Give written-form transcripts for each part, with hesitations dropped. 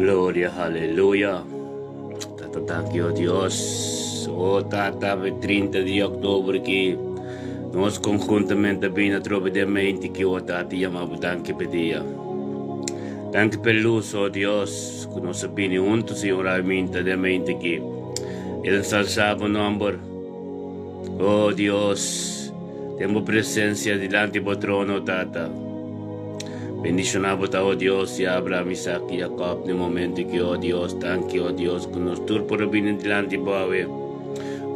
Gloria, haleluya. Tata, danki, oh Dios. Oh Tata, e 30 di òktober ki nos konhuntamente bini atrobe den mente ki, oh Tata, yama bo danki p'e dia. Danki p'e lus, oh Dios, ku nos a bini huntu, Señor, awe minta den mente ki. I ensalsá bo nòmber, oh Dios, den bo presensia dilanti bo trono, Tata. Bendishoná bo ta, o Dios, di Abraham, Isaac i Jacob, den momento ki, o Dios, danki, o Dios, ku nos tur por a bini dilanti bo awe.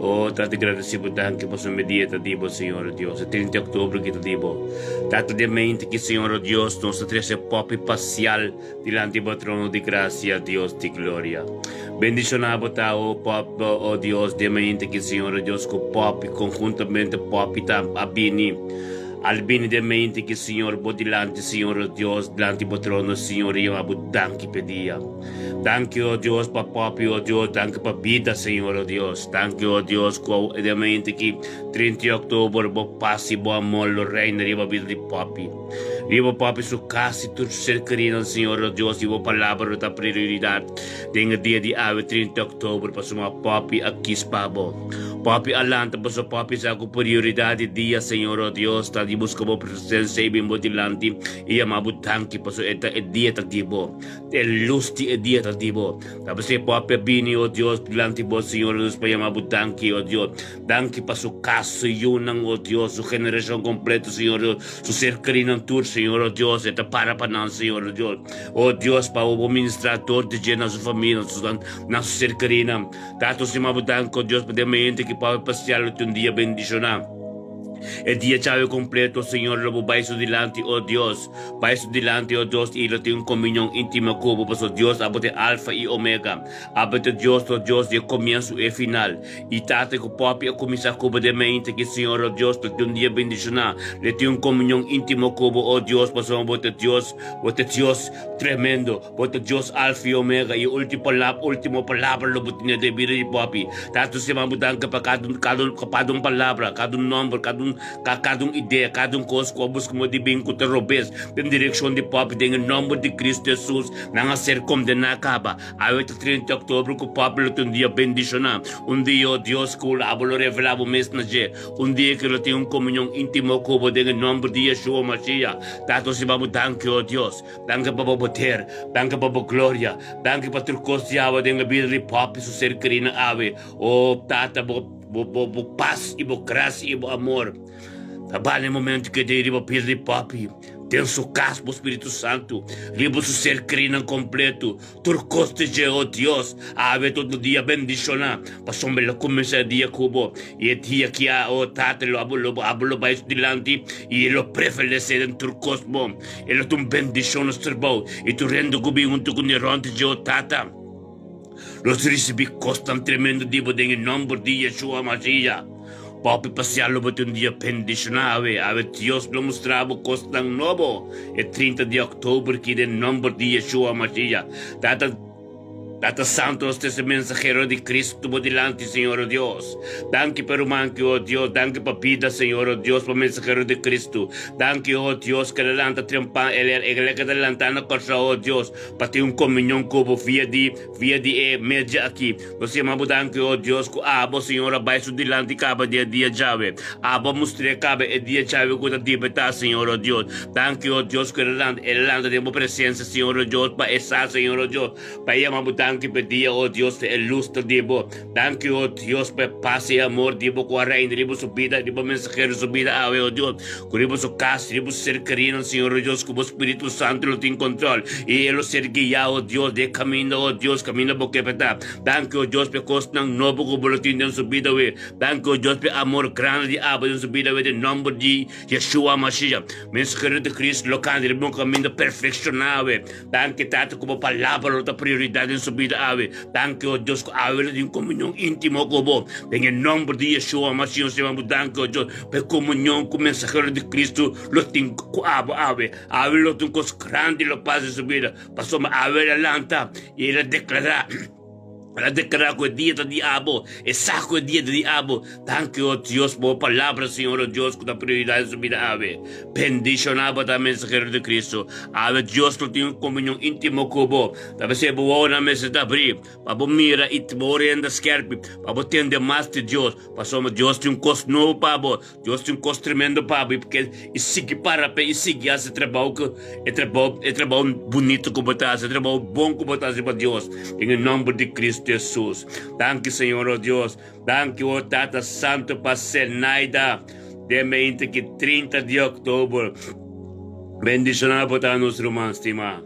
O Tata, gradisí bo danki pasobra mi dia ta di bo, Señor, o Dios, e 30 di òktober ki ta di bo. Tata, den mente ki, Señor, o Dios, nos ta trese pòpi pasial dilanti bo trono di grasia, Dios di gloria. Bendishoná bo ta, o pòp, o Dios, den mente ki, Señor, o Dios, ku pòpi, konhuntamente pòpi ta a bini. Al bini den mente ki Señor bo dilanti, Señor o Dios, dilanti bo trono, Señor, i yama bo danki p'e dia. Danki, o Dios, pa popi, o Dios, danki pa bida, Señor, o Dios. Danki, o Dios, ku awe den mente ki 30 di oktober bo pas i bo amor lo reina riba bida di popi, riba popi su kas i tur su ser kerinan, Señor, o Dios, i bo palabra lo ta prioridat den e dia di awe 30 di oktober, pasobra popi a kis pa bo. Papi a lanta paso papi sa ku prioridad di dia Señor o Dios ta di buska bo presencia i bin bo dilanti i yama bo danki paso e ta e dia ta di bo e lus di e dia ta di bo ta p'esei papi a bini o Dios dilanti bo Señor o Dios pa yama bo danki o Dios danki pa su kas su yunan o Dios su generacion completo Señor o Dios su ser kerinan tur Señor o Dios e ta para pa nan Señor o Dios o Dios pa bo ministra tur di dje na su famia na su ser kerinan. Tata stima bo danki, o Dios, pa den mente ki Papa Pascial lo tin un dia bendishoná. E dia chawe kompleto, Señor, lo bo bai su dilanti, o Dios, bai su dilanti, o Dios, i lo tin un komunion íntima ku bo, pasobra Dios, abo ta e Alfa i Omega, abo ta Dios, o Dios, di e komienso i e final. I Tata, ku Papi a kuminsá ku bo den mente ki, Señor, o Dios, lo tin un dia bendishoná, lo tin un komunion íntimo ku bo, o Dios, pasobra bo ta Dios, bo ta Dios tremendo. Bo ta Dios Alfa i Omega, i ultimo palabra lo bo tene den bida di popi. Tata siman bo danki pa kada un kada un kada un palabra, kada un nomber, kada un kada un idea, kada un kos ku a buska mo di bin ku ta robes den direkshon di popi den e nomber di Kristu Hesus nan a ser kondená kaba. Awe ta 30 di oktober ku popi lo tin un dia bendishoná, un dia o Dios ku abo lo revelá bo mes na dje, un dia ku lo tin un komunion íntimo ku bo den e nomber di Yeshua Mashiach. Tata siman bo danki o Dios. Danki pa bo poder, danki pa bo gloria, danki pa tur kos di awe den e bida di papi su ser kerinan awe. O Tata, bo, bo, bo, bo pas i bo grasia i bo amor ta bali e momento ke den riba bida di papi, den su kas, bo Spiritu Santu, riba su ser kerinan kompleto. Tur kos di dje, o Dios, awe ta un dia bendishoná, pasobra lo kuminsá e dia ku bo, i e dia ki a, o Tata, lo abo lo abo lo bai su dilanti, i e lo prevalesé den tur kos bon. E lo ta un bendishon nos trabou, i tur hende ku bin huntu ku ni rònt di dje, o Tata, lo risibí kosnan tremendo di bo den e nòmber di Yeshua Mashiach. Papi pasiá lo bo tin un dia bendishoná awe. Awe Dios lo mustra bo kosnan nobo e 30 di òktober ki den nòmber di Yeshua Mashiach. Tata Tata Santu nos ta ese mensahero di Kristu bo dilanti Señor o Dios. Danki pa ruman ki o Dios, danki pa bida Señor o Dios pa mensahero di Kristu. Danki o Dios ku el a lanta trempan el el a keda lantá na Kòrsou o Dios pa tin un komunion ku bo via di via di e media aki. Nos yama bo danki, o Dios, ku abo, Señor, a bai su dilanti kaba di e dia djawe. Abo a mustr'é kaba e dia djawe ku ta dibetá, Señor, o Dios. Danki, o Dios, ku el a lanta, el a lanta den bo presensia, Señor, o Dios, pa e sa, Señor, o Dios, pa e yama bo danki p'e dia, o Dios, ta e lus ta di bo. Danki, o Dios, pa e pas i e amor di bo ku a reina riba su bida, riba mensahero su bida awe, o Dios, ku riba su kas, riba su ser kerinan, Señor, o Dios, ku bo Spiritu Santu lo tin kontrol i e lo ser guiá, o Dios, den e kaminda, o Dios, kaminda bo ke pa ta. Danki, o Dios, pa e kosnan nobo ku bo lo tin den su bida awe. Danki, o Dios, pa e amor grandi di abo den su bida awe, den nòmber di Yeshua Mashiach. Mensahero di Cristo lo kanta riba un kaminda perfekshoná awe. Danki, Tata, ku bo palabra lo ta prioridat den su bida awe. Danki, o Dios, ku awe lo tin komunion íntimo ku bo. Den e nòmber di Yeshua Mashiach, nos yama bo danki, o Dios, pa e komunion ku mensahero di Cristo lo tin ku abo awe. Awe lo tin kos grandi lo pasa den su bida, pasobra awe el a lanta i el a deklará. El a deklará ku e dia ta di abo, e sa ku e dia ta di abo. Danki, o Dios, pa bo palabra, Señor, o Dios, ku ta prioridat den su bida awe. Bendishoná bo ta mensahero di Kristu. Awe Dios lo tin un komunion íntimo ku bo. Ta p'esei bo wowonan mester ta abrí, pa bo mira i bo orenda skèrpi, pa bo tende mas di Dios, pasobra Dios tin un kos nobo pa bo. Dios tin un kos tremendo pa bo i p'ke i sigui para p'e i sigui hasi e trabou ku e trabou e trabou bunito ku bo ta hasi e trabou bon ku bo ta hasi pa Dios den e nòmber di Kristu Hesus. Danki Señor o Dios, danki o Tata Santu pa Zenaida den meinti ki 30 di òktober. Bendishoná bo ta nos ruman stimá.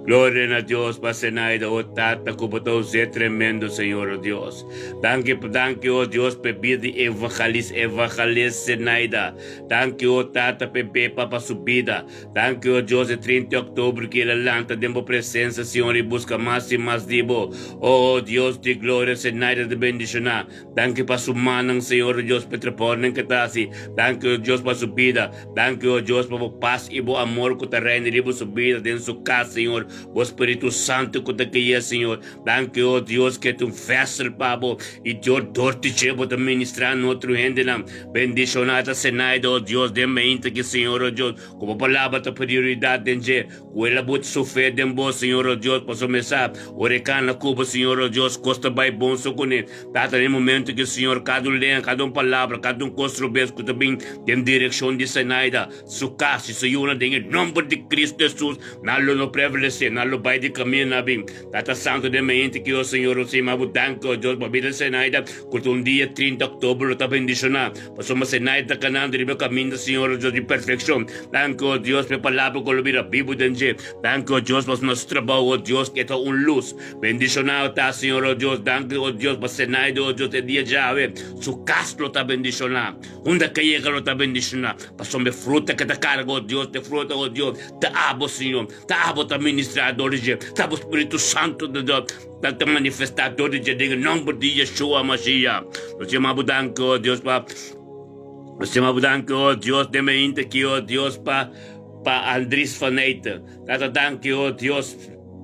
Gloria na Dios pa Zenaida, o Tata, ku bo ta us'é tremendo, Señor, o Dios. Danki, danki, o Dios, p'e bida di evangelis, evangelis Zenaida. Danki, o Tata, p'e bepa pa su bida. Danki, o Dios, e 30 di òktober ku el a lanta den bo presensia, Señor, i buska mas i mas di bo. O, o Dios di gloria, Zenaida ta bendishoná. Danki pa su mannan, Señor, o Dios, p'e trabounan ku e ta hasi. Danki, o Dios, pa su bida. Danki, o Dios, pa bo pas i bo amor ku ta reina riba su bida den su kas, Señor. Bo Spiritu Santu ku ta guia, Señor. Danki, o Dios, ku e ta un vèsel pa bo i Dios dor di dje bo ta ministrá na otro hendenan. Bendishoná ta Zenaida, o Dios, den meinta aki, Señor, o Dios, ku bo palabra ta prioridat den dje. Ku el a buta su fe den bo, Señor, o Dios, pasobra e sa, ora e kana ku bo, Señor, o Dios, kos ta bai bon so kuné. Tata, den e momento ki Señor, kada un lenga, kada un palabra, kada un kos robes ku ta bin den direkshon di Zenaida, su kas i su yunan, den e nomber di Kristu Hesus, nan lo no prevalesé, nan lo bai di kaminda nan a bin. Tata Santu, den mente ki, o Señor, nos ta yama bo danki, o Dios, pa bida di Zenaida, ku ta un dia, 30 òktober, lo ta bendishoná. Pasobra Zenaida ta kanando riba e kaminda, Señor, o Dios di perfekshon. Danki, o Dios, pa e palabra ku lo bira bibu den dje. Danki, o Dios, pa nos trabou, o Dios, ku e ta un lus. Bendishonado ta Señor, o Dios. Danki, o Dios, pa Zenaida, o Dios, e dia djawe. Su kas lo ta bendishoná. Unda ke yega lo ta bendishoná. Pasobra e fruta ke ta karga, o Dios, e fruta, o Dios, ta abo, Señor. Ta abo ta ministrá dor di dje. Ta bo Spiritu Santu ta ta manifestá dor di dje den e nòmber di Yeshua Mashiach. Nos yama bo danki, o Dios, pa Nos yama bo danki, o Dios, den mainta aki, o Dios, pa pa Andries van Eyten. Tata danki, o Dios.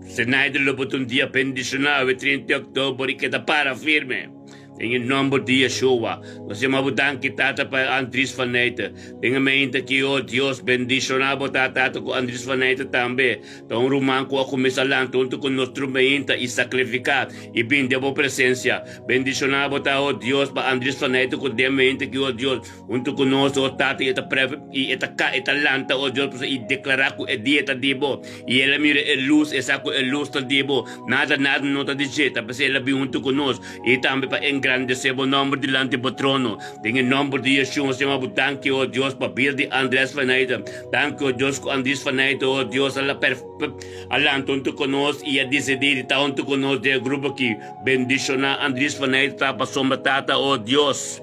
Zenaida lo bo ta un dia bendishoná e 30 di òktober i keda para firme den e nòmber di Yeshua. Nos yama bo danki, Tata, pa Andries van Neyte. Den e mainta aki, o Dios, bendishoná bo ta, Tata, ku Andries van Neyte tambe ta un ruman ku a kuminsá lanta huntu ku nos tur mainta i sakrifiká i bin den bo presensia. Bendishoná bo ta, o Dios, pa Andries van Neyte ku den mainta aki, o Dios, Huntu ku nos, o Tata, i e ta pref, i e ta ka, e ta lanta, o Dios, pasobra i deklará ku e dia ta di Bo. I el a mira e lus, e sa ku e lus ta di Bo. Nada, nada no ta di dje, ta p'esei el a bin huntu ku nos, i tambe pa engrandesé Bo nòmber dilanti Bo trono. Den e nòmber di Yeshua, nos yama Bo danki, o Dios, pa bida di Andres van Eyden. Danki, o Dios, ku Andries van Eyden, o Dios, a la perf, a lanta huntu ku nos i a disidí di ta huntu ku nos den e grupo aki. Bendishoná Andries van Eyden ta pasobra, Tata, o Dios.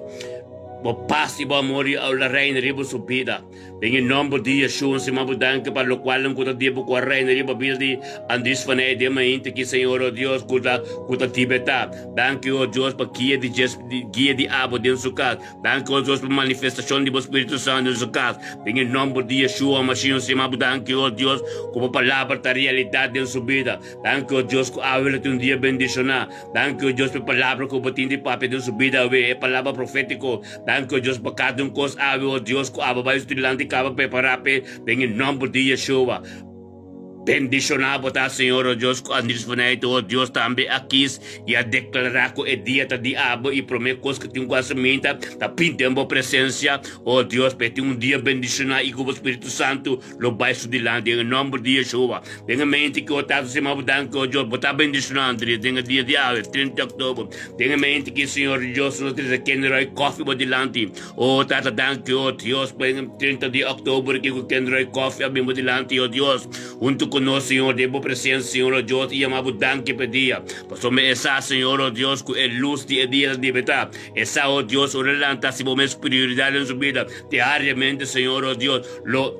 Bo pas i bo amor i la reina riba su bida. Den e nomber di Yeshua, Señor, bo danki pa lokualnan ku ta diba ku a reina riba bida di Andries van Eyck den mainta ki, Señor, o Dios, ku ta ku ta tibetá. Danki, o Dios, pa guia di djes guia di abo den su kas. Danki, o Dios, pa manifestashon di bo Spiritu Santu den su kas. Den e nomber di Yeshua Mashiach, Señor, bo danki, o Dios, ku bo palabra ta realidat den su bida. Danki, o Dios, ku awe lo tin un dia bendishoná. Danki, o Dios, pa e palabra ku bo tin di papia den su bida awe, e palabra profétiko. Danki, o Dios, pa kada un kos awe, o Dios, ku abo bai su dilanti kaba prepará p'e den e nòmber di Yeshua. Bendishoná bo ta, Señor, o Dios, ku Andries van Eyck, o Dios, tambe a kis i a deklará ku e dia ta di abo i promé kos ku tin ku hasi minta ta pinta den bo presensia, o Dios, pa e tin un dia bendishoná i ku bo Spiritu Santu lo bai su dilanti den e nòmber di Yeshua. Den e mente ki o Tata stima bo danki, o Dios, bo ta bendishoná Andries den e dia di awe, 30 di òktober. Den e mente ki Señor Dios nos trese Kenroy Coffee bo dilanti, o Tata danki, o Dios, pa e 30 di òktober ki ku Kenroy Coffee a bin bo dilanti, o Dios, huntu ku nos, Señor, den bo presensia, Señor, o Dios, i yama bo danki pa e dia. Pasobra e sa, Señor, o Dios, ku e lus di e dia ta dibetá. E sa, o Dios, ora lanta si bo mes prioridat den su bida diariamente, Señor, o Dios, lo.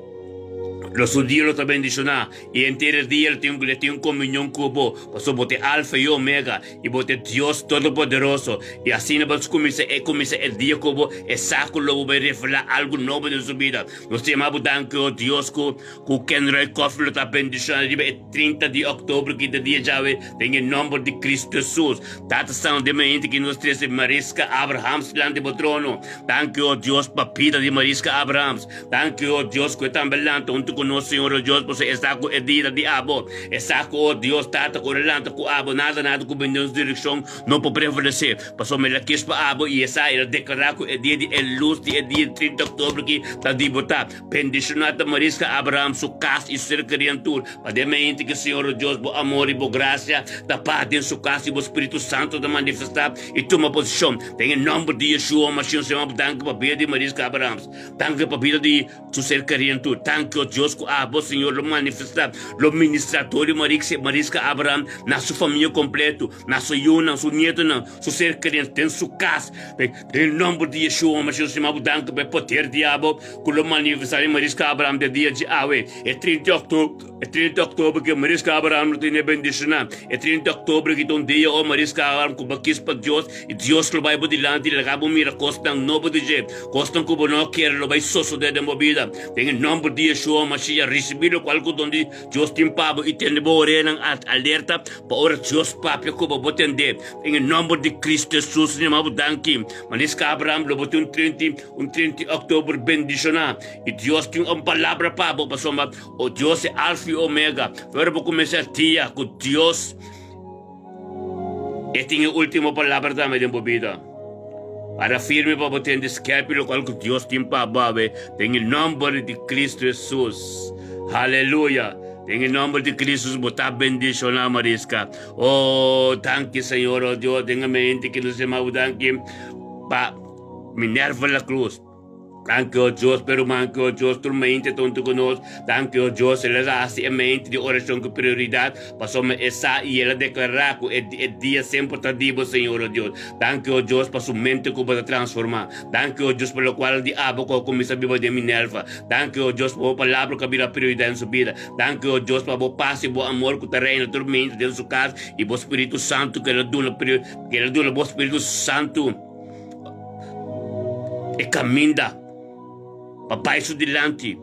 Lo su dia lo ta bendishoná, i henter e dia lo tin lo tin un komunion ku bo, pasobra bo ta e Alfa i Omega, i bo ta e Dios Todopoderoso. I asina bo kuminsá e kuminsá e dia ku bo, e sa ku lo bo bai revelá algu nobo den su bida. Nos ta yama bo danki, o Dios, ku ku Kenroy Coffee lo ta bendishoná riba e 30 di òktober ki ta dia djawe, den e nòmber di Kristu Hesus. Tata Santu, den mainta ki nos trese Mariska Abrahams dilanti bo trono. Danki, o Dios, pa bida di Mariska Abrahams. Danki, o Dios, ku e tambe lanta huntu ku nos, Señor, o Dios, pasobra e sa ku e dia ta di abo. E sa ku, o Dios, Tata, ku ora e lanta ku abo, nada, nada ku bini den nos direkshon no por prevalesé, pasobra el a kis pa abo i e sa, el a deklará ku e dia di e lus di e dia di 30 di òktober aki ta di bo ta. Bendishoná ta Mariska Abraham, su kas i su ser kerí tur, pa den mente ku, Señor, o Dios, bo amor i bo grasia ta pas den su kas i bo Spiritu Santu ta manifestá i tuma posishon. Den e nòmber di Yeshua Mashiach, Señor, danki pa bida di Mariska Abrahams. Danki pa bida di su ser kerí tur. Danki, o Dios, ku abo, Señor, lo manifestá, lo ministrá dor di Mariska Abraham na su famia kompletu, na su yunan, su nietonan, su ser kerí den su kas. Den e nòmber di Yeshua Mashiach, Señor, bo danki pa e poder di abo ku lo manifestá den Mariska Abraham den dia dje awe, e 30 di òktober. E 30 di òktober ku Mariska Abraham lo tene bendishoná. E 30 di òktober ki ta un dia, o Mariska Abraham, ku bo kis pa Dios, i Dios lo bai bo dilanti i laga bo mira kosnan nobo di dje. Kosnan ku bo no kere lo bai sosodé den bo bida. Den e nòmber di Yeshua Mashiach, risibí lokual ku don di Dios tin pa bo i tende bo oreanan alerta pa ora Dios papia ku bo, bo tendé. Den e nòmber di Kristu Hesus, mi yama bo danki. Mariska Abraham, lo bo tin un 30, un 30 di òktober bendishoná. I Dios tin un palabra pa bo, pasobra O Dios e Alfa i Omega, ora bo kuminsá dia ku Dios, E tin e último palabra tambe den bo bida. Para firme pa bo tende skèrpi lokual ku Dios tin pa bo awe, den e nòmber di Kristu Hesus. Haleluya! Den e nòmber di Kristu Hesus bo ta bendishoná, Mariska. O, danki Señor, o Dios, den e mente ki nos yama bo danki pa Minerva La Cruz. Danki, o Dios, pa e ruman ki, o Dios, tur mente ta huntu ku nos. Danki, o Dios, el a hasi e mente di orashon ku prioridat, pasobra e sa i el a deklará ku e e dia semper ta di bo, Señor, o Dios. Danki, o Dios, pa su mente ku bo ta transformá. Danki, o Dios, pa lokual di abo ku a kuminsá biba den Minerva. Danki, o Dios, pa bo palabra ku a bira prioridat den su bida. Danki, o Dios, pa bo pas i bo amor ku ta reina tur mente den su kas i bo Spiritu Santu ku el a duna ku el a duna bo Spiritu Santu. E kaminda pa bai su dilanti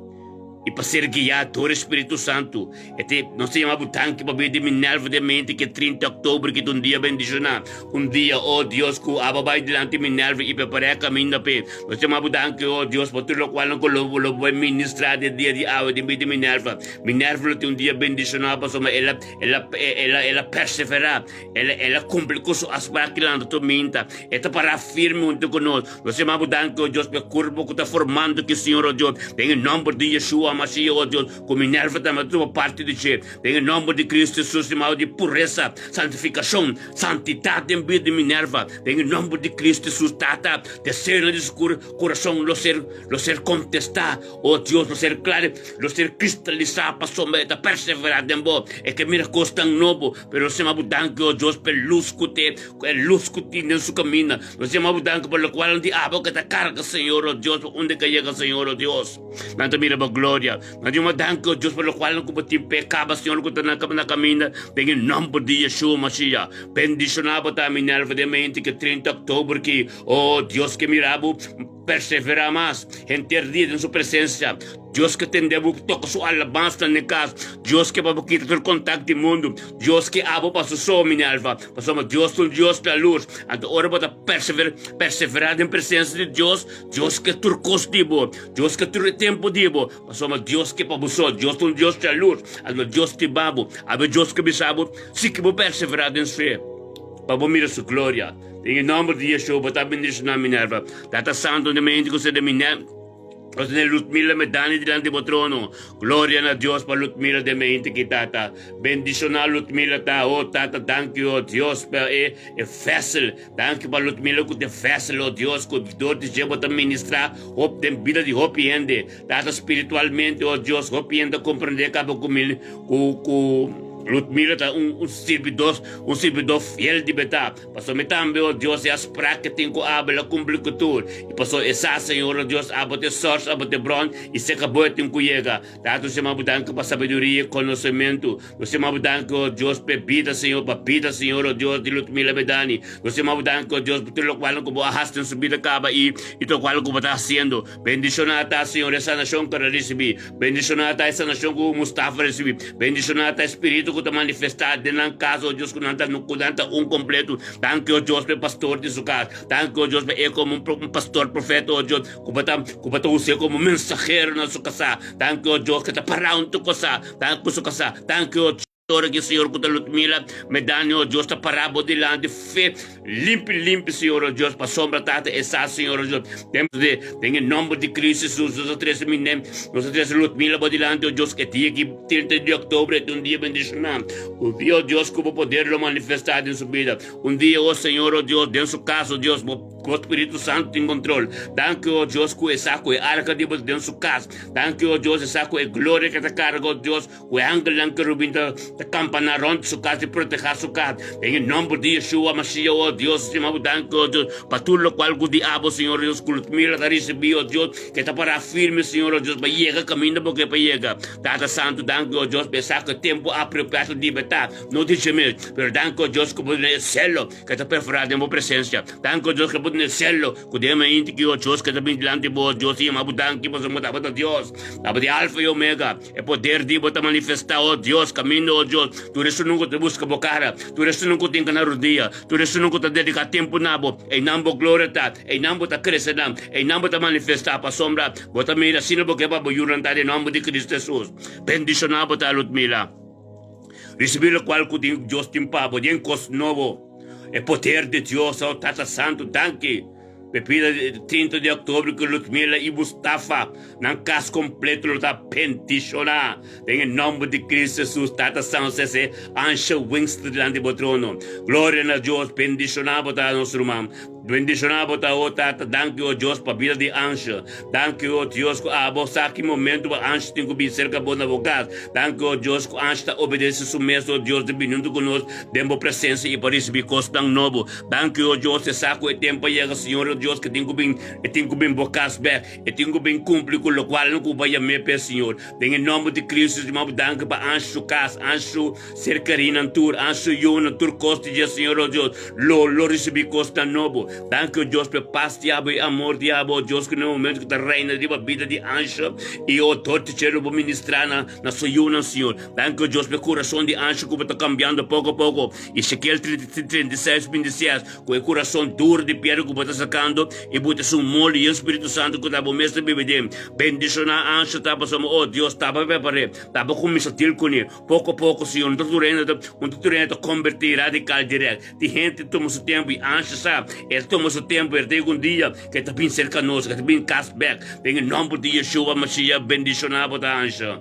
i pa ser guiá dor e Spiritu Santu. E te, nos ta yama bo danki pabia di Minerva den mente ku e 30 òktober ki ta un dia bendishoná, un dia, o Dios, ku abo bai dilanti Minerva i prepará e kaminda p'e. Nos ta yama bo danki, o Dios, pa tur lokualnan ku lo lo bai ministrá den dia di awe den bida di Minerva. Minerva lo tin un dia bendishoná pasobra el a el a el a el a perseverá. El, el a kumpli ku su afsprak dilanti tur minta. E ta pará firme huntu ku nos. Nos yama bo danki, o Dios, pa e kurpo ku ta formando aki, Señor, o Dios. Den e nòmber di Yeshua Mashiach, o Dios, ku Minerva tambe ta tuma parti di dje. Den e nòmber di Kristu Hesus, yama di puresa, santifikashon, santidat den bida di Minerva. Den e nòmber di Kristu Hesus, Tata, deseonan di su kurason lo ser, lo ser kontestá, o Dios, lo ser klare, lo ser kristalisá, pasobra e ta perseverá den bo. E ke mira kosnan nobo. Pero nos yama bo danki, o Dios, pa e lus ku te, ku e lus ku tin den su kaminda. Nos yama bo danki pa lokualnan di abo ke ta karga, Señor, o Dios, pa unda ke yega, Señor, o Dios. Nan ta mira bo gloria. Nan yama danki, o Dios, pa lokualnan ku bo tin p'e kaba, Señor, ku ta na na kaminda, den e nòmber di Yeshua Mashiach. Bendishoná bo ta, Minerva, den mente ke 30 òktober ki, o Dios, ke mira bo perseverá mas henter dia den su presensia. Dios ke tende bo toka su alabansa na kas. Dios ke pa bo kita tur kontak di mundu. Dios ke abo pa su so, Minerva. Pasobra Dios ta un Dios di lus. Anto ora bo ta persever, perseverá den presensia di Dios, Dios ke tur kos di bo. Dios ke tur e tempu di bo. Pasobra Dios ke pa bo so. Dios ta un Dios di lus. Anto Dios stiba bo. Awe Dios ke bisa bo, si ke bo perseverá den fe, pa bo mira su gloria. Den e nòmber di Yeshua bo ta bendishoná, Minerva. Tata Santu, den mente ku ser di Minerva. Nos tene Ludmila Medani dilanti bo trono. Gloria na Dios pa Ludmila den mente ki Tata. Bendiciona Ludmila ta. Oh Tata danki oh Dios pa e e vessel. Danki pa Ludmila ku te vessel oh Dios ku dor di dje bo ta ministra hop den bida di hopi hende. Tata spiritualmente oh Dios hopi hende ta comprende kaba ku ku ku. Ludmila ta un un sirbidó, un sirbidó fiel di berdad. Pasobra mi tambe, o Dios, e afsprak ke tin ku abo el a kumpli ku tur. I pasobra e sa, Señor, o Dios, abo ta e sòrs, abo ta e bron, i serka bo e tin ku yega. Tata, nos yama bo danki pa sabiduria i konosementu. Nos yama bo danki, o Dios, pa e bida, Señor, pa bida, Señor, o Dios, di Ludmila Bedani. Nos yama bo danki, o Dios, pa tur lokualnan ku bo a hasi den su bida kaba i i tur lokual ku bo ta hasiendo. Bendishoná ta, Señor, e sanashon ku el a risibí. Bendishoná ta e sanashon ku Mustafa a risibí. Bendishoná ta e spiritu ku ta manifestá den nan kas, o Dios, ku nan ta ku nan ta un kompletu. Danki, o Dios, pa e pastor di su kas. Danki, o Dios, pa e komo un pastor profeta, o Dios, ku bo ta ku bo ta us'é komo mensahero na su kasá. Danki, o Dios, ku e ta pará huntu ku kasá. Danki ku su kasá. Danki, o. Ora ki Señor ku ta Ludmila Medani, o Dios, ta pará bo dilanti fe limpi limpi, Señor, o Dios, pasobra Tata e sa, Señor, o Dios, den den e nomber di Cristo Jesus nos a trese mi nem, nos a trese Ludmila bo dilanti, o Dios, e dia ki 30 di october e ta un dia bendishoná, un dia, o Dios, ku bo poder lo manifestá den su bida, un dia, o Señor, o Dios, den su kas, o Dios, bo. Ku Spiritu Santu tin kontrol. Danki, o Dios, ku e sa ku e arka di bo ta den su kas. Danki, o Dios, e sa ku e gloria ke ta karga, o Dios, ku e angelnan kerubin ta ta kampaná rònt su kas i protehá su kas. Den e nòmber di Yeshua Mashiach, o Dios, stima bo danki, o Dios, pa tur lokual ku di abo, Señor Dios, ku Ludmila ta risibí, o Dios, ke ta pará firme, Señor, o Dios, pa yega kaminda bo ke pa yega. Tata Santu, danki, o Dios, pa e sa ku e tempu apropiá ta libertá, no di dje mes, pero danki, o Dios, ku bo duna e selo Ke ta perforá den bo presensia. Danki, o Dios, ke bo tene selo ku den mainti ki o Dios ke ta bini dilanti bo, o Dios, i yama bo danki pasobra bo tabata Dios. Tabata di Alfa i Omega. E poder di bo ta manifestá, o Dios, kaminda, o Dios, tur esunnan ku ta buska bo kara, tur esunnan ku tin na rudia, tur esunnan ku ta dediká tempu na bo. Einan bo gloria ta, einan bo ta krese nan, einan bo ta manifestá, pasobra bo ta mira asina bo ke pa bo yunan ta den nòmber di Cristo Hesus. Bendishoná bo ta, Ludmila. Ricibi locual cu tin Dios tin pa bo den cos nobo. E poder di Dios, oh Tata Santo, danki p'e pida di 30 di october cu Ludmila y Mustafa nan cas completo lo ta bendiciona den e nomber di Cristo Jesus. Tata Santo sese ansha Winston dilanti bo trono. Gloria na Dios, bendiciona bo ta nos ruman. Bendiciona bo ta, oh Tata. Danki, oh Dios, pa bida di Ansha. Danki, oh Dios, cu abo sa ki momento bo Ansha tin cu bin cerca bo na bo cas. Danki, oh Dios, cu Ansha ta obedece su mes, oh Dios, di bini hunto cu nos den bo presencia y pa ricibi cosnan nobo. Danki, oh Dios, e sa cu e tempo a yega, Señor, oh Dios, cu e tin cu bin, e tin cu bin bo cas bek. E tin cu bin cumpli cu locual cu bo a yam'é p'e, Señor. Den e nomber di Cristo, Señor, bo danki pa Ansha su cas, Ansha su ser kerinan tur, Ansha su yunan, tur cos di dje, Señor, oh Dios. Lo lo risibí kosnan nobo. Danki, o Dios, pa e pas di abo i amor di abo, o Dios, ku na e momentu ku ta reina riba bida di Ansha i o dor di dje lo bo ministrá na na su yunan, Señor. Danki, o Dios, pa e kurason di Ansha ku bo ta kambiando poko a poko. Ezekiel 36, 26, Ku e kurason duru di piedra ku bo ta sakando i bo ta esun moli yen Spiritu Santu ku ta bo mes ta biba den. Bendishoná Ansha ta pasobra, o Dios, taba prepar'é, taba kuminsá dil kuné. Poko poko, Señor, un ta tur hende ta, un ta tur hende ta kombertí radikal dirèkt. Tin hende ta tuma su tempu i Ansha sa, e ta tuma su tempu, e ta yega un dia ku e ta bin serka nos, ku e ta bin kas bèk. Den e nòmber di Yeshua Mashiach, bendishoná bo ta, Ansha.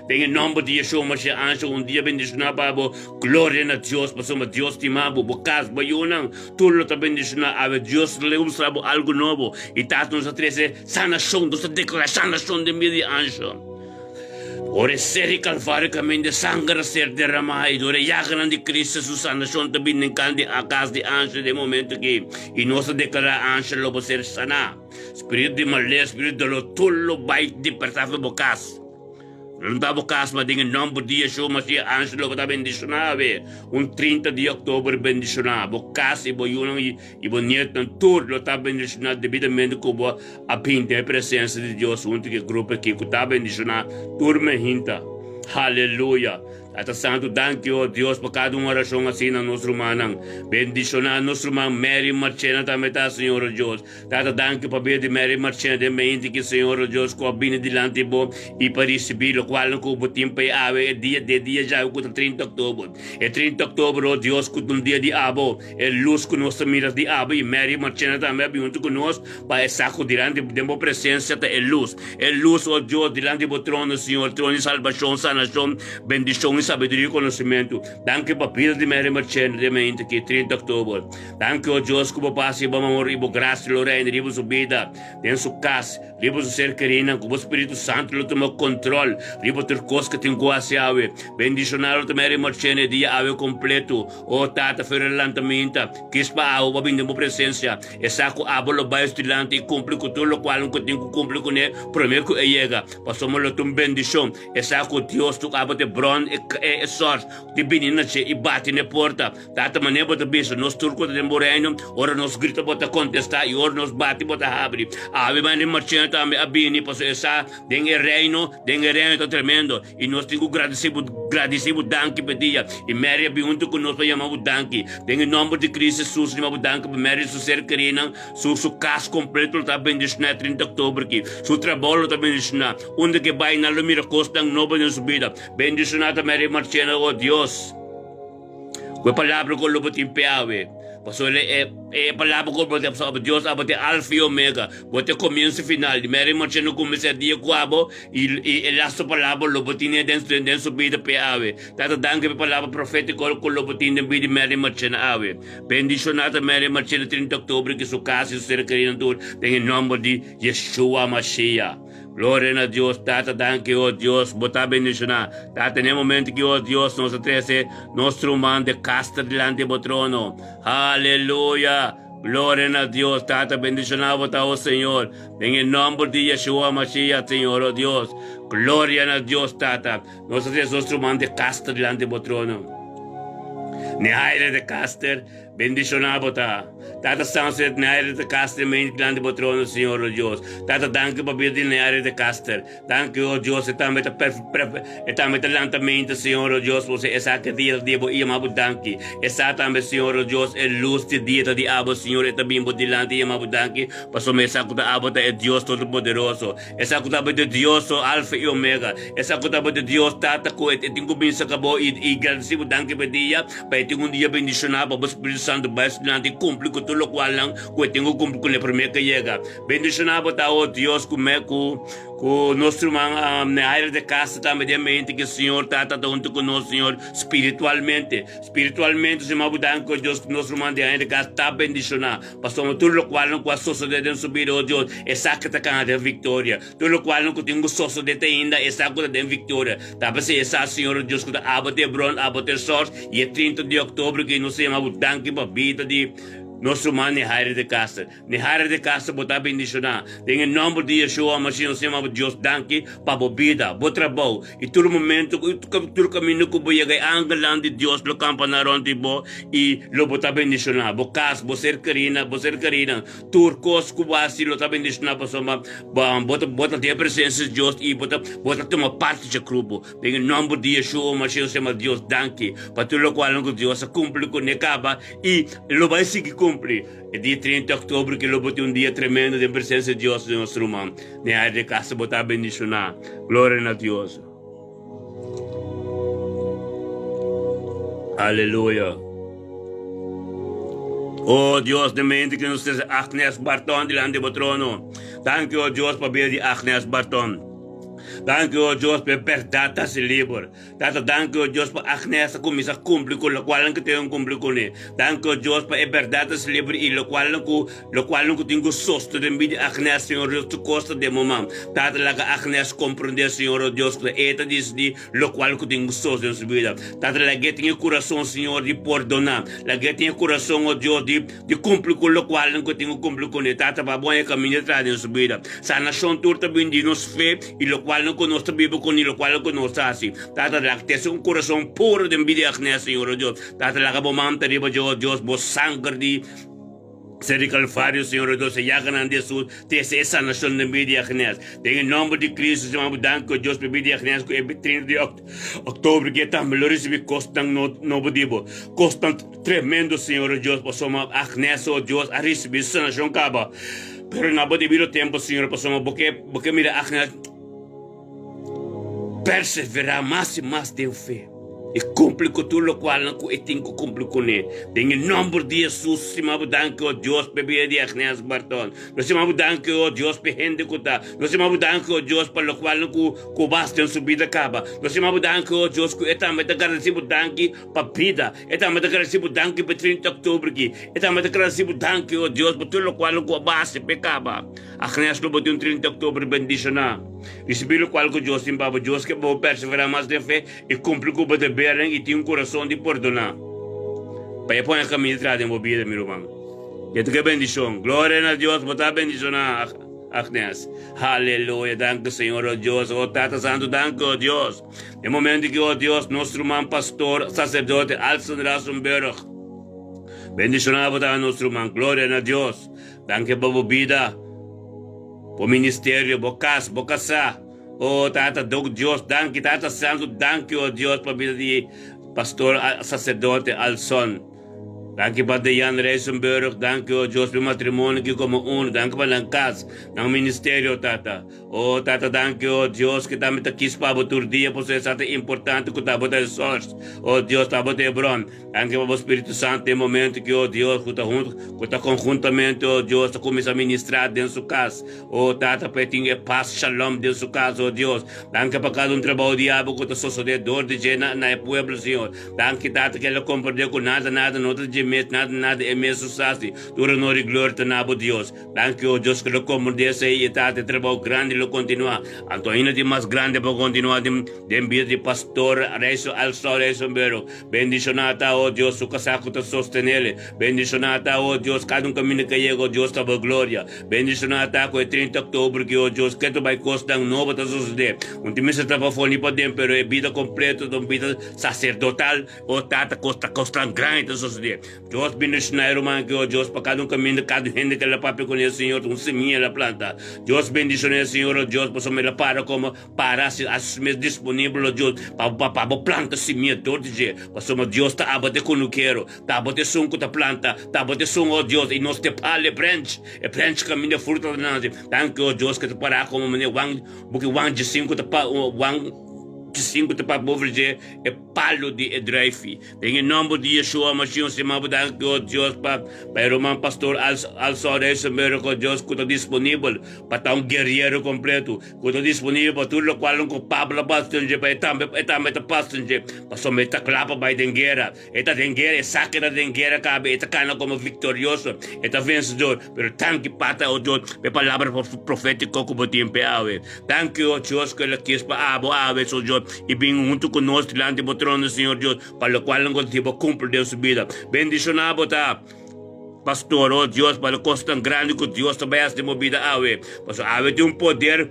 Den e nòmber di Yeshua Mashiach, Ansha, un dia bendishoná pa bo. Gloria na Dios, pasobra Dios stima bo, bo kas, bo yunan, tur lo ta bendishoná. Awe Dios lo mustra bo algu nobo. I Tata nos a trese sanashon, nos ta deklará sanashon den bida di Ansha. Ora e ser di Kalvario kaminda e sanger a ser deramá i dor e yaganan di Cristo su sanashon ta bini den kan di kas di Ansha den e momento aki i nos ta deklará Ansha lo bo ser saná. Spiritu di malesa, spiritu di dolor tur lo bai dipertá for bo kas. Lo no ta bo kas ma den e nòmber di Yeshua Masiah Ansha lo bo ta bendishoná awe un 30 di òktober bendishoná bo kas i bo yunan i I bo nietnan tur lo ta bendishoná debidamente ku bo a bin den e presensia di Dios huntu ku e grupo aki ku ta bendishoná tur mehinta. Haleluya! Tata Santu, danki, o Dios, pa kada un orashon asina na nos rumannan. Bendishoná nos ruman Mary Marchena tambe ta, Señor o Dios. Tata, danki pabia di Mary Marchena den mehinta aki, Señor o Dios, ku a bini dilanti bo i pa risibí lokualnan ku bo tin pa e awe e dia de dia djawe ku ta 30 òktober. E 30 òktober, o Dios, ku ta un dia di abo. E lus ku nos ta mira di abo i Mary Marchena tambe a bin huntu ku nos pa e sa ku dilanti den bo presensia ta e lus. E lus, o Dios, dilanti bo trono, Señor, trono di salbashon, sanashon, bendishon i. mi sabiduria i konosementu. Danki pa bida di Mary Marchena den mainta aki, 30 òktober. Danki, o Dios, ku bo pas i bo amor i bo grasia lo reina riba su bida, den su kas, riba su ser kerinan, ku bo Spiritu Santu lo tuma kontrol riba tur kos ku tin ku hasi awe. Bendishoná lo ta Mary Marchena e dia awe kompletu. O Tata, fera lanta minta, kis pa awe bo bin den bo presensia. E sa ku abo lo bai su dilanti i kumpli ku tur lokual ku tin ku kumpli kuné promé ku e yega. Pasobra lo ta un bendishon. E sa ku Dios tu abo ta e bron, e sòrs di bini na dje i bati na e porta. Tata, manera bo ta bisa, nos tur ku ta den bo reino, ora nos grita bo ta kontestá i ora nos bati bo ta habri. Awe manera Marchena tambe a bini pasobra e sa den e reino, den e reino ta tremendo i nos tin ku gradisí bo, gradisí bo danki pa e dia. I Mary a bin huntu ku nos pa yama bo danki. Den e nòmber di Cristo Jesus yama bo danki pa Mary su ser kerinan, su su kas kompleto lo ta bendishoná e 30 òktober aki. Su trabou lo ta bendishoná. Unda ke bai nan lo mira kosnan nobo den su bida. Bendishoná ta Mary Marchena, o Dios. Ku e palabra ku lo bo tin p'e awe. Pasobra e e palabra ku bo tin pasobra Dios abo ta e alfa i omega. Bo ta e komienso i final. Di Mary Marchena kuminsá e dia ku abo i i e lastu palabra lo bo tine den den su bida p'e awe. Tata danki p'e palabra profétiko ku lo bo tin den bida di Mary Marchena awe. Bendishoná ta Mary Marchena 30 òktober ku su kas i su ser kerinan tur den e nòmber di Yeshua Mashiach. Gloria na Dios, Tata, danki, oh Dios, bo ta bendiciona. Tata, n'e momento ki, oh Dios, nos a trece nos ruman de Caster dilanti bo trono. Aleluya! Gloria na Dios, Tata, bendiciona bo ta, oh Señor, den e nomber di Yeshua Mashiach, Señor, oh Dios. Gloria na Dios, Tata, nos a trece nos ruman de Caster dilanti bo trono. N'e aire de Caster, Bendishoná bo ta. Tata Sanso et Nairi de Caster mente dilanti bo trono, Señor, o Dios. Tata, danki pa bida di Nairi de Caster. Danki, o Dios, e tambe ta e tambe ta lanta mente, Señor, o Dios, pasobra e sa ke dia ta dia bo i yama bo danki. E sa tambe, Señor, o Dios, e lus di dia ta di abo, Señor, e ta bin bo dilanti i yama bo danki, pasobra e sa ku ta abo ta e Dios Todopoderoso. E sa ku ta abo ta e Dios, o Alfa i Omega. E sa ku ta abo ta e Dios, Tata, ku e tin ku bin saka bo i i gradisí bo danki pa e dia. Pa e tin un dia bendishoná pa bo Spiritu Santu bai su dilanti i kumpli ku tur lokualnan ku e tin ku kumpli kuné promé ke yega. Bendishoná bo ta, o Dios, ku me ku ku nos ruman Nehaira de Castro tambe den mente ke Señor Tata ta huntu ku nos, Señor, spiritualmente. Spiritualmente, Señor, bo danki, o Dios, ku nos ruman Nehaira de Castro ta bendishoná, pasobra tur lokualnan ku a sosodé den su bida, o Dios, esaki ta kana den viktoria. Tur lokualnan ku tin ku sosodé te ainda, esaki ku ta den viktoria. Ta p'esei e sa, Señor Dios, ku ta abo te bron, abo te sors, i e 30 di òktober ku nos ta yama bo danki pa bida di nos ruman Nehaire de Castro. Nehaire de Castro, bo ta bendishoná. Den e nòmber di Yeshua Mashiach nos ta yama bo Dios danki pa bo bida, bo trabou, i tur momento ku tur kaminda ku bo yega e angelnan di Dios lo kampaná rònt di bo i lo bo ta bendishoná. Bo kas, bo ser kerina, bo ser kerinan, Tur kos ku bo hasi lo ta bendishoná pasobra bo ta bo ta den e presensia di Dios i bo ta bo ta tuma parti dje grupo. Den e nòmber di Yeshua Mashiach nos yama Dios danki pa tur lokualnan ku Dios a kumpli kuné kaba i lo bai sigui kumpli. E dia 30 òktober ki lo bo tin un dia tremendo den presensia di Dios di nos ruman. Den área di kasa bo ta bendishoná. Gloria na Dios. Aleluya. Oh Dios, de mente que nos trece Agnes Barton delante de bo trono. Danki, oh Dios, pa bida di Agnes Barton. Danki, oh Dios, pa e berdad ta hasi liber. Tata, danki, oh Dios, pa Agnes a kuminsá kumpli ku lokualnan ku ten kumpli kuné. Danki, oh Dios, pa e berdad ta hasi liber i lokualnan ku Lokual ku tin ku sosto den bida Agnes, Señor Dios, tur kos ta den bo man. Tata, laga Agnes komprendé, Señor, o Dios, ku e ta disidí lokual ku tin ku sosto den su bida. Tata, laga e tin e kurason, Señor, di pordoná. Laga e tin e kurason, o Dios, di di kumpli ku lokualnan ku e tin ku kumpli kuné. Tata, pa bo haña kaminda tras den su bida. Sanashon tur ta bini di nos fe i lokualnan ku nos ta biba kuné i lokualnan ku nos ta hasi. Tata, laga tese un kurason puro den bida di Agnes, Señor, o Dios. Tata, laga bo man ta riba dje, o Dios, bo sanger di. Ser di Kalvario, Señor Dios, e yaganan di Hesus trese e sanashon den bida di Agnes. Den e nomber di Cristo, Señor, bo danki, o Dios, pa e bida di Agnes ku e 30 di oktober ke tambe lo risibi kosnan nobo di bo. Kosnan tremendo, Señor Dios, pasobra Agnes, o Dios, a risibi sanashon kaba. Pero na bo debido tempo, Señor, pasobra bo ke bo ke mira Agnes perseverá mas i mas den fe. I kumpli ku tur lokualnan ku e tin ku kumpli kuné. Den e nòmber di Hesus, stima bo danki, o Dios, p'e bida di Agnes Barton. Nos stima bo danki, o Dios, p'e hende ku ta. Nos stima bo danki, o Dios, pa lokualnan ku ku bas den su bida kaba. Nos stima bo danki, o Dios, ku e tambe ta gradisí bo danki pa bida. E tambe ta gradisí bo danki p'e 30 òktober aki. E tambe ta gradisí bo danki, o Dios, pa tur lokualnan ku a bas p'e kaba. Agnes lo bo tin un 30 òktober bendishoná. Risibí lokual ku Dios tin pa bo. Dios ke pa bo perseverá mas den fe i kumpli ku bo debernan i tin un kurason di pordoná. Pa e pone kaminda traha den bo bida, mi ruman. Yeta ke bendishon. Gloria na Dios, bo ta bendishoná, Agnes. Haleluya, danki Señor, o Dios, o Tata Santu, danki, o Dios. Den momento ki, o Dios, nos ruman pastor, saserdote Alson Rasenberg, bendishoná bo ta nos ruman. Gloria na Dios. Danki pa bo bida, bo ministerio, bo kas, bo kasá. O Tata Dok Dios, danki Tata Santu, danki o Dios pa bida di Pastor Sacerdote Alson. Danki pa Dejan Rijsenburg, danki o Dios pa e matrimonio ki komo uno, danki pa nan kas, nan ministerio Tata. O Tata danki o Dios ki tambe ta kis pa bo tur dia pasobra esaki ta importante ku ta bo ta e source, o Dios ta bo ta e bron. Danki pa bo Spiritu Santu den momento ki o Dios ku ta huntu ku ta konhuntamente o Dios ta kuminsá ministrá den su kas. O Tata, pa e tin e pas shalom den su kas, o Dios. Danki pa kada un trabou di abo ku ta sosodé dor di dje na na e pueblo, Señor. Danki, Tata, ku el a komprendé ku nada, nada no ta dje mes, nada, nada e mes su sasi. Tur honor i gloria ta na bo, Dios. Danki, o Dios, ku el a komprendé esei i, Tata, e trabou grandi lo kontinuá. Anto ainda tin mas grandi pa kontinuá den den bida di Pastor Rayson Alsao Rayson Bero. Bendishoná ta, o Dios, su kasá ku ta sostenel. Bendishoná ta, o Dios, kada un kaminda ku e yega, o Dios, ta bo gloria. Bendishoná ta ku e 30 oktober ki, o Dios, ketu bai kosnan nobo ta sosodé. Un tin mester ta pafó ni paden, pero e bida kompleto ta un bida saserdotal, o Tata, kos ta kosnan grandi ta sosodé. Dios bendishoná e ruman ki, o Dios, pa kada un kaminda, kada un hende ku el a papia kuné, Señor, ta un simia el a planta. Dios bendishoná e Señor, o Dios, pasobra el a para komo Para hasi su mes disponibel, o Dios, pa bo pa bo planta simia dor di dje, pasobra Dios ta abo t'e kunukero, ta abo t'esun ku ta planta, ta abo t'esun, o Dios, i nos t'e pal, e branch, e branch kaminda e fruta ta nase. Danki, o Dios, ku ta pará komo manera Juan, buki Juan diesinku ta pa, Juan diesinku ta papia over dje, e palu di e druifi. Den e nomber di Yeshua Mashiach nos yama bo danki, o Dios, pa pa e ruman pastor Alsao Reisenberg, o Dios, ku ta disponibel pa ta un guerriero kompleto, Ku ta disponibel pa tur lokual ku Pablo a pasa den dje, pa e tambe e tambe ta pasa den dje, pasobra e ta kla pa bai den guera. E ta den guera, e sa ku e ta den guera kabe, e ta kana komo viktorioso, e ta vensedor. Pero danki Pata, o Dios, pa e palabra profétiko ku bo tin p'e awe. Danki, o Dios, ku el a kis pa abo awe, so Dios, i bin huntu ku nos dilanti bo trono, Señor Dios, pa lokual ku bo kumpli den su bida. Bendishoná bo ta. Pastor, oh Dios, pa lo kos tan grandi ku Dios ta bai hasi den bo bida awe. Pasobra awe tin un poder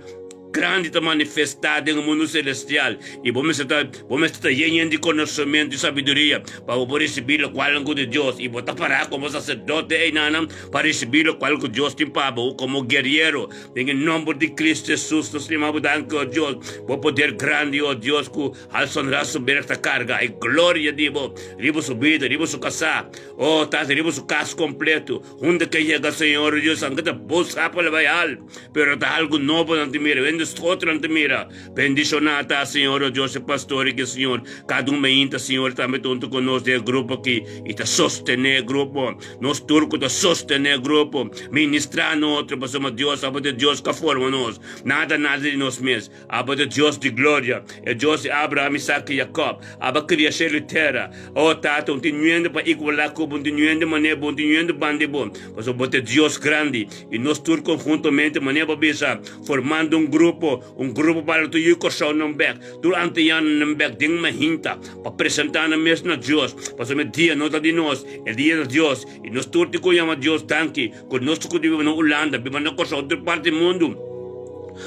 grandi ta manifestá den e mundu selestial, i bo mester ta, bo mester ta yen yen di konosementu i sabiduria pa bo por risibí lokualnan ku di Dios, i bo ta pará komo saserdote einanan pa risibí lokual ku Dios tin pa bo komo gueriero. Den e nòmber di Kristu Hesus nos yama bo danki, oh Dios, bo poder grandi, oh Dios, ku Alson Rassenberg ta karga e gloria di bo riba su bida, riba su kasá. Oh, ta riba su kas kompleto. Hunda ke yega Señor Dios, anke ta buska pa bai al, pero ta algu nobo nan ta mira, wende otro nan ta mira. Bendishoná ta Señor Dios e pastor aki, Señor. Kada un mainta, Señor, tambe ta huntu ku nos den e grupo aki i ta sostené e grupo. Nos tur ku ta sostené e grupo, ministrá na otro, pasobra Dios tabata e Dios ku a forma nos. Nada, nada di nos mes. Abo ta Dios di gloria, e Dios di Abraham, Isaac i Jacob. Abo a kria shelu i tera. O Tata, un tin nuende pa igualá ku bo, un tin nuende manera bo, un tin nuende banda di bo, pasobra bo ta e Dios grandi. I nos tur konhuntamente, manera bo a bisa, formando un grupo, un grupo pa tur yu Kòrsounan bèk, tur antianonan bèk den mahinta, pa presentá nan mes na Dios, pasobra e dia no ta di nos, e dia ta Dios. I nos tur tin ku yama Dios danki. Ku nos ku ta biba na Hulanda, biba na Kòrsou, otro parti di mundu,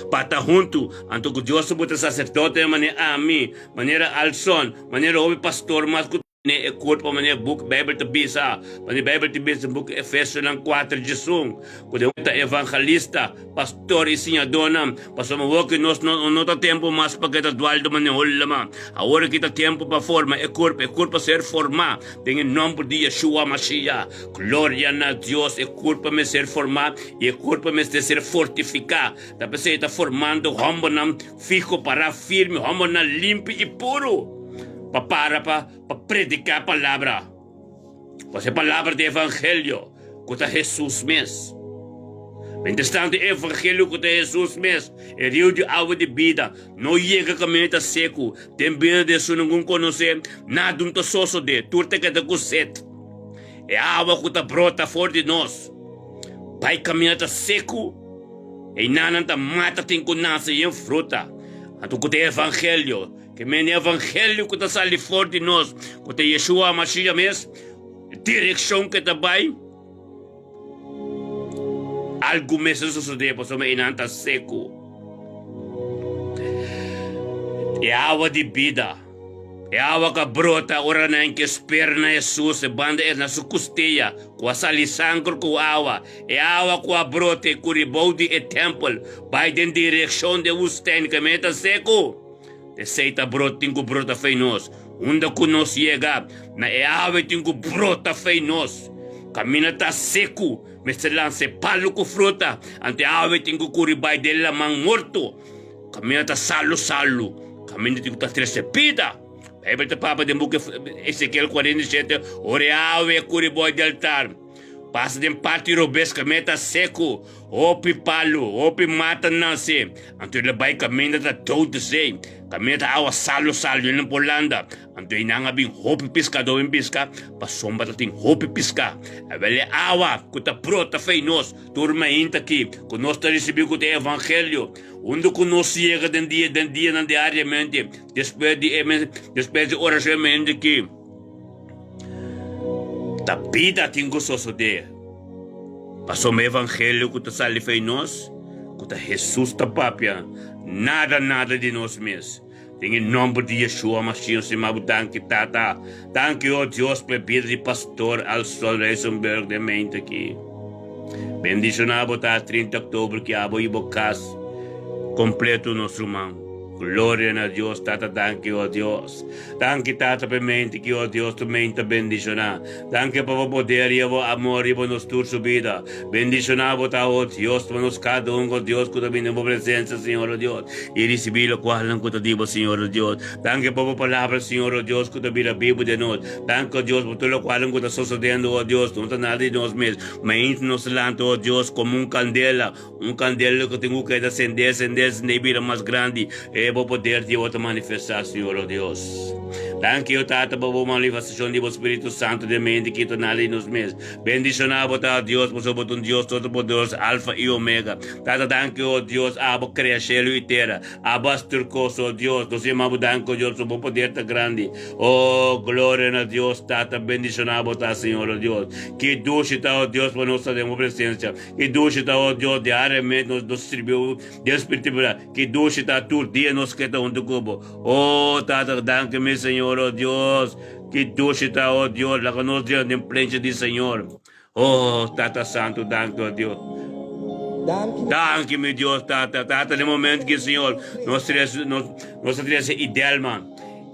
pa ta huntu. Anto ku Dios ta buta saserdote manera ami, manera Alson, manera hopi pastor mas ku tene e kurpo manera buk Beibel ta bisa, manera Beibel ta bisa den buki Efesionan kuater diesun, ku den ta evangelista, pastor i siñadónan, pasobra awor ku nos no no ta tempu mas pa keda dualdo manera holama. Awor aki ta tempu pa forma e kurpo, e kurpo ser formá den e nòmber di Yeshua Mashiach. Gloria na Dios, e kurpa mester formá i e kurpa mester ser fortifiká. Ta p'esei e ta formando hòmbernan fiho, pará firme, hòmbernan limpi i puru. pa para pa pa prediká palabra. Pasobra e palabra di evangelio ku ta Hesus mes. Mientrastantu e evangelio ku ta Hesus mes, e riu di awa di bida, no yega kaminda ta seku, den bida di esun ku konosé, nada no ta sosodé, tur ta keda ku set. E awa ku ta brota for di nos bai kaminda ta seku, einan ta mata tin ku nase yen fruta. Anto ku ta e evangelio, ke men e evangelio ku ta sali for di nos, ku ta Yeshua Mashiach mes, direkshon ku e ta bai, Algu mester sosodé pasobra einan ta seku. E awa di bida, e awa ku a brota ora nan ke spera na Hesus e banda e na su kustia ku a sali sanger ku awa, e awa ku a brota e kuri bou di e tèmpel bai den direkshon di e wustèn ku e ta seku. Esei ta brot tin ku brota fei nos. Unda ku nos yega, na e awe tin ku brota fei nos. Kaminda ta seku, mester lansa e palu ku fruta, anto e awe tin ku kuri bai den laman morto. Kaminda ta salu salu, kaminda tin ku ta trese bida. Beibel ta papia den buki Ezekiel 47, ora e awe kuri boi di altar, Pasa den parti robes kaminda ta seku, hopi palu, hopi mata nase. Anto el a bai kaminda ta dood zee, kaminda ta awa salu salu el no por landa. Anto einan a bin hopi piskadó bin piska, pasobra ta tin hopi piska. Awel e awa ku ta brota fei nos tur mainta aki, ku nos ta risibí ku ta e evangelio, unda ku nos yega den dia den dianan diariamente despues di e despues di orashon e mainta aki. Ta bida tin ku sosodé. Pasobra e evangelio ku ta sali fei nos, ku ta Hesus ta papia, nada nada di nos mes. Den e nomber di Yeshua Mashiach nos yama bo danki Tata. Danki o Dios pa e bida di Pastor Alston Reisenberg den mente aki. Bendishoná bo ta 30 oktober ki abo i bo kas kompleto nos ruman. Gloria na Dios Tata danki o Dios. Danki Tata pa e mente ki o Dios tu mente ta bendishoná. Danki pa bo poder i bo amor riba nos tur su bida. Bendishoná bo ta o Dios pa nos kada un o Dios ku ta bini den bo presensia Señor o Dios i risibí lokualnan ku ta di bo Señor o Dios. Danki pa bo palabra Señor o Dios ku ta bira bibu den nos. Danki o Dios pa tur lokualnan ku ta sosodendo o Dios. No ta nada di nos mes. Mainta nos lanta o Dios komo un kandela. Un kandela ku tin ku keda sendé, sendé, sendé i bira mas grandi. E bo poder di bo ta manifestá, Señor, o Dios. Danki, o Tata, pa bo manifestashon di bo Spiritu Santu den mente ki ta nada di nos mes. Bendishoná bo ta, o Dios, pasobra bo ta un Dios Todopoderoso, Alfa i Omega. Tata, danki, o Dios, abo krea shelu i tera. Abo hasi tur kos, o Dios. Nos yama bo danki, o Dios, pasobra bo poder ta grandi. O, gloria na Dios, Tata, bendishoná bo ta, Señor, o Dios. Ki dushi ta, o Dios, pa nos ta den bo presensia. Ki dushi ta, o Dios, diariamente nos nos sirbi bo den spiritu i berdad. Ki dushi ta tur dia nos keda huntu ku bo. O Tata, danki mi Señor, o Dios. Ki dushi ta, o Dios, laga nos drenta den plenchi di Señor. O Tata Santu, danki, o Dios. Danki, mi Dios, Tata. Tata, den momento ki, Señor, nos trese, nos, nos ta trese Idelma.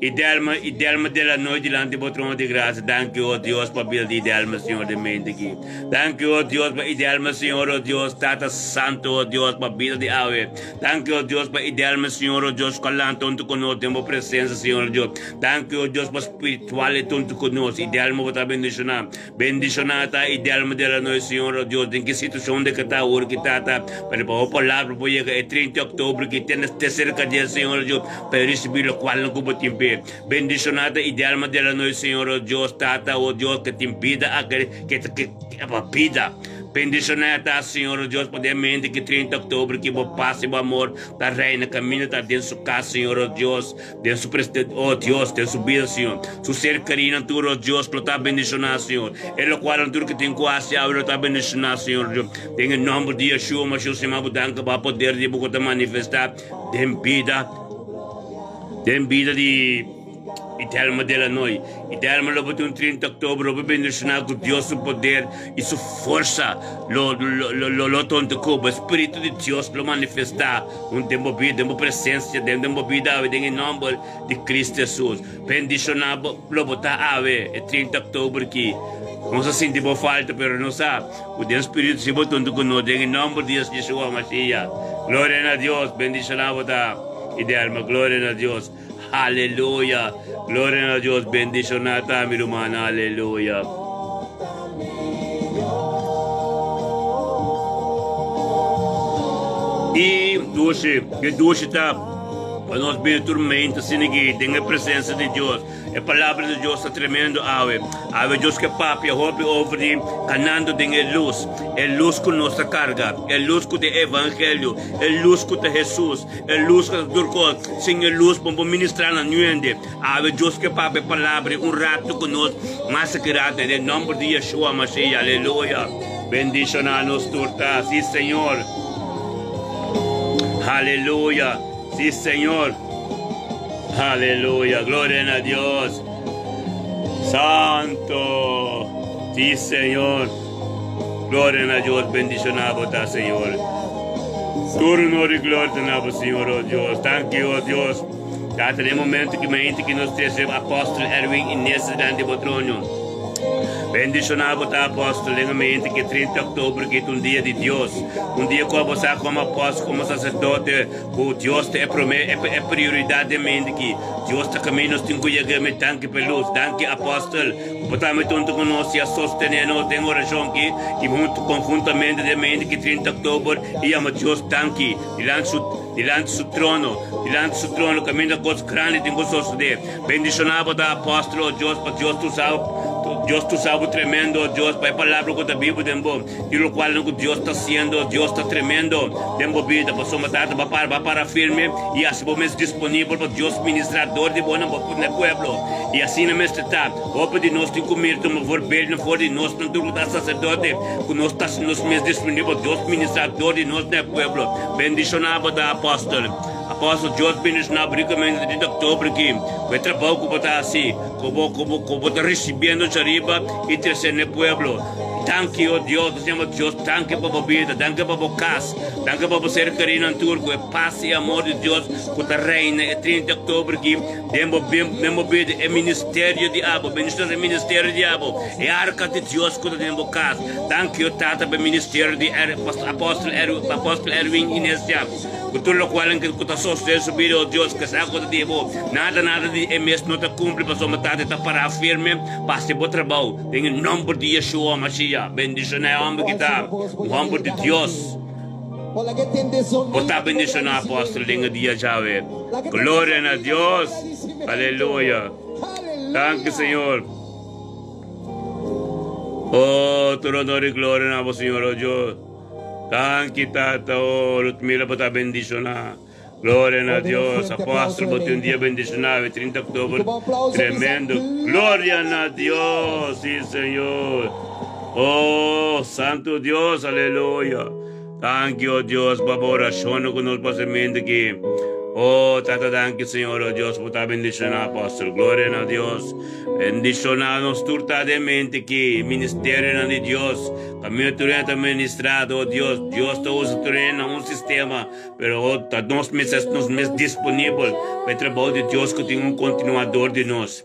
Idelma, Idelma de la noite dilanti bo trono di gracia. Danki, o Dios, pa bida di Idelma, Señor, den mente aki. Danki, o Dios, pa Idelma, Señor, o Dios, Tata Santo, o Dios, pa bida di awe. Danki, o Dios, pa Idelma, Señor, o Dios, ku a lanta huntu ku nos den bo presensia, Señor, o Dios. Danki, o Dios, pa spiritual e ta huntu ku nos. Idelma, bo ta bendishoná. Bendishoná ta Idelma de la noite, Señor, o Dios, den ki situashon de ke ta awor ki, Tata, pero pa bo palabra por yega e 30 di oktober ki te na te serka di e, Señor, o Dios. Pa e risibí lokualnan ku bo tin p'e. Bendishoná ta e di alma di la nois, Señor, o Dios, Tata, o Dios, ke tin bida a ke ke ta ke pa bida. Bendishoná ta, Señor, o Dios, pa den mente ki 30 oktober ki bo pas i bo amor ta reina kaminda ta den su kas, Señor, o Dios, den su pres o Dios, den su bida, Señor. Su ser kerínan tur, o Dios, lo ta bendishoná, Señor. E lokualnan tur ke tin ku hasi awe lo ta bendishoná, Señor, o Dios. Den e nòmber di Yeshua Mashiach, Señor, bo danki pa poder di bo ku ta manifestá. Den bida, den bida di Idelma Delanoy. Idelma lo bo tin un 30 oktober lo bo bendishoná ku Dios su poder i su forsa lo lo lo lo tonte ku bo. Spiritu di Dios lo manifestá un den bo bida, den bo presensia, den den bo bida awe den e nòmber di Cristo Hesus. Bendishoná bo lo bo ta awe e 30 oktober ki. Nos a sinti bo falta pero nos sa. Ku den spiritu si bo tonto ku nos den e nomber di Yeshua Mashiach. Gloria na Dios. Bendiciona bo ta Idelma. Gloria na Dios. Aleluya. Gloria na Dios. Bendishoná ta mi ruman. Aleluya. I dushi, ke dushi ta pa nos bini tur mente asina aki den e presensia di Dios. E palabra di Dios ta tremendo awe. Awe Dios ke papia hopi over di kanando den e lus, e lus ku nos ta karga, e lus ku ta e evangelio, e lus ku ta Hesus, e lus ku ta tur kos. Sin e lus bo no por ministra na niun hende. Awe Dios ke papia e palabra un rato ku nos mas aki rato den e nomber di Yeshua Mashiach. Aleluya. Bendishona nos tur ta. Si Señor. Aleluya. Si Señor. Aleluya. Gloria na Dios. Santo. Si Señor. Gloria na Dios. Bendishona bo ta Señor. Tur honor y gloria ta na bo Señor, oh Dios. Thank you, oh Dios. Tata, den momento ki mainta ki nos trese Apóstol Erwin Inés dilanti bo trono. Bendishoná bo ta Apóstol den e mainta ki 30 oktober ki ta un dia di Dios. Un dia ku abo sa komo apóstol, komo saserdote, ku Dios ta e promé, e prioridat den mainta ki. Dios ta kaminda nos tin ku yega mi danki pa e lus. Danki Apóstol ku bo ta mete huntu ku nos i a sostené nos den orashon ki i huntu konhuntamente den mainta ki 30 oktober i yama Dios danki dilanti su Dilanti su trono, dilanti su trono, kaminda kos grandi tin ku sosodé. Bendishoná bo ta, apòstel, o Dios, pa Dios ta usa bo, Dios ta usa bo tremendo, o Dios, pa e palabra ku ta bibu den bo, i lokualnan ku Dios ta hasiendo, o Dios, ta tremendo den bo bida. Pasobra Tata, bo a para, bo a para firme i hasi bo mes disponibel pa Dios ministrá dor di bo na bo na e pueblo. I asina mester ta. Hopi di nos tin ku mira tuma voorbeeldnan for di nos nan tur ku ta saserdote, ku nos ta hasi nos mes disponibel pa Dios ministrá dor di nos na e pueblo. Bendishoná bo ta apòstel. Apòstel Dios bendishoná bo rikamente di oktober aki ku e trabou ku bo ta hasi, ku bo ku bo ku bo ta risibiendo djariba i trese na e pueblo. Danki o Dios, nos yama Dios danki pa bo bida, danki pa bo kas, danki pa bo ser kerinan tur ku e pas i amor di Dios ku ta reina e 30 di oktober aki den bo den bo bida, e ministerio di abo, bendishoná e ministerio di abo, e arka di Dios ku ta den bo kas. Danki o Tata pa e ministerio di Apòstel Apòstel Erwin Inesia ku tur lokual ku ta sostene su bida, o Dios, ke sa ku ta di bo, nada nada di e mes no ta kumpli pasobra Tata e ta pará firme pa hasi bo trabou den e nòmber di Yeshua Mashiach. Bendishoná e hòmber ki ta un hòmber di Dios. Bo ta bendishoná Apòstel den e dia djawe. Gloria na Dios! Aleluya! Danki Señor. Oh, tur honor i gloria na bo, Señor, oh Dios. Danki, Tata, oh, Ludmila, bo ta bendishoná. Gloria na Oh, den un Dios. fuerte Apóstol, aplauso bo tin un dia realmente. bendishoná, e 30 Y oktober. como aplauso bisa, Tremendo. Gloria Gloria na na Dios. Dios, sí, Señor. Oh, Santo Dios, aleluya. Danki, oh Dios, pa bo orashonnan ku nos pasa mente aki. Oh, Tata, danki, Señor, oh Dios, bo ta bendishoná, Apóstol. Gloria na Dios. Bendishoná nos tur ta den mente ki ministerionan di Dios. Kaminda tur hende ta ministrado, oh Dios. Dios ta usa tur hende na un sistema, pero oh, ta nos mes es nos mes disponibel pa e trabou di Dios ku tin un kontinuador di nos.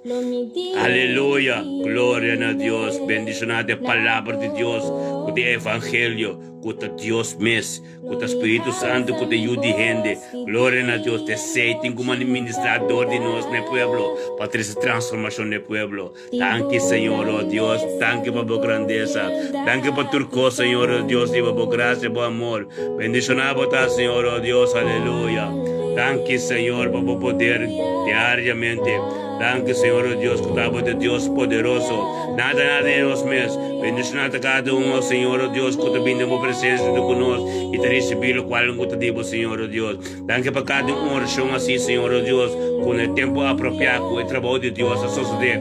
Aleluya! Gloria na Dios! Bendishoná ta e Palabra di Dios ku ta e Evangelio, ku ta Dios mes. Ku ta Spiritu Santu ku ta yu di hende. Gloria na Dios. T'esei tin ku ministrá dor di nos na e pueblo pa trese transformashon na e pueblo. Danki Señor, oh Dios. Danki pa bo grandesa. Danki pa tur kos, Señor, oh Dios, riba bo grasia, bo amor. Bendishoná bo ta, Señor, oh Dios. Aleluya. Danki, Señor, pa bo poder diariamente. Danki, Señor, oh Dios, ku ta bo ta Dios poderoso. Nada, nada di nos mes. Bendishoná ta kada un, o Señor, o Dios, ku ta bini den bo presensia huntu ku nos i ta risibí lokual ku ta di bo, Señor, o Dios. Danki pa kada un orashon así, Señor, o Dios, ku na e tempu apropiá ku e trabou di Dios a sosodé,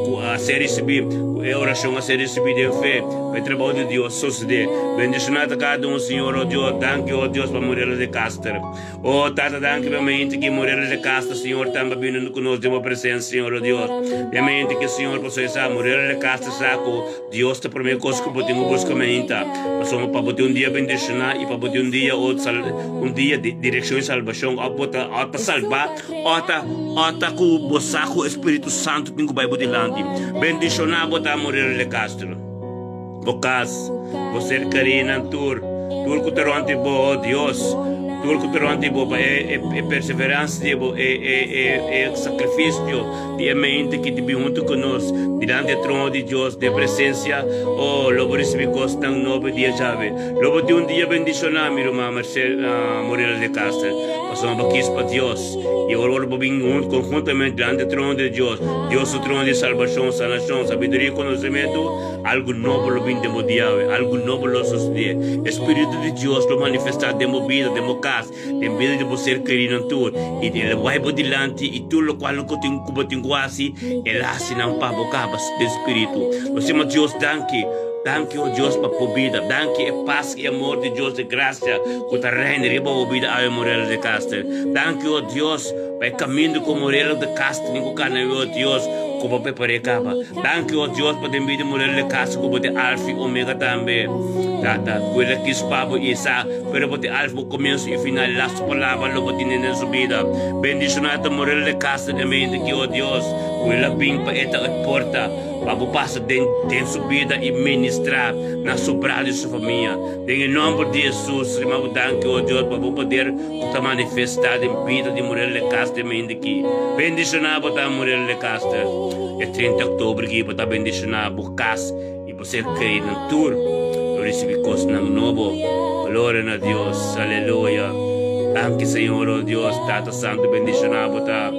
ku a ser risibí, ku e orashon a ser risibí den fe, pa e trabou di Dios sosodé. Bendishoná ta kada un, Señor, o Dios. Danki, o Dios, pa Morela de Caster. O Tata, danki pa mente ki Morela de Castro, Señor, tambe a bini huntu ku nos den bo presensia, Señor, o Dios. Den mente ki, Señor, pasobra e sa, Morela de Castro sa ku Dios ta promé kos ku bo tin ku buska mainta, pasobra pa bo tin un dia bendishoná i pa bo tin un dia o un dia di direkshon i salbashon, òf bo ta òf ta salbá òf ta òf ta ku bo sa ku e Spiritu Santu tin ku bai bo dilanti. Bendishoná bo ta, Morela de Castro. Bo kas, bo ser kerinan tur, tur ku ta rònt di bo, o Dios. Tur ku ta rònt di bo pa e e perseveransia di bo, e e e e sakrifisio di e mente ki ta bin huntu ku nos dilanti e trono di Dios den presensia. Oh, lo bo risibí kosnan nobo e dia djawe. Lo bo tin un dia bendishoná, mi ruman Merced Morelo de Castro, pasobra bo kis pa Dios. I ora bo bin huntu konhuntamente dilanti e trono di Dios, Dios su trono di salbashon, sanashon, sabiduria i konosementu, Algu nobo lo bin den bo diawe, algu nobo lo sosodé. E Spiritu di Dios lo manifestá den bo bida, den bo kas, den bida di bo ser kerinan tur, i El lo bai bo dilanti i tur lokual ku tin ku bo tin ku hasi, El a hasi nan pa bo kaba den Spiritu. Nos yama Dios danki, danki o Dios pa bo bida, danki e pas i amor di Dios, e grasia ku ta reina riba bo bida awe Morelo de Caster. Danki o Dios pa e kaminda ku Morelo de Caster tin ku kana awe o Dios ku bo prepar'é kaba. Danki, o Dios, pa den bida Morel de casa ku bo te Alfa i Omega tambe. Tata, ku el a kis pa bo i sa, pero bo te Alfa, bo komienso i final, lastu palabra lo bo tene den su bida. Bendishoná ta Morel de casa den mente ki, o Dios, ku el a bin pa e ta e porta pa bo pasa den den su bida i ministrá na sobrá di su famia. Den e nòmber di Hesus, rima bo danki, o Dios, pa bo poder ku ta manifestá den bida di Morel de casa den mente ki. Bendishoná bo ta Morel de Castro. E 30 oktober ki bo ta bendishoná bo kas i bo ser kreinan tur lo risibí kosnan nobo. Gloria na Dios. Aleluya. Danki Señor, oh Dios, Tata Santu bendishoná bo ta.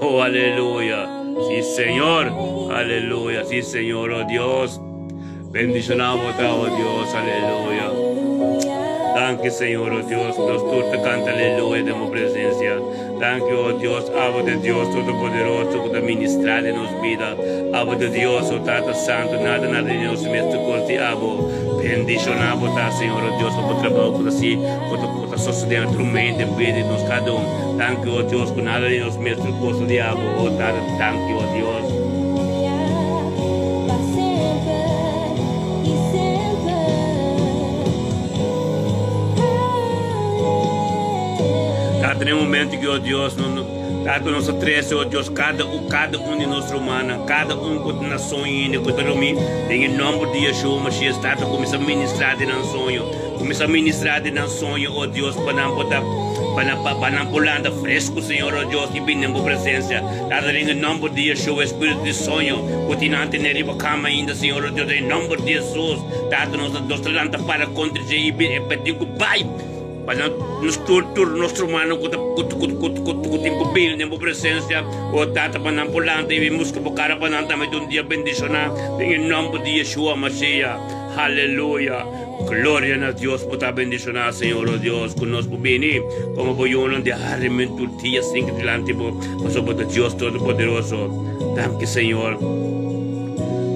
Oh aleluya. Si Señor. Aleluya. Si Señor, oh Dios. Bendishoná bo ta, oh Dios, aleluya. Danki, Señor, oh Dios, nos tur ta kanta aleluya den bo presensia. Danki, oh Dios, abo ta Dios Todopoderoso ku ta ministrá den nos bida. Abo ta Dios, oh Tata Santu, nada nada di nos mes ta kos di abo. Bendishoná bo ta, Señor, oh Dios, pa bo trabou ku ta si, ku ta ku ta sosodé na tur mente den bida di nos kada un. Danki, oh Dios, ku nada di nos mes ta kos di abo, oh Tata, danki, oh Dios. Tata, den momento ki, oh Dios, no, no, Tata, nos a trese, oh Dios, kada un, kada un di nos rumannan, kada un ku ta na soño ainda, ku ta drumí, den e nomber di Yeshua Mashiach, Tata, kuminsá ministrá den nan soño, kuminsá ministrá den nan soño, oh Dios, pa nan por ta, pa nan, pa nan por lanta fresku, Señor, oh Dios, i bini den bo presensia. Tata, den e nomber di Yeshua, espiritu di soño ku tin nan tene riba kama ainda, Señor, oh Dios, den e nomber di Jesus, Tata, nos ta, nos ta lanta para kontra dje i e tin ku bai pa nan, nos tur, tur nos rumannan ku ta, ku, ku, ku, ku, ku tin ku bini den bo presensia, oh Tata, pa nan por lanta i bin buska bo kara pa nan tambe ta un dia bendishoná, den e nomber di Yeshua Mashiach. Haleluya! Gloria na Dios, bo ta bendishoná, Señor, oh Dios, ku nos por bini komo bo yunan di hardimentu tur dia sinka dilanti bo, pasobra bo ta Dios Todopoderoso. Danki, Señor.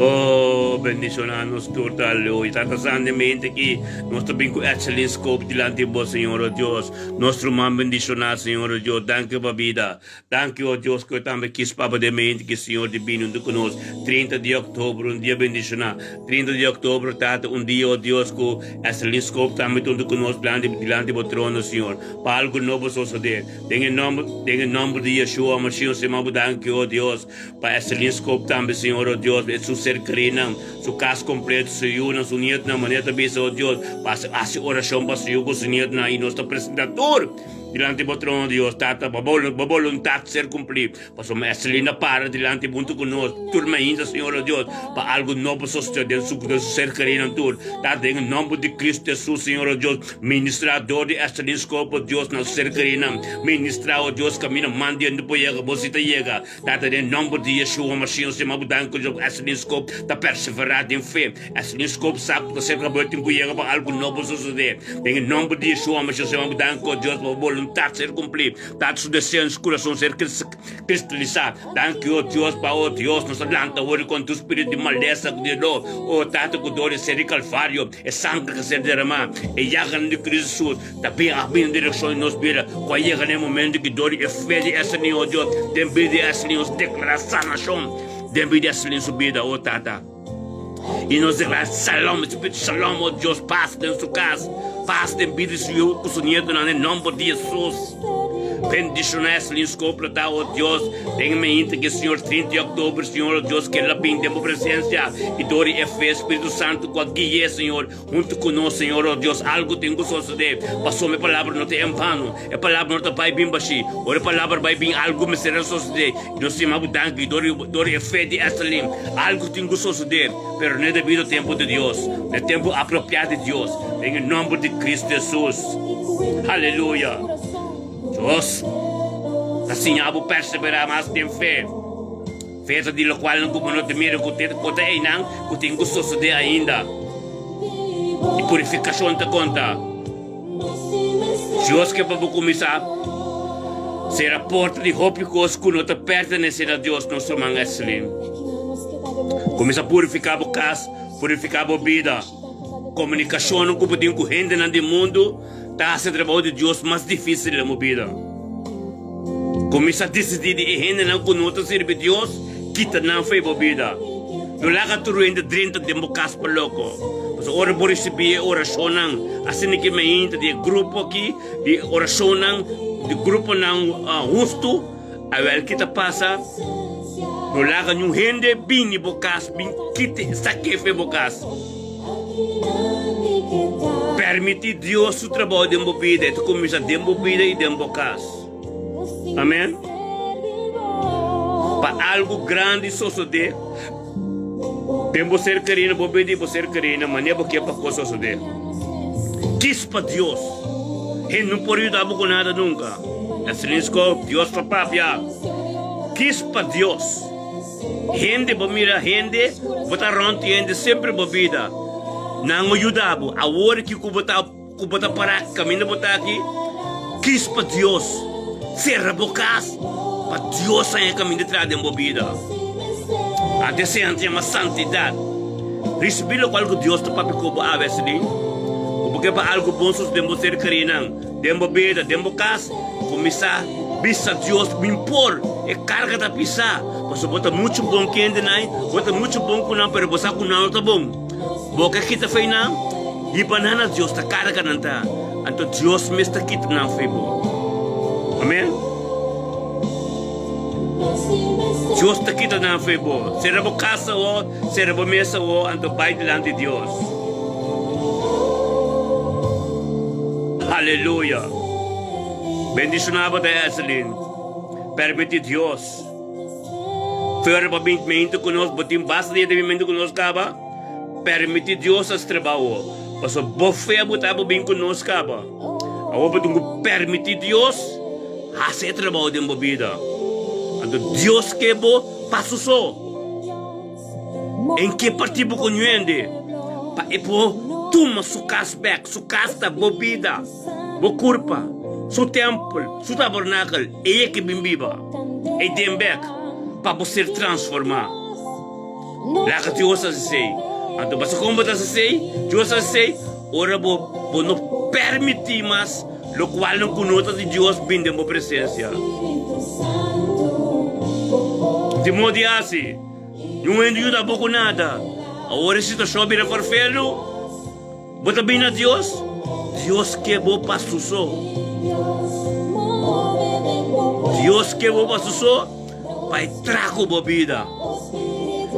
Oh, bendishoná nos tur ta aleluya. Tata Santo, mente ki nos ta bin ku excellent scope dilanti bo, Señor, oh Dios. Nos ruman bendishoná, Señor, oh Dios. Danki pa bida. Danki, oh Dios, ku e tambe kis papa den mente ki Señor di bini huntu ku nos 30 di òktober, un dia bendishoná. 30 di òktober, Tata, un dia, oh Dios, ku Estelin Scope tambe ta huntu ku nos dilanti, dilanti bo trono, Señor, pa algu nobo sosodé. Den e nòmber, den e nòmber di Yeshua Mashiach, Señor, bo danki, oh Dios, pa Estelin Scope tambe, Señor, oh Dios, e su ser kerinan, su kas kompleto, su yunan, su nietonan, manera ta bisa, oh Dios, pa hasi orashon pa su yu ku su nietonan, i nos ta presentá tur. Dilanti bo trono, Dios Tata, bo bo boluntat ser kumplí. Pasobra Estelina para dilanti huntu ku nos tur mainta, Señor o Dios, pa algu nobo sosodé den su den su ser kerínan tur. Tata, den e nòmber di Kristu Hesus, Señor o Dios, ministrá dor di Estelin Scope, o Dios, na su ser kerínan. Ministrá, o Dios, kaminda man di hende por yega, bo si ta yega. Tata, den nòmber di Yeshua Mashiach, Señor, bo danki, o Dios, ku Estelin Scope ta perseverá den fe. Esei scope sa ku ta ser kabel tin ku yega pa algu nobo sosodé. Den e nomber di Yeshua Mashiach Señor mi danki o Dios pa bo boluntat ser kumplí. Tata su deseo den su kurason ser kristalisá. Danki o Dios pa o Dios nos a lanta awor kontra tur spiritu di malesa ku di doló o Tata ku dor di ser di Kalvario e sangre ku a ser deramá e yaganan di Cristo Jesus ta bin a bin den direkshon di nos bida ku a yega na e momento ki dor di e fe di esei o Dios den bida di esei nos deklará sanashon den bida di esei su bida o Tata. I nos declara shalom, Espíritu shalom, oh Dios, paz den su cas, paz den vida di su yu cu su nietonan, den nomber di Jesus. Bendiciona Eslin Scopla ta, oh Dios, den e mainta ki, Señor, 30 di october, Señor, oh Dios, ke el a bin den bo presencia y dor di e fe, Spiritu Santo cu a gui'e, Señor, hunto cu nos, Señor, oh Dios, algo tin cu sosode, pasobra e palabra no ta en vano, e palabra no ta bay bin bashi, ora e palabra bay bin, algo mester a sosode, y nos yama bo danki dor di, dor di e fe di Eslin, algo tin cu sosode, pero n'e debido tempo di Dios, n'e tempo apropia di Dios, den e nomber di Cristo Jesus. Aleluya! Dios ta siña bo perseverá mas den fe. Fe ta di lokualnan ku bo no ta mira ku te ku ta einan ku tin ku sosodé ainda. I purifikashon ta konta. Dios ke pa bo kuminsá sera porta di hopi kos ku no ta pertenesé na Dios, nos ruman Eslin. Kuminsá purifiká bo kas, purifiká bo bida. Komunikashonnan ku bo tin ku hendenan di mundu ta hasi e trabou di Dios mas difísil den bo bida. Kuminsá disidí di e hendenan ku no ta sirbi Dios, kita nan for di bo bida. No laga tur hende drenta den bo kas pa loko. Pasobra ora bo risibí e orashonnan asina ki mainta di e grupo aki di orashonnan di gruponan hustu, awel ki ta pasa? No laga niun hende bini bo kas bin kita e sake for di bo kas. Permití Dios su trabou den bo bida. E ta kuminsá den bo bida i den bo kas. Amèn. Pa algu grandi sosodé den bo ser kerí na bo bida i bo ser kerí na manera bo ke pa kos sosodé. Kis pa Dios. Hende no por yuda bo ku nada nunka. Esrinsco, Dios ta papia. Kis pa Dios. Hende bo mira hende bo ta rond di hende semper bo bida nan a yuda bo awor ki ku bo ta ku bo ta para kaminda bo ta aki kis pa Dios sera bo kas pa Dios haña kaminda traha den bo bida a desean ta yama santidat risibi lokual ku Dios ta papia ku bo awe asina ku bo ke pa algu bon sus den bo ser kerinan. Den bo bida, den bo kas, kuminsá bisa Dios, Mi por, e karga ta pisá, pasobra bo ta muchu bon ku hendenan, bo ta muchu bon ku nan, pero bo sa ku nan no ta bon. Bo ke kita fe nan, hiba nan na Dios, ta karga nan ta, anto Dios mes ta kita nan fe bo. Amen. Dios ta kita nan fe bo. Sera bo kas awor, sera bo mes awor, anto bai dilanti Dios. Aleluya! Bendiciona bo ta Eselin. Permiti Dios. Fuera pa bin mento cu nos, bo tin basta dia di bin mento cu nos caba. Permiti Dios haci trabao. Pasobra bo fe bo ta bo bin cu nos caba. Awor bo tin cu permiti Dios haci e trabao den bo bida. Anto Dios ke bo pa su so. En ke parti bo ku ñuende pa e por tuma su kas bek? Su kas ta bo bida, bo kurpa, su tèmpel, su tabernakel, ei e ke bin biba ei den bek pa bo ser transformá. Laga Dios hasi esei. Anto basa kon bo ta hasi esei? Dios hasi esei ora bo bo no permití mas lokualnan ku no ta di Dios bin den bo presensia. Di modi hasi. Niun hende yuda bo ku nada. Awor e situashon a bira farfelu, bo ta bini na Dios? Dios ke bo pa su so. Dios ke bo pa su so pa e traha ku bo bida.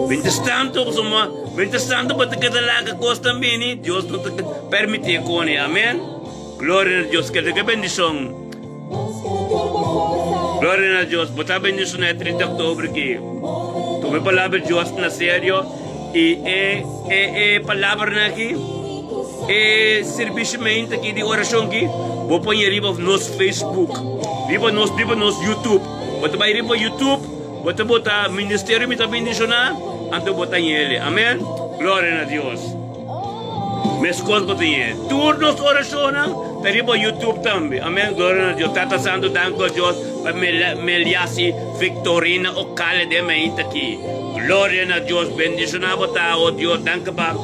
Mientrastanto, pasobra mientrastanto bo ta keda laga kosnan bini, Dios no ta permiti e koni. Amen. Gloria na Dios. Keda ke bendishon. Gloria na Dios. Bo ta bendiciona e 30 di october aki. Tuma e palabra di Dios na serio y e e e palabranan aki, e serviciomento aki di oracion aki, bo pone riba nos Facebook, riba nos riba nos YouTube. Bo ta bay riba YouTube, bo ta bota Ministerio Mi Ta Bendiciona, anto bo ta yele. Amen. Gloria na Dios. Meskos bo tin e. Tur nos orashonnan ta riba YouTube tambe. Amen. Gloria na Dios. Tata Santu, danki o Dios pa Meliasi Victorina Ocale den mainta aki. Gloria na Dios. Bendishona bo ta, o Dios. Danki pa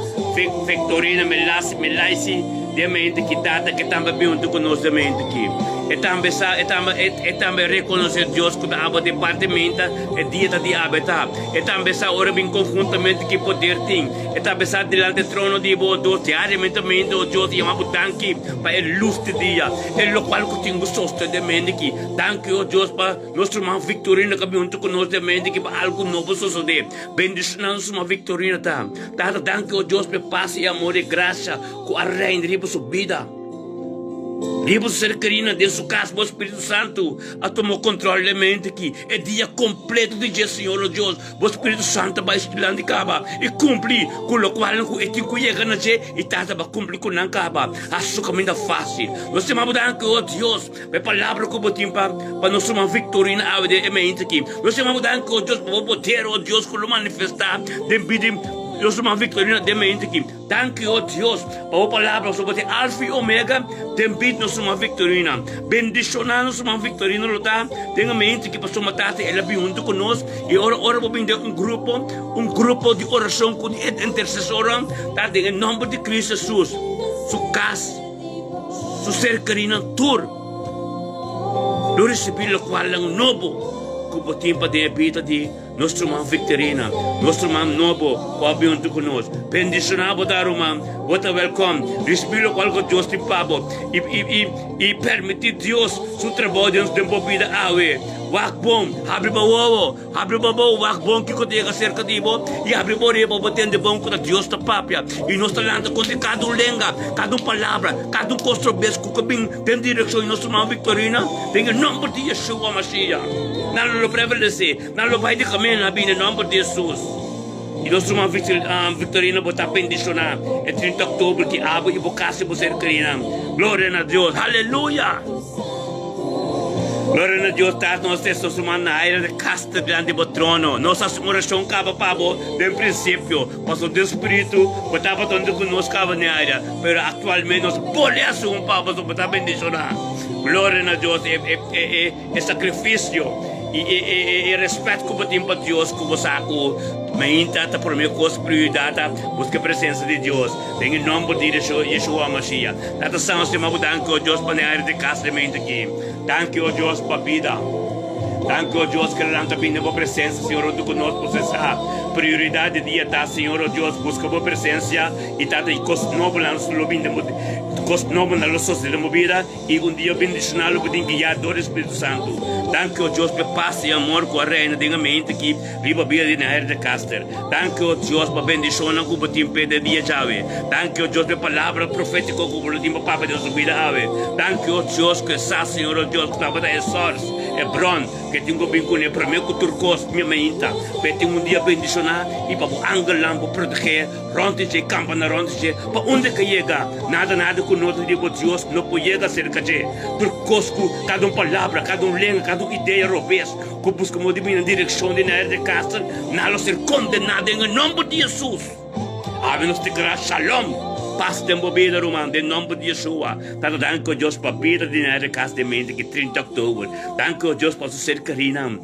Victorina Melaisi den mainta aki. Tata, ke tambe bin huntu ku nos den mainta aki. E tambe sa, e tambe, e, e tambe rekonosé Dios ku ta abo di parti menta, e dia ta di abe ta. E tambe sa ora bin konhuntamente ki poder tin. E tambe sa dilanti e trono di bo, o Dios, diariamente mende, o Dios, yama bo danki pa e lus di dia, e lokual ku tin ku sostendé mende ki. Danki, o Dios, pa nos ruman Victorino ku a bin huntu ku nos den mende ki pa algu nobo sosodé. Bendishoná nos ruman Victorino ta. Tata, danki, o Dios, pa e pas i amor i grasia ku a reina riba su bida. Riba su ser kerina den su kas, bo Spiritu Santu a tuma kontrol den mente ki e dia kompleto di dje, Señor nos Dios, bo Spiritu Santu a bai su dilanti kaba i kumpli ku lokualnan ku e tin ku yega na dje i Tata ba kumpli ku nan kaba. Hasi su kaminda fásil. Nos ta yama bo danki, o Dios, pa e palabra ku bo tin pa pa nos ruman Victorina awe den e mente aki. Nos ta yama bo danki, o Dios, pa bo poder, o Dios, ku lo manifestá den bida di nos ruman Victorina den e mente aki. Danki, o Dios, pa bo palabra pasobra bo ta e Alfa i Omega den bida nos ruman Victorina. Bendiciona nos ruman Victorina lo ta den e mente ki pasobra Tata el a bin hunto cu nos y ora ora bo bin den un grupo, un grupo di oracion cu di intercesornan ta den e nomber di Cristo Jesus su cas, su ser kerinan tur lo ricibi locualnan nobo cu bo tin pa den e bida di. Nos ruman Victorina, nos ruman nobo ku a bin huntu ku nos. Bendishoná bo ta, ruman. Bo ta wèlkòm. Risibí lokual ku Dios tin pa bo i, i, i, i permití Dios su trabou den, den bo bida awe. Wak bon. Habri bo wowo. Habri bo bowo. Wak bon kiko ta yega serka di bo i habri bo orea pa bo tende bon ku ta Dios ta papia. I nos ta lanta kontra kada un lenga, kada un palabra, kada un kos trobes ku ka bin den direkshon di nos ruman Victorina, den e nòmber di Yeshua Mashiach. Nan lo prevalesé. Nan lo bai di kaminda na bini nòmber di Hesus. I nos ruman Victorino bo ta bendishoná e 30 oktober ki abo i bo kas i bo ser kerinan. Gloria na Dios. Haleluya! Gloria na Dios Tata nos ta nos ruman Naira de Castro dilanti bo trono. Nos hasi un orashon kaba pa bo den prinsipio, pasobra den spiritu bo tabata huntu ku nos kaba Naira, pero aktualmente nos bolbe hasi un pa bo pasobra bo ta bendishoná. Gloria na Dios. E e e E sakrifisio i e rèspèt ku bo tin pa Dios ku bo sa ku mainta ta promé kos prioridat ta buska e presensia di Dios. Den e nòmber di Yeshua Mashiach. Tata Santu stima bo danki o Dios pa ne aire di kas den mainta aki. Danki o Dios pa bida. Danki o Dios ku nan ta bini den bo presensia Señor huntu ku nos prosesá. Prioridat di dia ta Señor o Dios buska bo presensia i tata i kos nobo nan lo bini den bo kos nobo nan lo sosodé den bo bida. I un dia bendishoná lo bo tin guiá dor di Spiritu Santu. Danki, o Dios, p'e pas i amor ku a reina den e mente aki riba bida di Nair de Caster. Danki, o Dios, pa bendishonnan ku bo tin p'e den dia djawe. Danki, o Dios, p'e palabra profétiko ku bo lo tin pa papia den su bida awe. Danki, o Dios, ku e sa, Señor, o Dios, ku tabata e sòrs, e bron, ku e tin ku bin kuné promé ku tur kos, mi mainta, p'e tin un dia bendishoná i pa bo angelnan bo protegé. Rònt di dje, kampa na rònt di dje, pa unda ke yega, nada nada ku no ta di bo Dios no por yega serka dje. Tur kos ku kada un palabra, kada un lenga, kada un idea robes ku buska moda di bini na direkshon di Nair de Castro, nan lo ser kondená den e nòmber di Hesus. Awe nos deklará shalom, pas den bo bida ruman, den nòmber di Yeshua. Tata danki o Dios pa bida di Nair de Castro den mente ki 30 òktober. Danki o Dios pa su ser kerinan.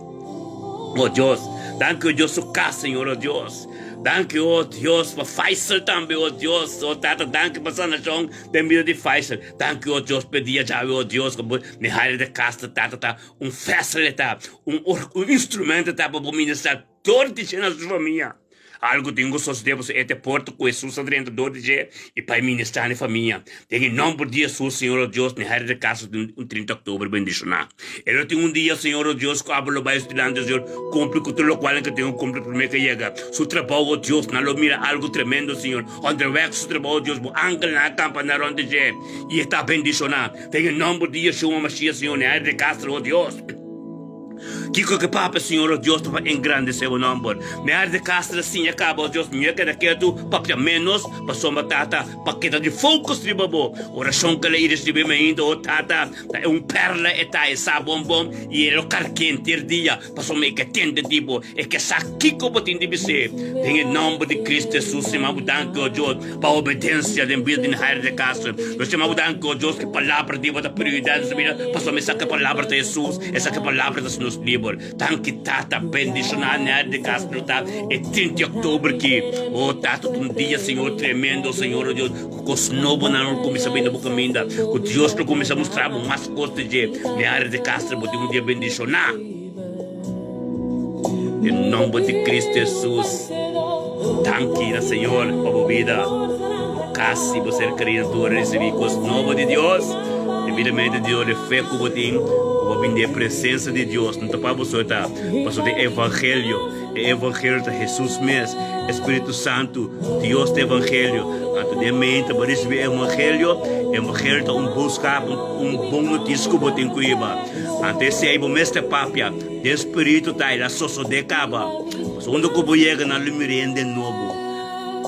O Dios, danki o Dios su kas, Señor o Dios. Danki o Dios pa Faisal tambe o Dios o Tata danki pa sanashon den bida di Faisal danki o Dios pa e dia djawe o Dios ku bo mi haña de kas ta Tata ta un vessel e ta un un instrumento e ta pa bo ministra dor di dje na su famia algu tin ku sosode pasobra e ta e porta ku Hesus a drenta dor di dje i pa e ministra na e famia den e nomber di Hesus Señor o Dios mi haña de kas un 30 oktober bendishoná. E lo tin un dia, Señor, o Dios, ku abo lo bai su dilanti, o Señor, kumpli ku tur lokual nan ke tin ku kumpli promé ke yega su trabou, o Dios. Nan lo mira algu tremendo, Señor. Onderweg su trabou, o Dios, bo angelnan a kampa na rònt di dje i e ta bendishoná. Den e nòmber di Yeshua Mashiach, Señor, na e área di Castro, o Dios. Kiko ke papia, Señor, o Dios, ta pa engrandesé bo nòmber. Na e área di Castro siña kaba, o Dios, mi a keda ketu, papia ménos, pasobra, Tata, pa keda di focus riba bo. Orashon ke lo i risibí mi ainda, o Tata. Ta e un perla e ta e sa bon bon i e lo karg'é henter dia, pasobra e ke tende di bo, e ke sa kiko bo tin di bis'é. Den e nòmber di Kristu Hesus, stima bo danki, o Dios, pa obedensia den bida di Nhair de Castro. Nos stima bo danki, o Dios, ku e palabra di bo ta prioridat den nos bida, pasobra e sa ku e palabra ta Hesus, e sa ku e palabra ta nos libo. oktober. Danki Tata, bendishoná Nery de Castro ta e 30 di oktober ki. Oh Tata, ta un dia Señor tremendo, Señor oh Dios, ku kos nobonan lo kuminsá bini na bo kaminda, ku Dios lo kuminsá mustra bo mas kos di dje. Nery de Castro, bo tin un dia bendishoná. Den nomber di Cristo Jesus, danki na Señor pa bo bida, bo cas y bo ser querido tur a ricibi cos nobo di Dios. Debidamente Dios e fe cu bo tin, cu bo bin den e presencia di Dios, no ta pa bo so e ta, pasobra den Evangelio, e Evangelio ta Jesus mes, e Spiritu Santu, Dios ta Evangelio. Anto den mente bo ricibi e Evangelio, Evangelio ta un boodschap, un bon noticia cu bo tin cu hiba. Anto esei bo mester papia den spiritu ta el a sosodé kaba. Pasobra unda ku bo yega nan lo mira hende nobo.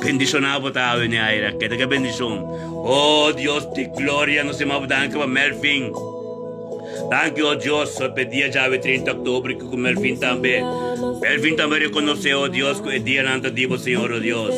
Bendishoná bo ta awe Neaira, keda ke bendishon. O Dios di gloria, nos yama bo danki pa Melvin. Danki o Dios pa e dia djawe 30 oktober ki ku Melvin tambe. Melvin tambe rekonosé o Dios ku e dianan ta di bo Señor o Dios.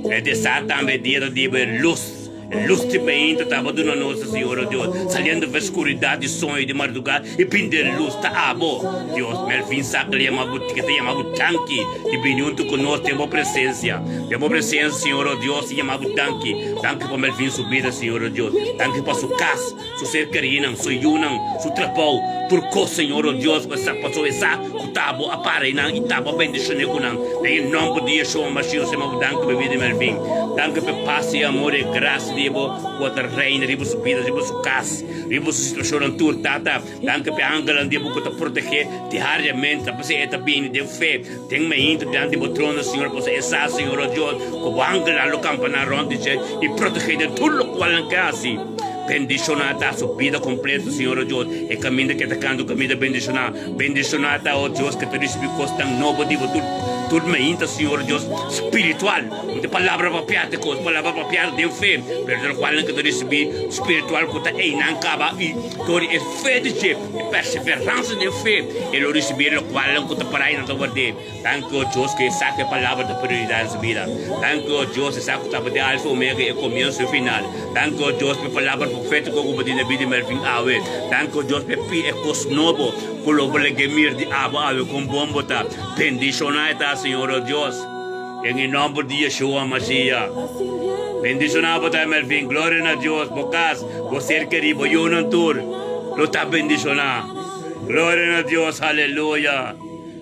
E desa tambe e dia ta di bo e lus. E lus di mainta taba duna nos, Señor, o Dios, saliendo fe skuridat di soño di mardugá i bini den lus. Ta abo, Dios, Melvin Sakel yama bo, ke ta yama bo danki di bini huntu ku nos den bo presensia. Den bo presensia, Señor, o Dios, i yama bo danki. Danki pa Melvin su bida, Señor, o Dios. Danki pa su kas, su ser kerinan, su yunan, su trabou, tur kos, Señor, o Dios, ku e sa pasó, e sa ku ta abo a para einan i ta abo a bendishoné ku nan. Den e nòmber di Yeshua Mashiach, nos yama bo danki pa e bida di Melvin. Danki pa e pas i amor i e grasia di bo ku a ta reina riba su bida, riba su kas, riba su situashonnan tur, Tata. Danki pa e angelnan di bo ku ta protegé diariamente, ta p'esei e ta bini den fe, den mainta dilanti di bo trono, Señor, pasobra e sa, Señor, o Dios, ku bo angelnan lo kampaná rònt di dje i protegé den tur lokual nan ke hasi. Bendishoná ta su bida kompleto, Señor, o Dios, e kaminda ku e ta kanta un kaminda bendishoná. Bendishoná ta, o Dios, ku e ta risibí kosnan nobo di bo tur tur mainta, Señor, o Dios, spiritual. Un ta palabra papiá ta kos, palabra papiá den fe, pero ta lokualnan ku ta risibí spiritual ku ta einan kaba i dor di e fe di dje, e perseveransa den fe, e lo risibí e lokualnan ku ta pará einan ta ward'é. Danki, o Dios, ku e sa ku e palabra ta prioridat den su bida. Danki, o Dios, e sa ku tabata e Alfa i Omega, e komienso i e final. Danki, o Dios, pa e palabra profétiko ku bo tin na bida di Melvin awe. Danki, o Dios, pa e pia e kos nobo ku lo bo lag'é mira di abo awe kon bon bo ta. Bendishoná e ta, Señor, o Dios. Den e nòmber di Yeshua Mashiach. Bendishoná bo ta, Melvin. Gloria na Dios. Bo kas, bo ser kerí, bo yunan tur lo ta bendishoná. Gloria na Dios. Aleluya.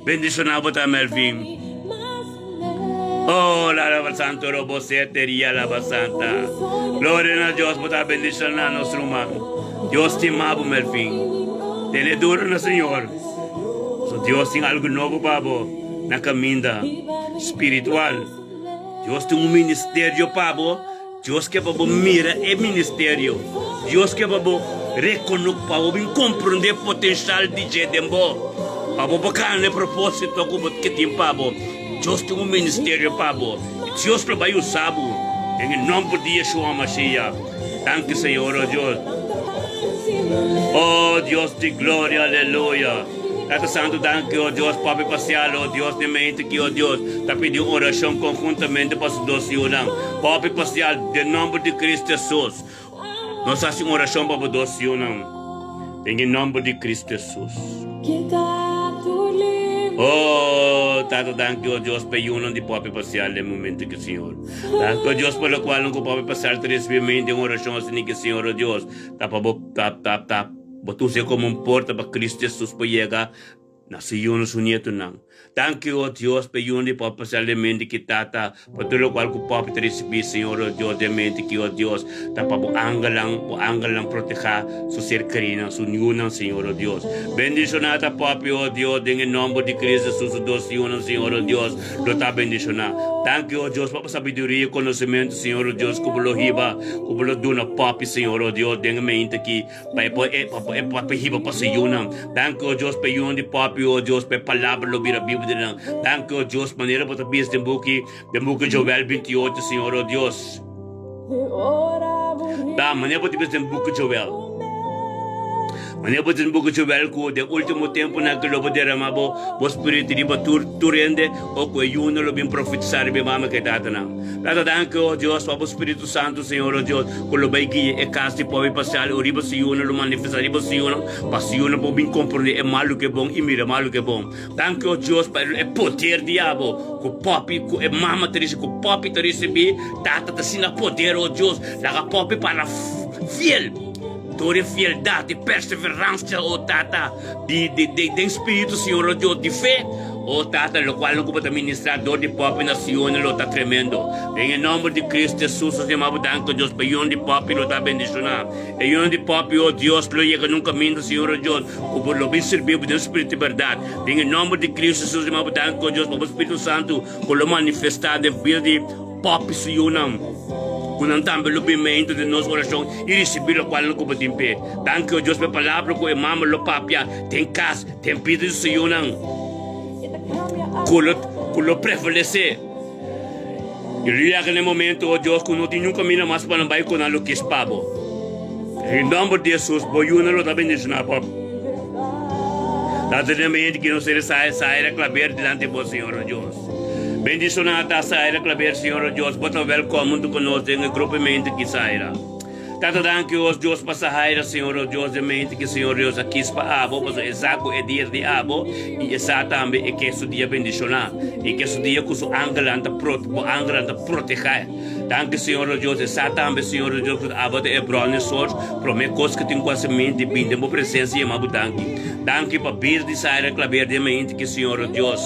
Bendishoná bo ta, Melvin. Oh, la alaba santo robo seteria alaba santa. Gloria na Dios, bo ta bendishoná nos ruman. Dios stima bo, Melvin. Tene duro na Señor. So Dios tin algo nobo pa bo na caminda spiritual. Dios tin un ministerio pa bo. Dios ke pa bo mira e ministerio. Dios ke pa bo rekono, pa bo bin komprondé potensial di dje den bo, pa bo por kana e propósito ku bo ke tin pa bo. Dios tin un ministerio pa bo i Dios lo bai usa bo den e nòmber di Yeshua Mashiach. Danki Señor, o Dios. O Dios di gloria, aleluya. Tata Santu, danki, o Dios, Papi Pasial, o Dios, den mente ki, o Dios, ta pidi un orashon konhuntamente pa su dos yunan. Papi Pasial, den nòmber di Kristu Hesus, nos hasi un orashon pa bo dos yunan, den e nòmber di Kristu Hesus. O Tata, danki, o Dios, pa e yunan di Papi Pasial den momento ki, Señor. Danki, o Dios, pa lokual nan ku Papi Pasial ta risibi mente un orashon asina ki, Señor, o Dios, ta pa bo, ta, ta, ta. Bo ta us'é komo un porta pa Kristu Hesus por yega na su yunan, su nietunan. Danki, o Dios, pa e yunan di Papi spesialmente ki Tata, pa tur lokual ku Papi ta risibí, Señor, o Dios, den mente ki, o Dios, ta pa bo angelnan, bo angelnan protehá su ser kerinan, su yunan, Señor, o Dios. Bendishoná ta Papi, o Dios, den e nòmber di Kristu Hesus, su dos yunan, Señor, o Dios, lo ta bendishoná. Danki, o Dios, pa bo sabiduria i konosementu, Señor, o Dios, ku bo lo hiba, ku bo lo duna Papi, Señor, o Dios, den e mente ki. Pa e por e pa e pa hiba pa su yunan. Danki, o Dios, pa e yunan di papi, o Dios, pa e palabra lo bira bibu den nan. Danki, o Dios, manera bo ta bisa den buki, den buki Joel 28, Señor, o Dios. Da, manera bo ta bisa den buki Joel. Manera bo tin buki Joel ku den último tempunan ku lo bo derama bo bo spiritu riba tur tur hende o ku e yunan lo bin profetisá riba e mama ku e tatanan. Tata danki o Dios pa bo Spiritu Santu Señor o Dios ku lo bai guia e kas di pobi pasial o riba su yunan lo manifestá riba su yunan pa su yunan por bin komprondé e malu ku e bon i mira malu ku e bon. Danki o Dios pa e poder di abo ku popi ku e mama ta risibi ku popi ta risibi tata ta asina poder o Dios laga popi para fiel door e fieldad e perseverancia o tata di di di den spiritu Señor o Dios di fe o tata locual nan ku bo ta ministra door di popi na Sion lo ta tremendo den e nomber di Cristo Jesus nos yama bo danki o Dios pa e yon di popi lo ta bendiciona e yon di popi o Dios lo yega na un caminda Señor o Dios Ku bo lo bin sirbi bo den spiritu di bèrdat. Den e nòmber di Kristu Hesus di bo danki o Dios pa bo Spiritu Santu ku lo manifestá den bida di pòpi su yunan, ku nan tambe lo bin meintu den nos orashon i risibí lokual nan ku bo tin p'e. Danki o Dios pa e palabra ku e mama lo papia den kas den bida di su yunan ku lo ku lo prevalesé. I lo yega na e momento, o Dios, ku no tin niun kaminda mas pa nan bai ku nan lo kis pa bo. Den nòmber di Hesus, bo yunan lo ta bendishoná pa bo. Ta tene mente ki nos tere Saira Klaber dilanti bo, Señor o Dios. Bendishoná ta Saira Klaber, Señor o Dios. Bo ta wèlkòm huntu ku nos den e grupo mente ki Saira. Tata danki os Dios pa Sahaira Señor o Dios den mente ki Señor Dios a kis pa abo pasobra e sa ku e dia ta di abo i e sa tambe e ke su dia bendishoná i ke su dia ku su angelnan ta pro bo angelnan ta protehá e danki Señor o Dios e sa tambe Señor o Dios ku abo ta e bron e sors prome kos ku tin ku hasi mente bin den bo presensia yama bo danki danki pa bida di Sahaira Klaber den mente ki Señor o Dios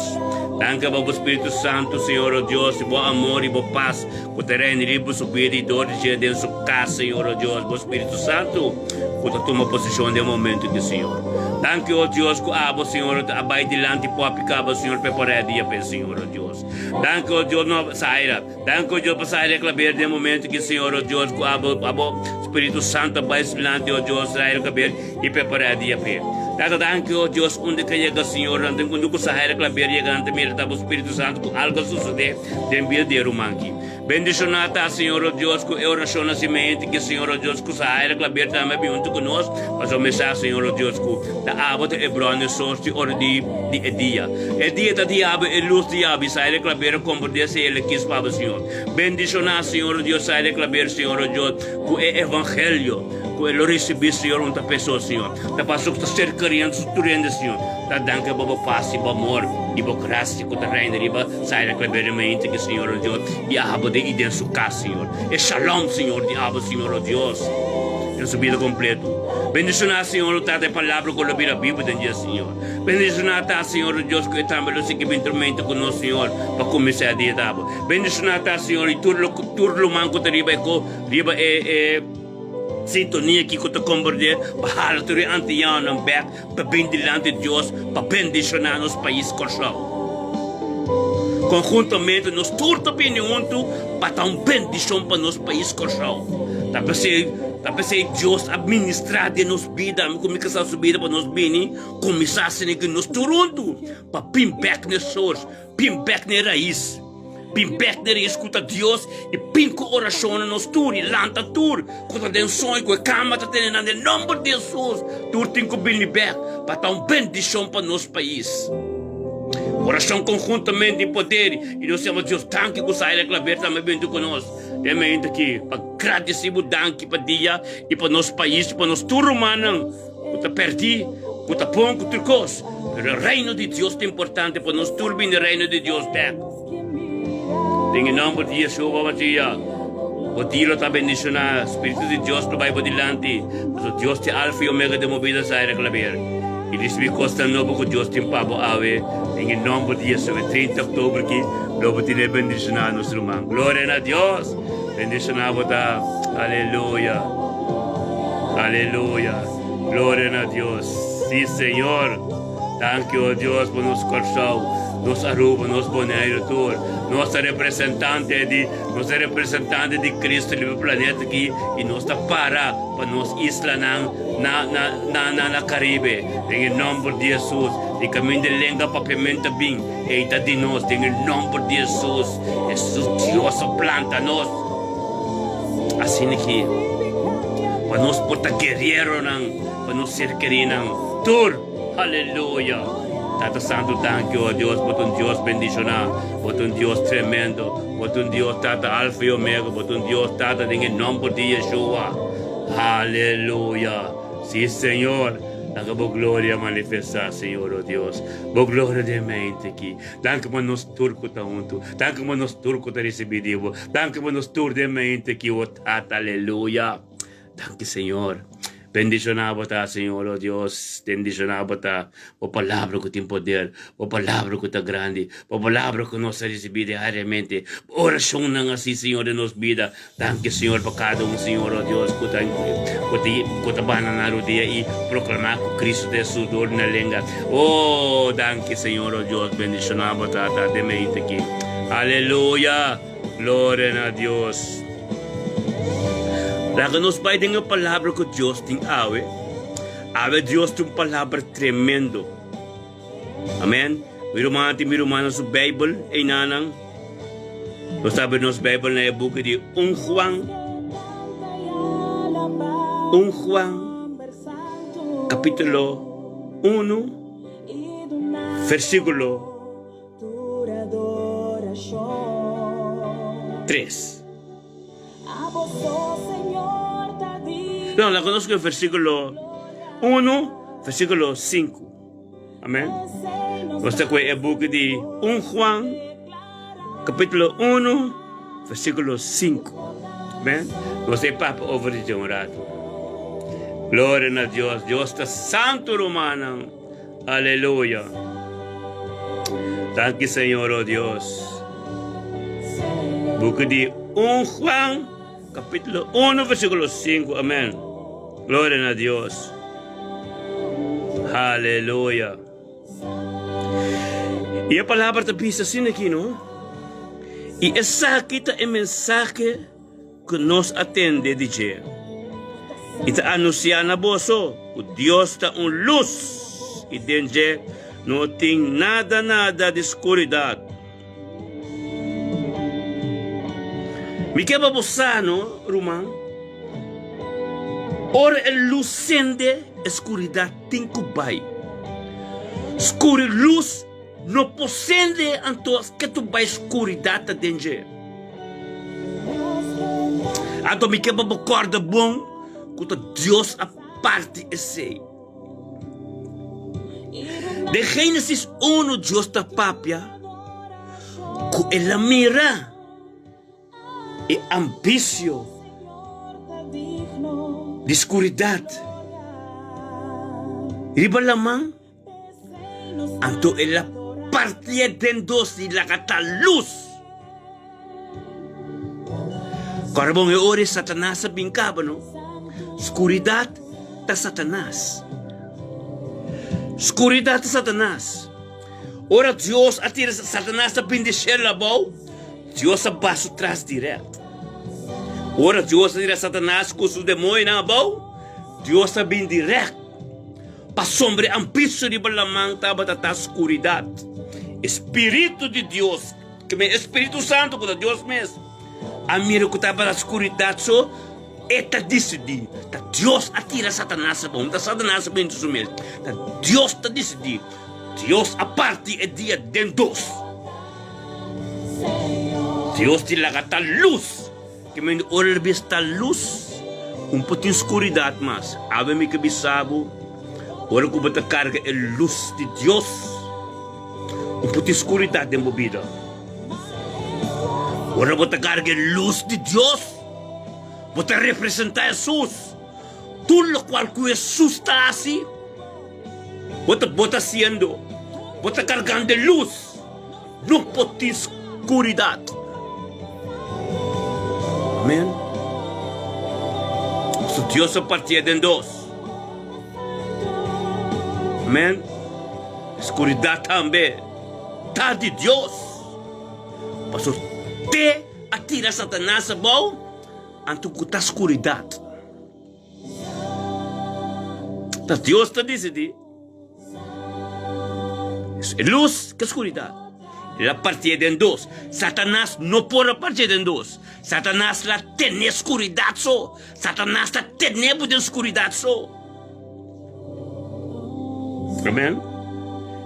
danki pa bo Spiritu Santu Señor o Dios i bo amor i bo pas Ku ta reina riba su bida i dor di dje den su kas, Señor, o Dios, bo Spiritu Santu ku ta tuma posishon den momentu ki, Señor. Danki, o Dios, ku abo, Señor, ta a bai dilanti popi kaba, Señor, prepará e dia p'e, Señor, o Dios. Danki, o Dios, no, Saira. Danki, o Dios, pa Saira Klaber den momentu ki, Señor, o Dios, ku abo, abo Spiritu Santu a bai su dilanti, o Dios, Saira Klaber, i prepará e dia p'e. Tata, danki, o Dios, unda ke yega, Señor, nan tin unda ku Saira Klaber yega, nan ta mira ta bo Spiritu Santu ku algu a sosodé. Den bida di e ruman ki. Bendishoná ta Señor o Dios ku e orashon na simente ki Señor o Dios ku Sahaira Klaber tambe a bin huntu ku nos pasobra mi sa Señor o Dios ku ta abo ta e bron e sos di ora di di e dia. E dia ta di abo e lus di abo i Sahaira Klaber a komprendé si el a kis pa abo Señor. Bendishoná Señor o Dios Sahaira Klaber Señor o Dios ku e evangelio ku e lo risibí Señor un ta peso Señor ta paso ku ta serkariando su tur hende Señor ta danki pa bo pas i bo amor i bo grasia ku ta reina riba Saira kleberamente ke Señor o Dios di abo den i den su kas, Señor. E shalom, Señor, di abo, Señor o Dios, den su bida kompleto. Bendishoná, Señor, o Tata, e palabra ku lo bira bibu den dje, Señor. Bendishoná ta, Señor o Dios, ku e tambe lo sigui bin tormento ku nos, Señor, pa kuminsá e dia ta abo. Bendishoná ta, Señor, i tur lo tur luman ku ta riba e ko riba e e sintonia aki ku ta komprendé pa hala tur e antianonan bèk pa bin dilanti Dios pa bendishoná nos pais Kòrsou. Konhuntamente nos tur ta bini huntu pa ta un bendishon pa nos pais Kòrsou. Ta p'esei ta p'esei Dios a ministrá den nos bida, ami ku mi kasá su bida pa nos bini kuminsá asina ku nos tur huntu pa bin bèk na e source, bin bèk na e rais. Bin bek den e skuta Dios i bin ku orashon na nos tur i lanta tur ku ta den soño ku e kama ta tene nan den nomber di Hesus tur tin ku bini bek pa ta un bendishon pa nos pais. Orashon konhuntamente i poder i nos yama Dios danki ku Saira Klaver tambe bintu ku nos den mente aki pa gradisi bo danki pa dia i pa nos pais i pa nos tur rumannan ku ta perdí ku ta pon ku tur kos. Pero e reino di Dios ta importante pa nos tur bini reino di Dios bek. Den e nomber di Yeshua Mashiach, bo dia lo ta bendiciona, Spiritu di Dios lo bai bo dilanti, pasobra Dios ta e Alfa y Omega den bo bida Zaira Klaver. Y ricibi cosnan nobo cu Dios tin pa bo awe, den e nomber di Yeshua. E 30 october ki lo bo tene bendiciona nos ruman. Gloria na Dios! Bendiciona bo ta. Aleluya! Aleluya! Gloria na Dios. Sí, Señor. Danki, oh Dios, pa nos Kòrsou, nos Aruba, nos Boneiru tur. Nos ta representante di, nos ta representante di Cristo riba e planeta aki i nos ta para pa nos islanan na, na, na, na, na Caribe. Den e nòmber di Hesus. Di kaminda e lenga papiamentu ta bin, ei ta di nos. Den e nòmber di Hesus. Hesus Dios a planta nos. Asina ki. Pa nos por ta guerrieronan pa nos ser kerinan tur. Aleluya! Tata Santu danki o Dios, bo ta un Dios bendishoná, bo ta un Dios tremendo, bo ta un Dios Tata Alfa i Omega, bo ta un Dios Tata den e nomber di Yeshua. Aleluya! Sí Señor, laga bo gloria manifestá Señor o Dios, bo gloria den mente aki. Danki pa nos tur ku ta huntu, danki pa nos tur ku ta risibí di bo, danki pa nos tur den mente aki o Tata. Aleluya! Danki Señor. Bendiciona bo ta, Señor, oh Dios. Bendiciona bo ta. Bo palabra cu tin poder, bo palabra cu ta grandi, bo palabra cu nos ta ricibi diariamente. Bo oracionnan asi, Señor, den nos bida. Danki, Señor, pa cada un, Señor, oh Dios, cu ta, cu ta, cu ta bana nan rodia y proclama cu Cristo ta Jesús door di nan lenga. Oh, danki, Señor, oh Dios. Bendiciona bo ta, ta den mente aki. Aleluya. Gloria na Dios. Laga nos bai den e palabra ku Dios tin awe. Awe Dios tin un palabra tremendo. Amen. Mi ruman tin mi rumannan su Bijbel einanan. Nos ta abri nos Bijbel na e buki di 1 Juan. 1 Juan kapitulo 1 versíkulo 3. No, laga nos ku e versíkulo 1, versíkulo 5. Amèn. Nos ta ku e buki di 1 Juan, kapítulo 1, versíkulo 5. Amèn. Nos ta e papia over di dje un ratu. Gloria na Dios. Dios ta santu, rumannan. Aleluya. Danki Señor, oh Dios. Buki di 1 Juan, capítulo 1, versículo 5. Amén. Gloria na Dios. Aleluya. Y e palabra ta bisa asina aki, no? Y esaki ta e mensahe ku nos a tende di dje i ta anunsiá na boso ku Dios ta un lus i den dje no tin nada nada di skuridat. Mi ke pa bo sa no, ruman, ora e lus sende, e skuridat tin ku bai. Skuri lus No por sende anto ke tu bai skuridat ta den dje. Anto mi ke pa bo kòrda bon ku ta Dios a parti esei. Den Génesis unu Dios ta papia ku el a mira e ambisio di skuridat riba laman. Anto el a partié den dos i laga ta lus. Kòrda bon e ora e Satanas a bin kaba, no? Skuridat ta Satanas. Skuridat ta Satanas. Ora Dios a tira Satanas a bin di shelu abou, Dios a baha su tras dirèkt. Ora Dios a tira Satanas ku su demoñonan abou, Dios a bin dirèkt. Pasobra e ambicio riba laman tabata ta skuridat. E Spiritu di Dios, ke men e Spiritu Santu ku ta Dios mes, a mira ku tabata skuridat, so e ta disidí. Ta Dios a tira Satanas abou, no ta Satanas a bini su mes. Ta Dios ta disidí. Dios a parti e dia den dos. Dios di laga ta lus. Ke men ora el bista lus, un por tin skuridat mas. Awe mi ke bisa bo, ora ku bo ta karga e lus di Dios, un por tin skuridat den bo bida. Ora bo ta karga e lus di Dios, bo ta representá Hesus. Tur lokual ku Hesus ta hasi, bo ta bo ta hasiendo. Bo ta kargando e lus. No por tin skuridat. Amen. Su Dios a partié den dos. Amen. Skuridat tambe ta di Dios. Paso te a tira Satanas abou, anto ku ta skuridat. Ta Dios ta disidí. E lus ke skuridat. El a partié den dos. Satanas no por a partié den dos. Satanas la tene skuridat so. Satanas ta tene bo den skuridat so. Amen.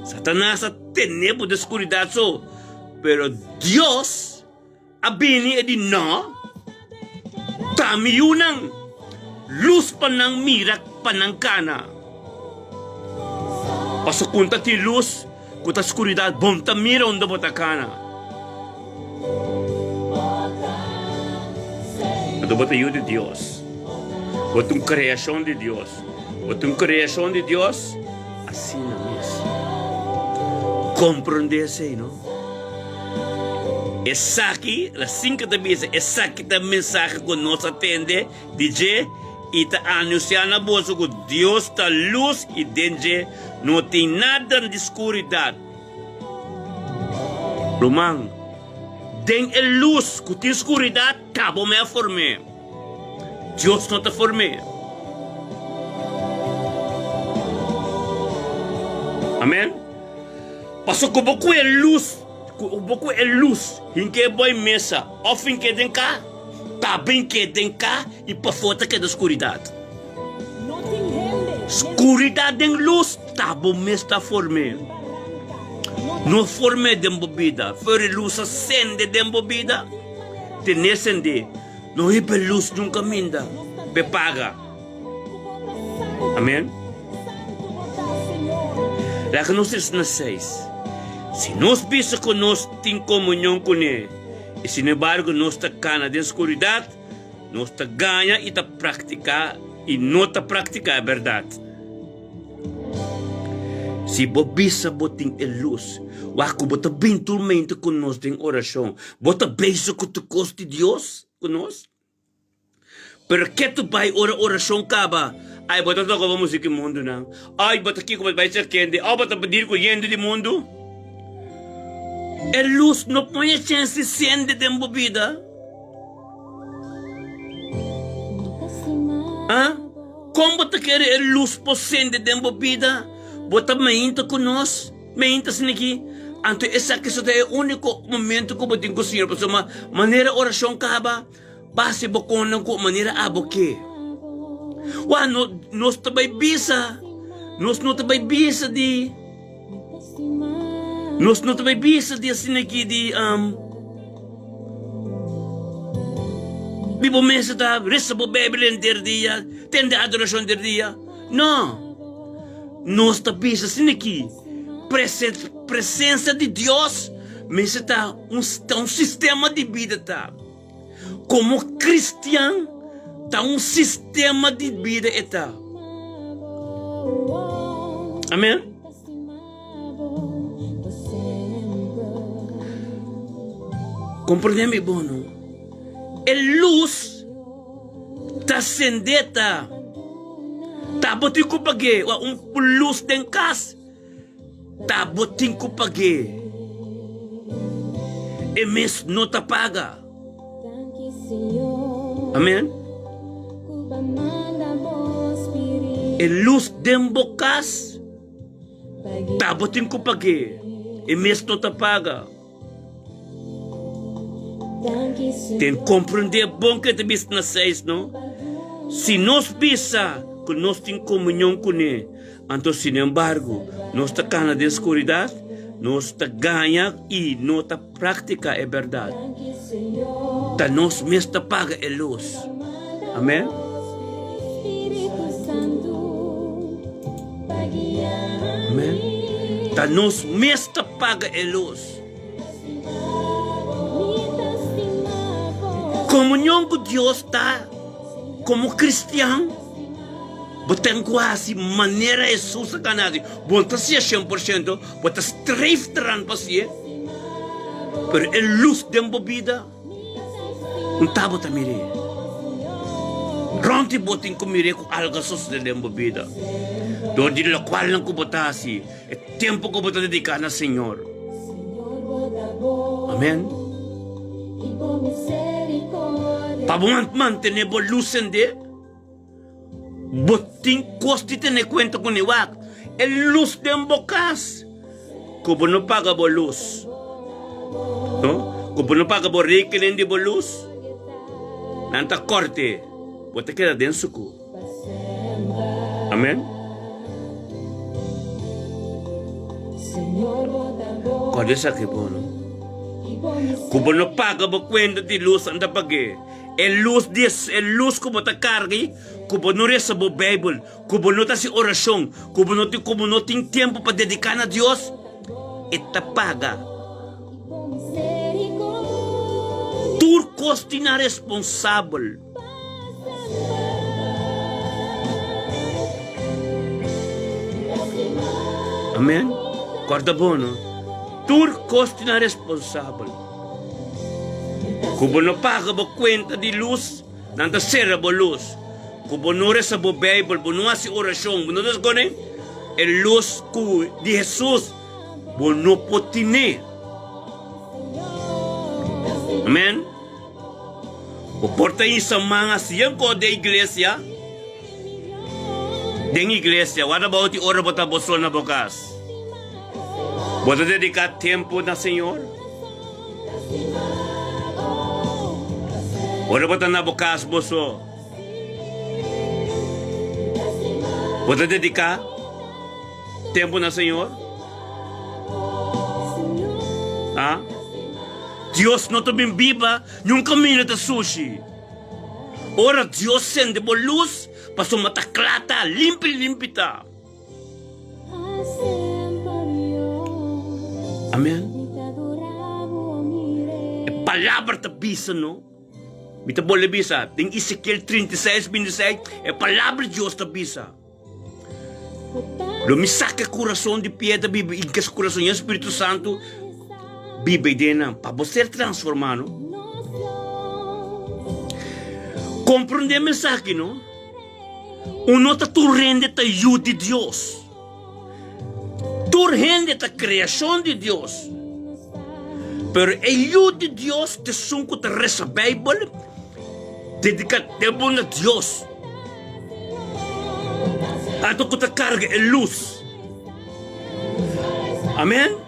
Satanas ta tene bo den skuridat so. Pero Dios a bini e di no, ta mi yunan, lus pa nan mira pa nan kana. Paso kun ta tin lus, ku ta skuridat bon ta mira unda bo ta kana. Anto bo ta yu di Dios. Bo ta un kreashon di Dios. Bo ta un kreashon di Dios asina mes. Komprondé esei, no? Esaki, la sinka ta bisa, esaki ta mensahe ku nos a tende di dje i ta anunsiá na boso ku Dios ta lus i den dje no tin nada di skuridat. Ruman, den e lus ku tin skuridat, ta bo me a form'é. Dios no ta form'é. Amen. Paso ku bo ku e lus, ku bo ku e lus hink'é bo e mesa òf hink'é den ka, ta bink'é den ka i pafó ta keda skuridat. Skuridat den lus ta bo mes ta form'é. No form'é den bo bida. For e lus a sende den bo bida, ten'é sendé. No hiba e lus nunka minda p'e paga. Amen. Laga nos es na seis. Si nos bisa ku nos tin komunion kuné, i sinembargo nos ta kana den skuridat, nos ta gaña i ta praktiká i no ta praktiká e bèrdat. Si bo bisa bo tin e lus, wak ku bo ta bin tur mente ku nos den orashon, bo ta bezig ku tur kos di Dios ku nos. Pero ke tu bai ora orashon kaba? Ai, bo ta toka bo musika di mundunan. Ai, bo ta kiko bo ta bai ser kende. Ai, bo ta dir ku hende di mundu. E lus no pone e chens di sende den bo bida. Ah, kon bo ta kere e lus por sende den bo bida? Bo ta mainta ku nos? Mainta asina aki? Anto esaki so ta e úniko momento ku bo tin ku Señor, pasobra manera orashon kaba, Base bo konnan ku manera abo ke. Wak no nos ta bai bisa, nos no ta bai bisa di, nos no ta bai bisa di asina aki di di bo mester ta resa bo Bijbel henter dia, tende adorashon henter dia. No, nos ta bisa asina aki, presensia di Dios mester ta un sistema di bida ta. Komo kristian ta un sistema di bida e ta. Amen. Komprende mi bon no. E lus ta sende ta. Ta bo tin ku pag'é un lus den kas. Ta bo tin ku pag'é. E mes no ta paga. Amen. E lus den bo kas, ta bo tin ku pag'é. E mes no ta paga. Ten komprendé bon ke ta bisa na seis no. Si nos bisa ku nos tin komunion kuné, anto sinembargo nos ta kana den skuridat, nos ta gaña i no ta praktiká e bèrdat. Ta nos mes ta paga e lus. Amen. Amen. Ta nos mes ta paga e lus. Komunion ku Dios ta komo kristian, bo ten ku hasi manera Hesus a gana hasi. Bo no ta siña 100%, bo ta streef teran pa siña, pero e lus den bo bida. Un ta bo ta mir'é. Rònt di bo tin ku mir'é ku algu a sosodé den bo bida. Dor di lokualnan ku bo ta hasi, e tempu ku bo ta dediká na Señor. Amèn. Pa bo mantené bo lus sendé, bo tin kos di tene kuenta kuné. Wak, e lus den bo kas, ku bo no paga bo lus. No? Ku bo no paga bo rekening di bo lus, nan ta korte, bo ta keda den suku. Amen. Kòrda esaki bo, no? Ku bo no paga bo kuenta di lus, nan ta pag'é. E lus di e lus ku bo ta karga ei, ku bo no resa bo Beibel, ku bo no ta hasi orashon, ku bo no tin ku bo no tin tempu pa dediká na Dios, e ta paga. Tur kos tin nan responsabel. Amen. Kòrda bon, no? Tur kos tin nan responsabel. Ku bo no paga bo kuenta di lus, nan ta sera bo lus. Ku bo no resa bo Beibel, bo no hasi orashon, bo no ta kone e lus ku di Hesus, bo no por tine. Amen. Bo por ta hisa man hasi ankor den iglesia? Den iglesia, what about ora bo ta bo so na bo kas? Bo ta dediká tempu na Señor? Ora bo ta na bo kas bo so, bo ta dediká tempu na Señor? Ha? Dios no ta bin biba ni un kaminda ta sushi. Ora Dios sende bo lus, pasobra ta kla ta, limpi limpi ta. Amen. E palabra ta bisa no. Mi ta bolbe bisa den Ezekiel 36, 26, e palabra di Dios ta bisa. Lo mi saka e kurason di piedra biba i kes kurason yen Spiritu Santu biba i den nan pa bo ser transformá no. Komprondé mensahe no. Un no ta tur hende ta yu di Dios. Tur hende ta kreashon di Dios. Pero e yu di Dios ta esun ku ta resa Beibel, dediká tempu na Dios. Anto ku ta karga e lus. Amen.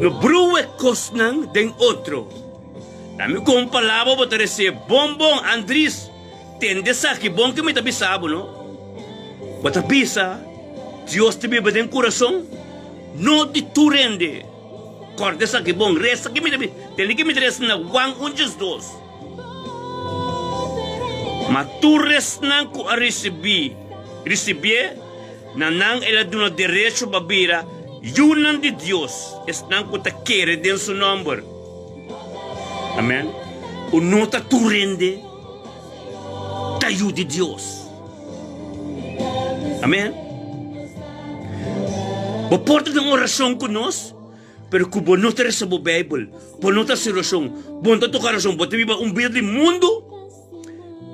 No brua e kosnan den otro. Dami ku un palabra bo ta recibe bon bon Andries tende esaki bon ke mi ta bisa bo no bo ta bisa Dios ta biba den kurason no di tur hende korda esaki bon resa ke mi ta bisa tende ke mi ta resa na Juan un diesdos ma tur esnan ku a ricibi ricibié na nan el a duna derecho pa bira yunan di Dios esnan ku ta kere den su nomber. Amen. U no ta tur hende ta yu di Dios. Amen. Bo por ta den orashon ku nos, pero ku bo no ta resa bo Beibel, bo no ta hasi orashon, bo no ta toka orashon, bo ta biba un bida di mundu,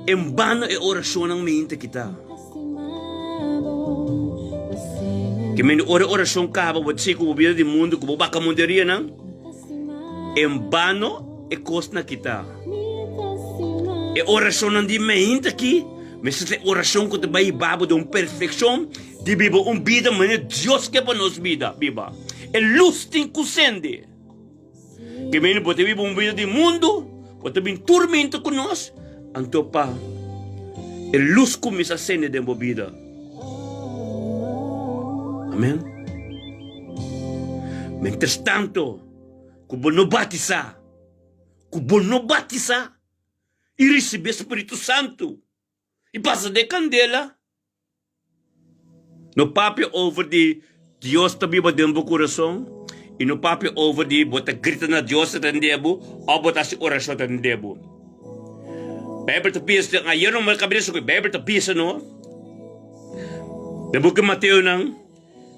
en bano e orashonnan meinta kita. Ke mende ora e orashon kaba, bo ta sigui ku bo bida di mundu, ku bo bakamunderianan. En bano e kosnan aki ta. E orashonnan di meinta aki mester ta e orashon ku ta bai hiba bo den un perfekshon di biba un bida manera Dios ke pa nos bida biba. E lus tin ku sende. Ke mende bo ta biba un bida di mundu, bo ta bin turmenta ku nos, anto pa e lus kuminsá sende den bo bida. Amen. Mientras tanto, ku bo no batisá, ku bo no batisá i risibí Spiritu Santu i pasa den kandela, no papia over di Dios ta biba den bo kurason i no papia over di bo ta grita na Dios ta tende bo òf bo ta hasi orashon ta tende bo. Beibel ta bisa, ayer no mi kabia di Beibel ta bisa no, den buki Mateonan,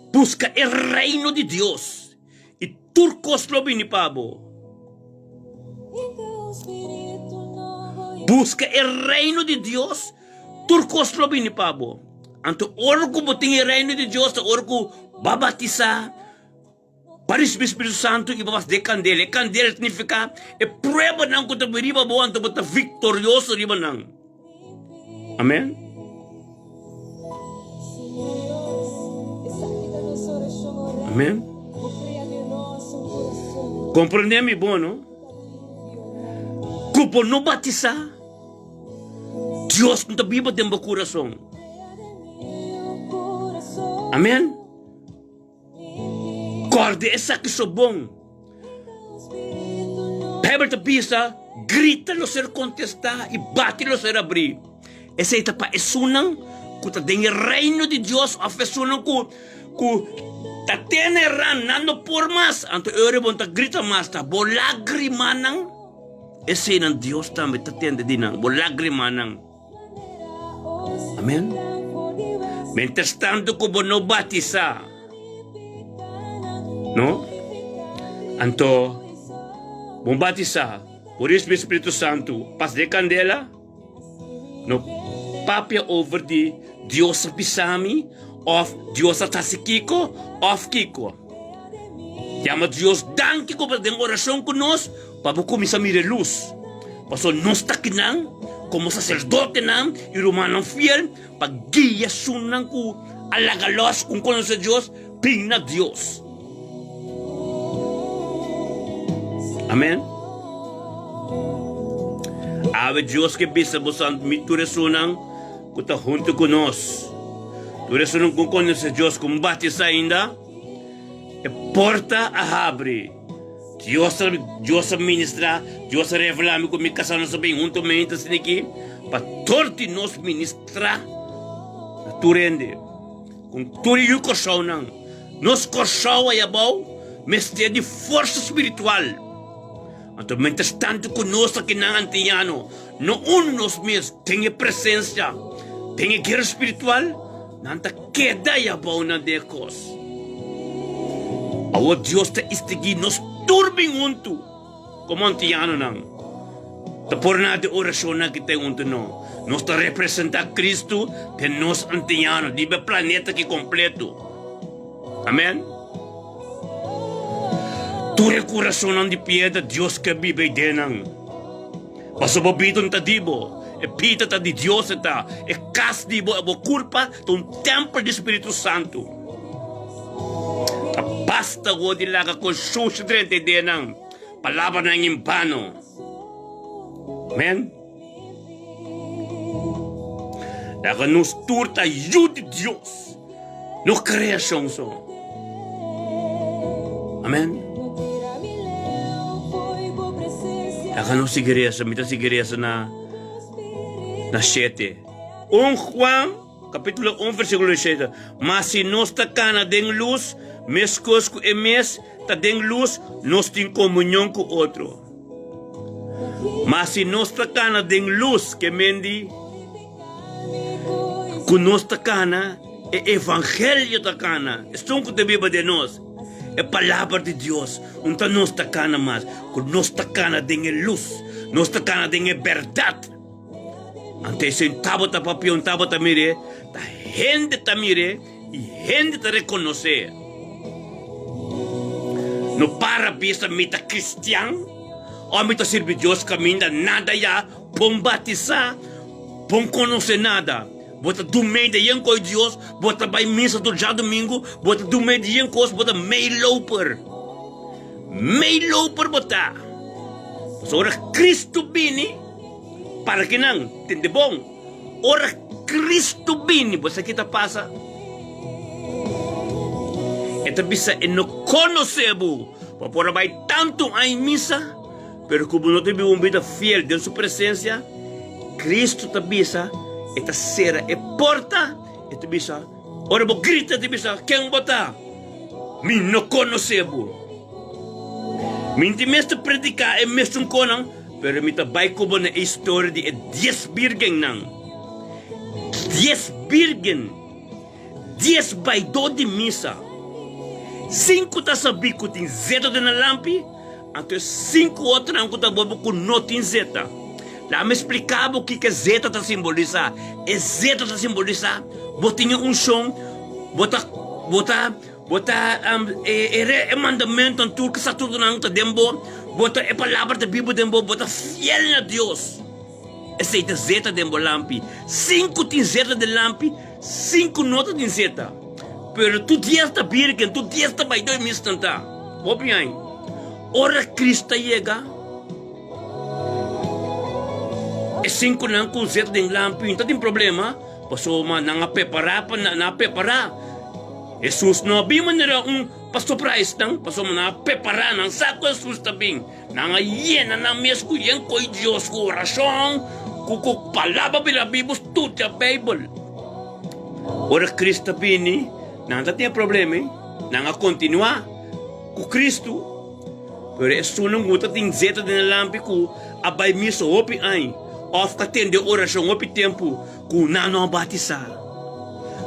Buska e Reino di Dios, i tur kos lo bini pa bo. Buska e Reino di Dios, tur kos lo bini pa bo. Anto ora ku bo tin e Reino di Dios ta ora ku bo a batisá, bo a risibí Spiritu Santu i bo a bas den kandela. E kandela signifiká e pruebanan ku ta bini riba bo, anto bo ta viktorioso riba nan. Amen. Amen. Komprondé mi bon, no? Ku bo no batisá, Dios no ta biba den bo kurason. Amèn. Kòrda esaki so bon. Bijbel ta bisa, Grita lo ser kontestá i bati lo ser abrí. Esei ta pa esunnan ku ta den e Reino di Dios òf esunnan ku ku ta tene ran, nan no por mas. Anto e ora bo no ta grita mas, ta bo lágrimanan, eseinan Dios tambe ta tende di nan, bo lágrimanan. Amen. Mientras tanto ku bo no batisá, no? Anto, bo batisá por e Spiritu Santu pas de kandela, no papia over di Dios a bisa mi òf Dios a hasi kiko òf kiko. Yama Dios danki ku bo ta den orashon ku nos pa bo kuminsá mira e lus. Pasobra nos ta kinan komo saserdotenan i rumannan fiel pa guia esunnan ku a laga lòs ku konosé Dios bin na Dios. Amen. Awe Dios ke bisa boso mi tur esunnan ku ta huntu ku nos, tur esunnan ku konosé Dios ku batisá ainda. E porta a habri. Dios a, Dios a ministra, Dios a revela mi ku mi kasá nos a bin huntu mente asina aki pa tur di nos ministra na tur hende. Ku tur e yu Kòrsounan. Nos Kòrsou ayabou mester di forsa spiritual. Anto mientras tanto ku nos akinan antiano no uni nos mes den e presensia, den e guera spiritual, Nan ta keda i abou nan den e kos. Awor Dios ta istigí nos tur bin huntu komo antianonan. Ta por nada e orashonnan ki ta huntu no. Nos ta representá Kristu den nos antiano riba e planeta aki kompleto. Amèn. Tur e kurasonnan di piedra Dios ke biba ei den nan. Pasobra bo bida no ta di bo, e bida ta di Dios e ta. E kas di bo, e bo kurpa ta un tèmpel di Spiritu Santu. Ta basta awor di laga kon shushi drenta e denan, palabranan en bano. Amen. Laga nos tur ta yu di Dios, no kreashon so. Amen. Laga nos sigui resa, mi ta sigui resa na na shete. Un Juan capítulo 1 versículo 7. Ma si nos ta kana den lus, meskos ku e mes ta den lus, nos tin komunion ku otro. Ma si nos ta kana den lus, ke men di ku nos ta kana, e evangelio ta kana, esun ku ta biba den nos, e palabra di Dios, un ta nos ta kana mas, ku nos ta kana den e lus, nos ta kana den e bèrdat. Anto esun tabata papia, un tabata mir'é, ta hende ta mir'é i hende ta rekonos'é. No para bisa mi ta kristian òf mi ta sirbi Dios kaminda nada ya bon batisá, bon konosé nada. Bo ta dumei di yen kos Dios, bo ta bai misa tur djadumingu, bo ta dumei di yen kos, bo ta meiloper. Meiloper bo ta. Pasobra ora Kristu bini, para kinan? Tende bon. Ora Kristu bini, bo sa ki ta pasa? E ta bisa e no konosé bo. Bo por a bai tantu aña misa, pero ku bo no ta biba un bida fiel den su presensia, Kristu ta bisa, e ta sera e porta, e ta bisa, ora bo grita, e ta bisa, Ken bo ta? Mi no konosé bo. Mi no tin mester prediká e mesun konan, pero mi ta bai ku bo na e historia di e dies bírgennan. Dies bírgen, dies baidó di misa. Sinku ta sabí ku tin zeta den nan lampi, anto e sinku otronan ku ta bobo ku no tin zeta. Laga mi splika bo kiko e zeta ta simbolisá. E zeta ta simbolisá bo tin e unshon, bo ta bo ta bo ta e e mandamentonan tur ku statutonan ta den bo, bo ta e palabra ta biba den bo, bo ta fiel na Dios. Esei ta zeta den bo lampi. Sinku tin zeta den lampi, sinku no ta tin zeta. Pero tur dies ta birgen, tur dies ta bai doi misnan ta. Hopi aña. Ora Cristo a yega, e sinkunan ku zet den lampi no ta tin problema, pasobra nan a prepará pa nan a prepará. Hesus no a bin manera un pa surprise nan, pasobra nan a prepará, nan sa ku Hesus ta bin. Nan a yena nan mes ku yen ko'i Dios, ku orashon, ku ku palabra bira bibu, studia Beibel. Ora Cristo a bini, nan ta tin e problema ei. Nan a kontinuá ku Cristo, pero esunnan ku ta tin zeta den e lampi ku a bai misa hopi aña òf ku a tende orashon hopi tempu ku nan no a batisá,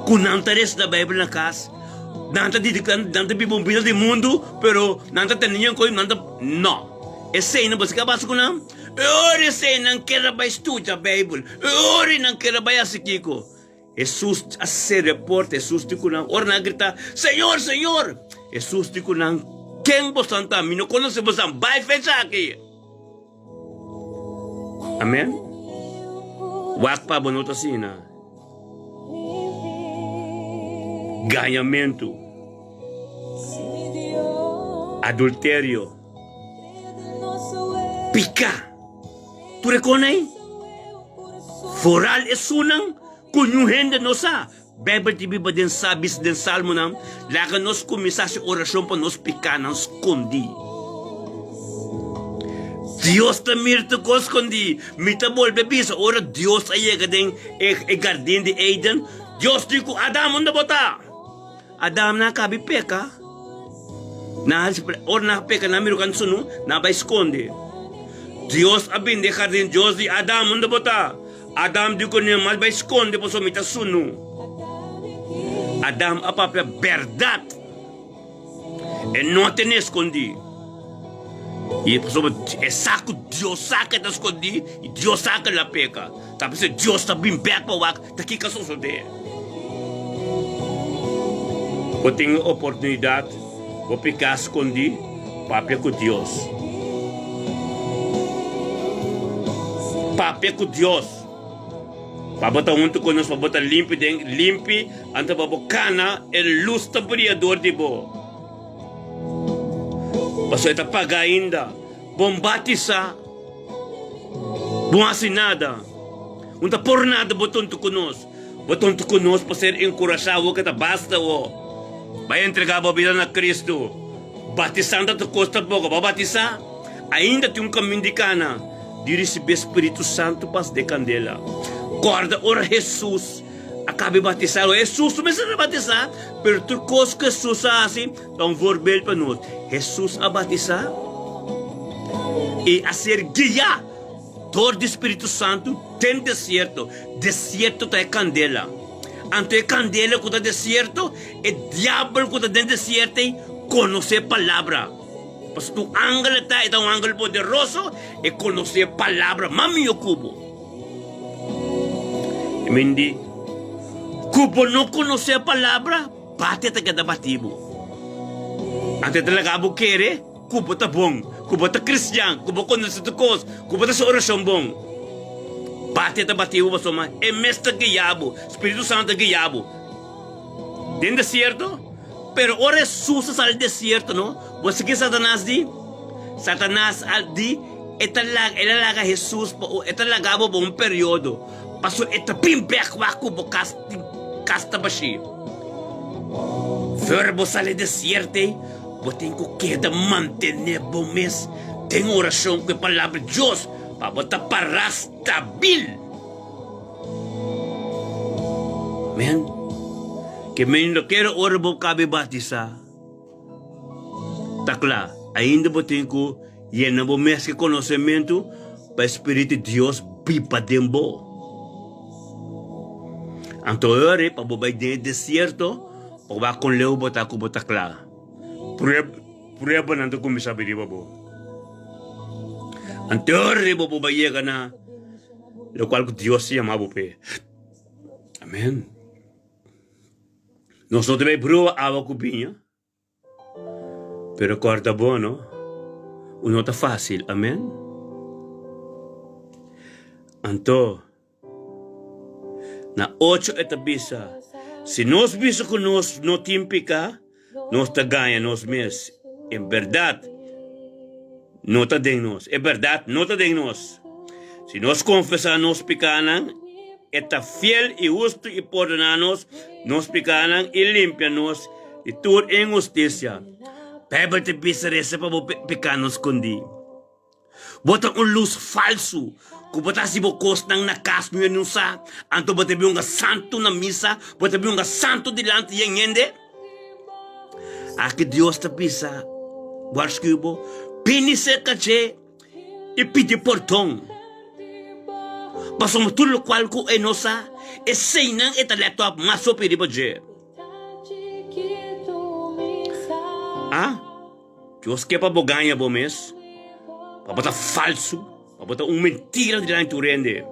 ku nan ta resa Beibel na kas, nan ta dediká, nan ta biba un bida di mundu, pero nan ta tende ña kos, nan ta, no. Eseinan bo sa ke a pasa ku nan? E ora eseinan ker a bai studia Beibel, e ora nan ker a bai hasi kiko? Hesus a sera e porta, Hesus di ku nan, ora nan a grita, Señor, Señor! Hesus di ku nan, Ken bosan ta? Mi no konosé bosan, bai fecha aki! Amen. Wak pa bo no ta asina. Gañamentu, adulterio, piká. Tur e kosnan ei, foral esunnan ku niun hende no sa. Beibel ta biba den sa bisa den Salmonan, Laga nos kuminsá hasi orashon pa nos pikánan skondí. Dios ta mira tur kos skondí. Mi ta bolbe bisa, ora Dios a yega den e gardin di Eden, Dios di ku Adam, Unda bo ta? Adam nan a kabi peka. Nan a ora nan a peka nan a mira ku nan sunu, nan a bai skonde. Dios a bini den gardin, Dios di, Adam, unda bo ta? Adam di ku nan, Mas bai skonde pasobra mi ta sunu. Adam a papia bèrdat. E no a tene skondí. I pasobra e sa ku Dios sa ku e ta skondí i Dios sa ku el a peka. Ta p'esei Dios ta bin bèk pa wak ta kiko a sosodé. Bo tin e oportunidat bo piká skondí, papia ku Dios. Papia ku Dios. Pa bo ta huntu ku nos, pa bo ta limpi den limpi, anto pa bo kana e lus ta bria dor di bo. Pasobra e ta paga ainda. Bon batisa, bon hasi nada. Un ta por nada bo tonto ku nos. Bo tonto ku nos pa ser enkurashá awor ke ta basta awor. Bai entregá bo bida na Kristu. Batisá ta tur kos ta poko. Bo batisá, ainda tin un kamin di kana di risibí Spiritu Santu pas den kandela. Kòrda ora Hesus a kabi batisá. Hesus no mester a batisá, pero tur kos ku Hesus a hasi ta un voorbeeld pa nos. Hesus a batisá i a ser guiá dor di Spiritu Santu den desierto. Desierto ta e kandela. Anto e kandela ku ta desierto, e diabel ku ta den desierto ei konosé palabra. Pasobra un angel e ta, e ta un angel poderoso, e konosé palabra mas mihó ku bo. E men di, ku bo no konosé palabra, bate ta keda bati bo. Anto e ta laga bo kere ku bo ta bon, ku bo ta kristian, ku bo konosé tur kos, ku bo ta hasi orashon bon. Bate ta bati bo pasobra e mes ta guia bo, Spiritu Santu ta guia bo den desierto. Pero ora Hesus a sali desierto no, bo sa ke Satanas di? Satanas a di e ta laga, el a laga Hesus pa e ta laga bo pa un periodo, pasobra e ta bin bek wak ku bo kas tin kas ta bashí. For bo sali desierto ei, bo tin ku keda mantené bo mes den orashon ku e Palabra di Dios pa bo ta pará stabil. Men, ke men lo kere ora bo kabe batisá. Ta kla, ainda bo tin ku yena bo mes ku konosementu pa e Spiritu di Dios biba den bo. Anto e ora ei pa bo bai den e desierto, pa wak kon leu bo ta ku bo ta kla. Pruebanan ta kuminsá bini riba bo. Anto e ora ei bo por bai yega na Lokual ku Dios ta yama bo p'e. Amen. Nos no ta bai brua awa ku biña, pero kòrda bo no, u no ta fásil. Amen. Anto, na ocho e ta bisa, si nos bisa ku nos no tin piká, nos ta gaña nos mes. En bèrdat. no ta den nos. E bèrdat no ta den nos. Si nos konfesá nos pikánan, e ta fiel i hustu i pordoná nos nos pikánan i limpia nos di tur inhustisia. Beibel ta bisa resa pa bo pikánan skondí. Bo ta un lus falsu ku bo ta hasi bo kosnan na kas nu e no sa, anto bo ta bin santu na misa, bo ta bin santu dilanti di hende. Aki Dios ta bisa, warskui bo, bini serka dje i pidi pordon. Pasobra tur lokual ku e no sa, eseinan e ta lèt òp mas hopi riba dje. A. Dios ke pa bo gaña bo mes, pa bo ta falsu, pa bo ta un mentira dilanti tur hende.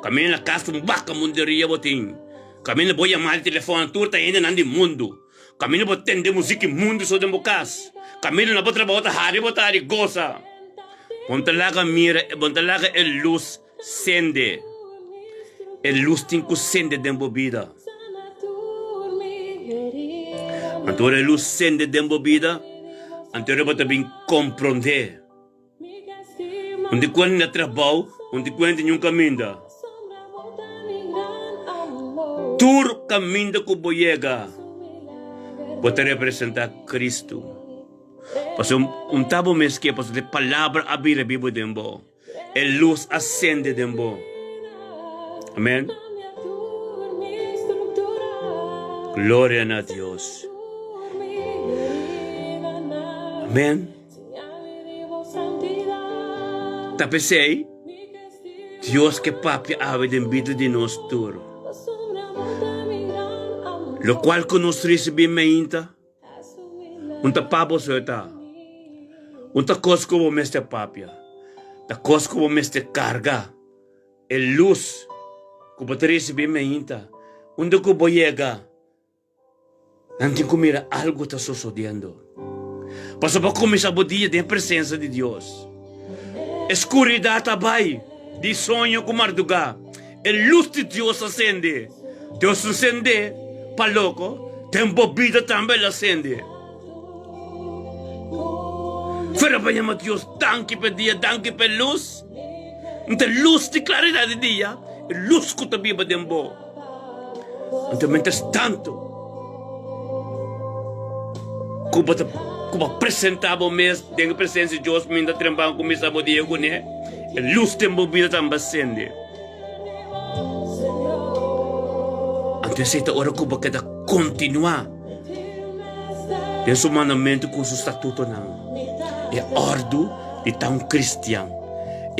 Kaminda na kas un baka munderia bo tin, kaminda bo yama di telefòn tur ta hendenan di mundu, kaminda bo tende musik di mundu so den bo kas, kaminda na bo trabou ta hari bo ta hari gosa. Bo no ta laga mira, bo no ta laga e lus sende. E lus tin ku sende den bo bida. Anto ora e lus sende den bo bida, anto ora bo ta bin komprondé. Un di kuenta na trabou, un di kuenta niun kaminda. Tur kaminda ku bo yega, bo ta representá Kristu. Pasobra un ta bo mes ke, pasobra e palabra a bira bibu den bo. E lus a sende den bo. Amen. Gloria na Dios. Amen. Ta p'esei Dios ke papia awe den bida di nos tur. Lokual ku nos risibí meinta. Un ta pa boso e ta. Un ta kos ku bo mester papia. Ta kos ku bo mester karga. E lus ku bo ta risibí meinta, unda ku bo yega, nan tin ku mira algu ta sosodiendo. Pasobra bo kuminsá bo dia den presensa di Dios. E skuridat a bai di soño ku mardugá. E lus di Dios a sende. Dios no sende pa loko, den bo bida tambe el a sende. Fuera pa yama Dios danki pa e dia, danki pa e lus. Nta lus di klaridat di dia, e lus ku ta biba den bo. Anto mientras tanto ku bo ta ku bo presenta bo mes den e presensia di Dios minta trempan kuminsa bo dia kuné, e lus den bo bida tambe a sende. Anto esei ta ora ku bo keda kontinuá den su mandamentu ku su statutonan. E òrdu di ta un kristian,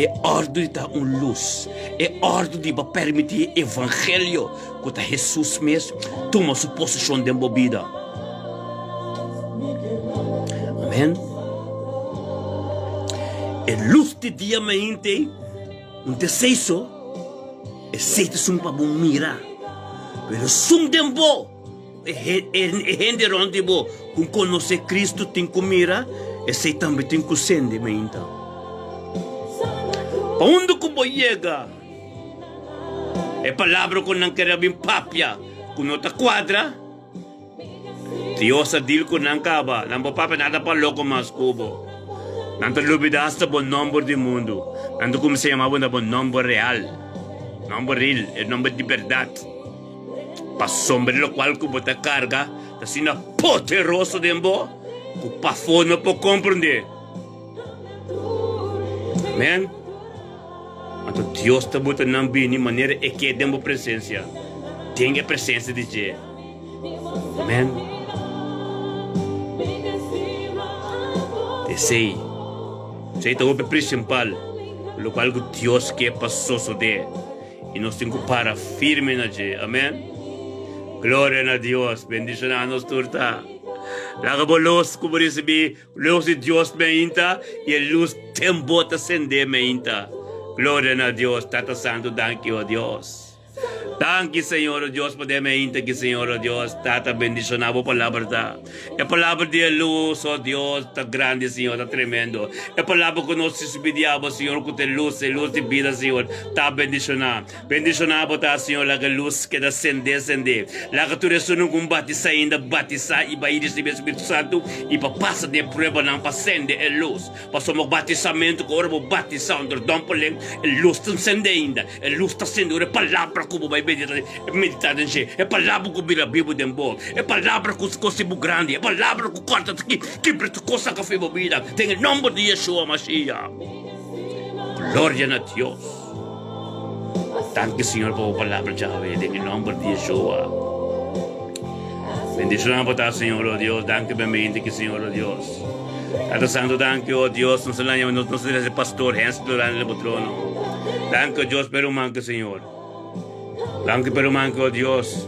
e òrdu di ta un lus, e òrdu di bo permití e evangelio ku ta Hesus mes tuma su posishon den bo bida. Amèn. E lus di dia mainta. Un ta esei so, esei ta esun pa bo mira, pero esun den bo, e hende rond di bo ku konosé Kristu tin ku mira, esei tambe tin ku sende mainta. Pa unda ku bo yega, e palabra ku nan kere a bin papia ku no ta kuadra, Dios a dil ku nan kaba, nan bo papia nada pa loko mas ku bo. Nan ta lubida hasta bo nomber di mundu. Nan ta kuminsá yama bo na bo nomber real, nomber ril, e nomber di bèrdat. Pasobra di lokual ku bo ta karga ta asina poderoso den bo ku pafó no por komprendé. Amèn. Anto Dios ta buta nan bini manera e ke den bo presensia, den e presensia di dje. Amen. Esei, esei ta hopi principal, lokual ku Dios ke pa sosodé, i nos tin ku para firme na dje. Amen. Gloria na Dios. Bendishoná nos tur ta. Laga bo lus ku bo risibí. Lus di Dios meinta y e lus den bo ta sende meinta. Gloria na Dios, Tata Santo, danki, oh Dios. Danki Señor o Dios pa den mainta aki Señor o Dios. Tata bendiciona bo palabra ta. E palabra di e luz o Dios ta grandi Señor ta tremendo. E palabra cu nos ricibi di abo Señor cu ta e luz e luz di bida Señor ta bendiciona. Bendiciona bo ta Señor laga e luz keda sende sende. Laga tur esunnan cu un batisa ainda batisa y bay ricibi e Spiritu Santo y pa pasa den e pruebanan pa sende e luz. Pasobra batisamentu ku ora bo batisá under dòmpelen, e lus ta sende ainda. E lus ta sende ora e palabra ku bo bai meditá den dje, e palabra ku bira bibu den bo, e palabra ku kosi bo grandi, e palabra ku kòrta ta kibra tur kos saka for bo bida. Den e nòmber di Yeshua Mashiach. Gloria na Dios. Danki Señor pa bo palabra djawe den e nòmber di Yeshua. Bendishoná bo ta Señor, o Dios. Danki pa e mente ki Señor, o Dios. Tata Santo danki o Dios nos a laña nos nos a pastor Hens Durán riba bo trono danki o Dios pa e ruman ki Señor danki pa e ruman ki o Dios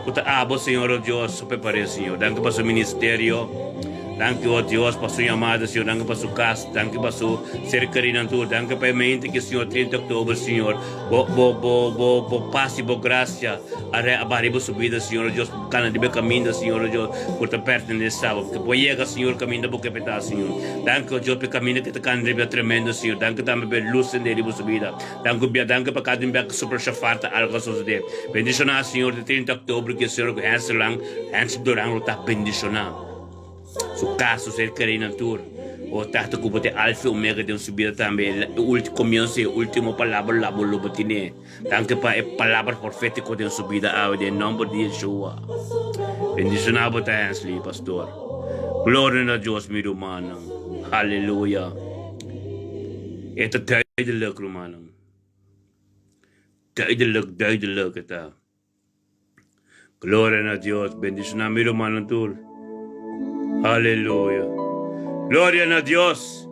ku ta abo Señor o Dios a prepare Señor danki pa su ministerio danki o Dios pa su yamada Señor danki pa su kas danki pa su ser kerinan tur danki pa e mente ki Señor 30 oktober Señor bo bo bo bo bo pas i bo grasia a baha riba su bida Señor o Dios. Kana riba e kaminda, Señor, o Dios, ku ta pertenesé abo. Ke por yega, Señor, kaminda bo ke peta, Señor. Danki, o Dios, pa e kaminda ke ta kana riba tremendo, Señor. Danki tambe pa e lus sendé riba su bida. Danki, bia, danki pa kada un bia ku sopla shofar ta algu a sosodé. Bendishoná, Señor, di 30 oktober ke Señor ku Hensel Lang, Hensel Duran lo ta bendishoná. Su kas, su ser kerí nan tur. O Tata ku bo ta e Alfa i Omega den su bida tambe, e komienso i e ultimo palabra lo abo lo bo tine. Danki pa e palabra profétiko den su bida awe den nomber di Yeshua. Bendishoná bo ta Hensley, pastor. Gloria na Dios mi rumannan. Haleluya. E ta duidelijk rumannan. Duidelijk, duidelijk e ta. Gloria na Dios. Bendishoná mi rumannan tur. Aleluya. Gloria na Dios.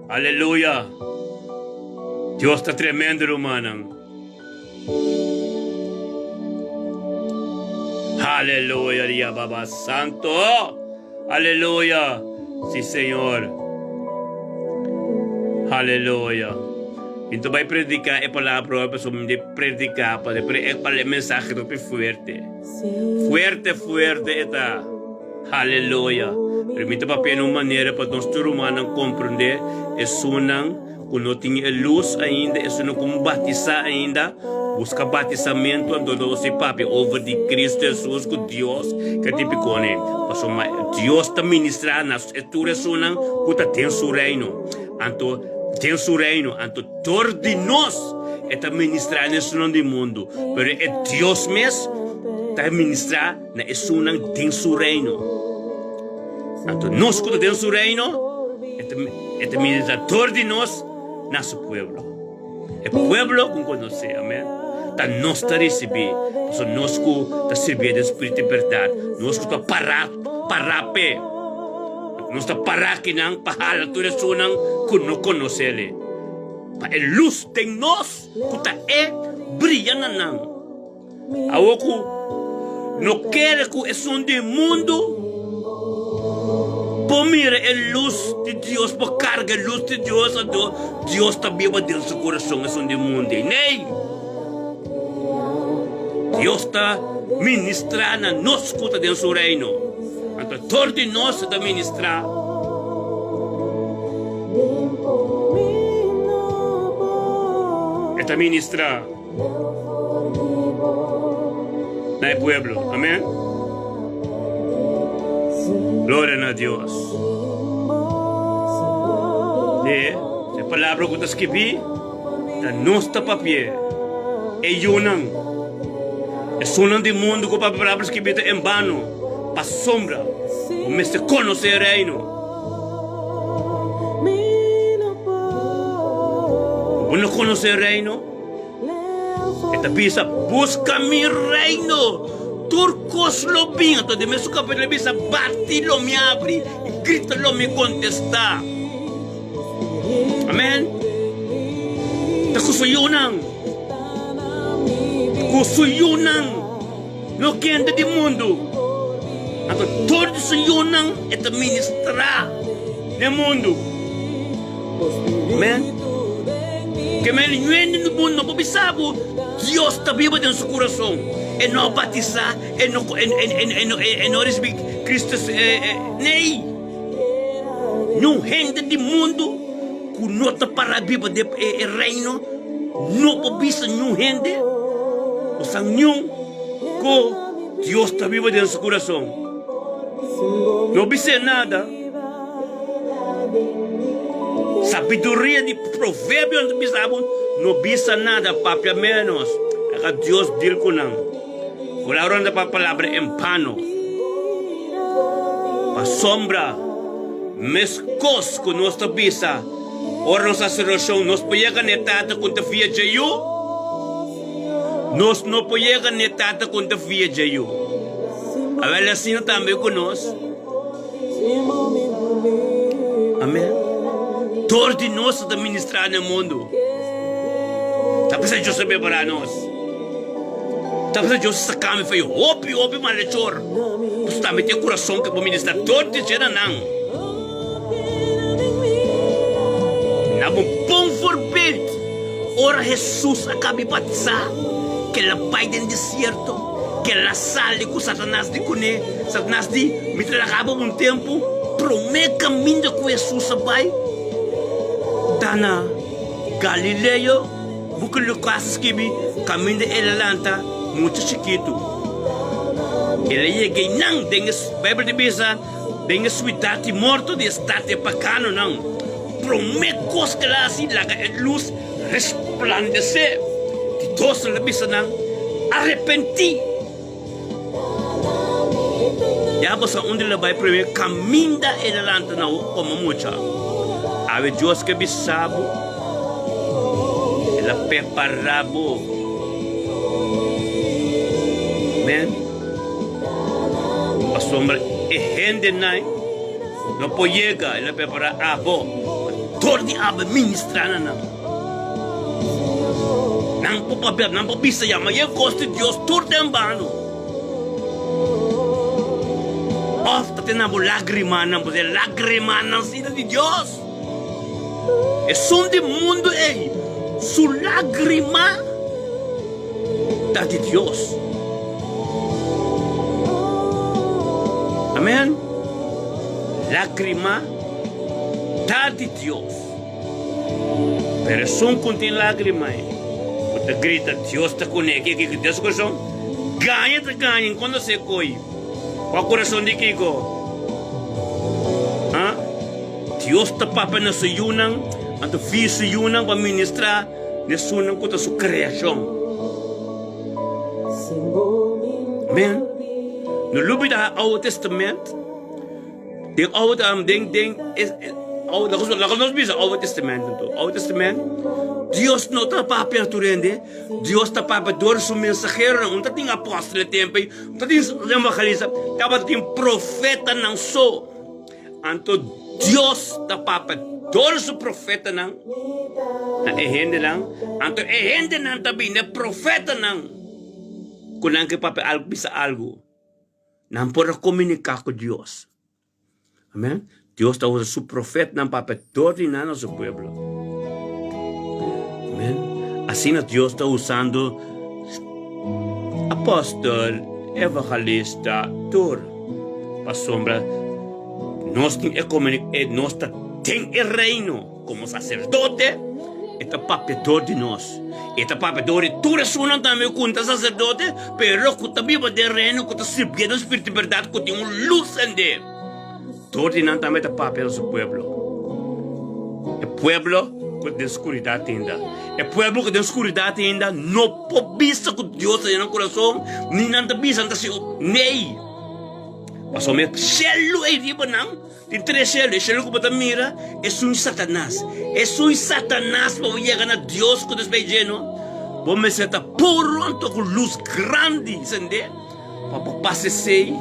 Aleluya. Dios ta tremendo, rumannan. Aleluya, dia Baba Santo. Aleluya. Sí, Señor. Aleluya. Minto bai predica e palabra hoy, pasobra mi de predica pa de pre e mensahe ta hopi fuerte. Fuerte, fuerte e ta. Aleluya. Pero mi ta papia na un manera pa nos tur rumannan comprende esunnan ku no tin e lus ainda, esunnan ku no batisa ainda, buska batisamento anto nos a papia over di Cristo Jesus ku Dios ke tin pikone. Pasobra Dios ta ministra na tur esunnan ku ta den su reino. Anto den su reino, anto dor di nos e ta ministrá na esunnan di mundu, pero e Dios mes ta ministrá na esunnan den su reino. Anto nos ku ta den su reino, e ta e ta ministrá dor di nos na su pueblo. E pueblo ku konosé, amen, ta nos ta risibí, pasobra nos ku ta sirbié den spiritu i bèrdat, nos ku ta pará, pará p'e. Nos ta pará akinan pa hala tur esunnan ku no konosé-L, pa e lus den nos ku ta E bria na nan. Awor ku no kere ku esun di mundu por mira e lus di Dios, por karga e lus di Dios, anto Dios ta biba den su kurason esun di mundu ei. Nei! Dios ta ministrá na nos ku ta den su Reino. Anto tur di nos ta ministrá. E ta ministrá na e pueblo. Amen. Gloria na Dios. E palabra ku ta skibí ta nos ta papi'é. E yunan, esunnan di mundu ku papia palabra skibí ta en bano. Pasobra bo mester konosé e Reino. Bo no konosé e Reino? E ta bisa, Buska mi Reino, tur kos lo bin. Anto den mesun kapítulo e bisa, Bati lo mi abri i grita lo mi kontestá. Amen. Ta ku su yunan, ku su yunan. No kende di mundu. Anto tur di su yunan e ta ministrá den mundu. Amen. Ke men hende di mundu no por bisa bo Dios ta biba den su kurason. E no a batisá, e no e no risibí Kristu nei. Niun hende di mundu ku no ta para biba den e reino no por bisa niun hende osea niun ku Dios ta biba den su kurason. No bis'é nada. Sabiduria di Proverbionan ta bisa bo, No bisa nada, papia ménos. Laga Dios dil ku nan. Ora ora nan ta papia palabra en bano. Pasobra meskos ku nos ta bisa ora nos hasi orashon, nos por yega na e Tata ku ta fia dje Yu? Nos no por yega na e Tata ku ta fia dje Yu. Awel asina tambe ku nos. Amen. Dor di nos ta ministrá na mundu. Ta p'esei Dios a prepará nos. Ta p'esei Dios a saka mi for e hopi, hopi malechor. Pasobra tambe tin e kurason ke por ministrá dor di dje na nan. Na bo bon voorbeeld, ora Hesus a kabi batisá, kel a bai den desierto, kel a sali ku Satanas di kuné. Satanas di, Mi ta laga bo un tempu. Promé kaminda ku Hesus a bai ta na Galileo, buki Lukas a skibi, kaminda el a lanta mucha chikitu. El a yega einan den e, Beibel ta bisa, den e suidat di morto di e stat di e paganonan. Promé kos ku el a hasi, laga e lus resplandesé. Di dos el a bisa nan, Arepentí! Ya bo sa unda el a bai promé kaminda el a lanta na komo mucha. Awe Dios ke bisa bo, el a prepará bo. Amén. Pasobra e hendenan no por yega, el a prepará abo pa dor di abo ministrá na nan. Nan por papia, nan por bisa ya, ma e kos di Dios tur ta en bano. Òf ta tene bo lágrimanan, pasobra e lágrimanan si ta di Dios. Esun di mundu ei, su lágrima ta di Dios. Amèn. Lágrima ta di Dios. Pero esun ku tin lágrima ei, ku ta grita, Dios ta kuné. Ke kiko den su kurason? Gaña ta gaña, N konosé koi. Kua kurason di kiko? Ha? Dios ta papia na su yunan, anto via su yunan pa ministrá na esunnan ku ta su kreashon. Amèn. No lubidá Oude Testament. Den Oude, den, den, Oude, laga nos bisa Oude Testament anto. Oude Testament, Dios no ta papia tur hende, Dios ta papia dor su mensaheronan. Un ta tin apòstel e tempu ei, un ta tin evangelista, tabata tin profetanan so. Anto Dios ta papia dor su profetanan na e hendenan, anto e hendenan ta bini e profetanan ku nan ke papia algu, bisa algu. Nan por a komuniká ku Dios. Amèn. Dios ta usa su profetnan pa papia dor di nan na su pueblo. Amèn. Asina Dios ta usando apòstel, evangelista, tur. Pasobra nos tin e komunik, nos ta den e reino. Komo saserdote, e ta papia dor di nos. E ta papia dor di tur esunnan tambe ku no ta saserdote, pero ku ta biba den Reino, ku ta sirbié den spiritu di bèrdat, ku tin un lus sendé. Dor di nan tambe ta papia na su pueblo. E pueblo ku ta den skuridat ainda. E pueblo ku ta den skuridat ainda no por bisa ku Dios ta den nan kurason, ni nan ta bisa, nan ta si, Nei! Pasobra e shelu ei riba nan. Tin tres shelu, e shelu ku bo ta mira esun Satanas. Esun Satanas pa bo yega na Dios ku ta spei djeno, bo mester ta puru anto ku lus grandi sende pa bo pasa esei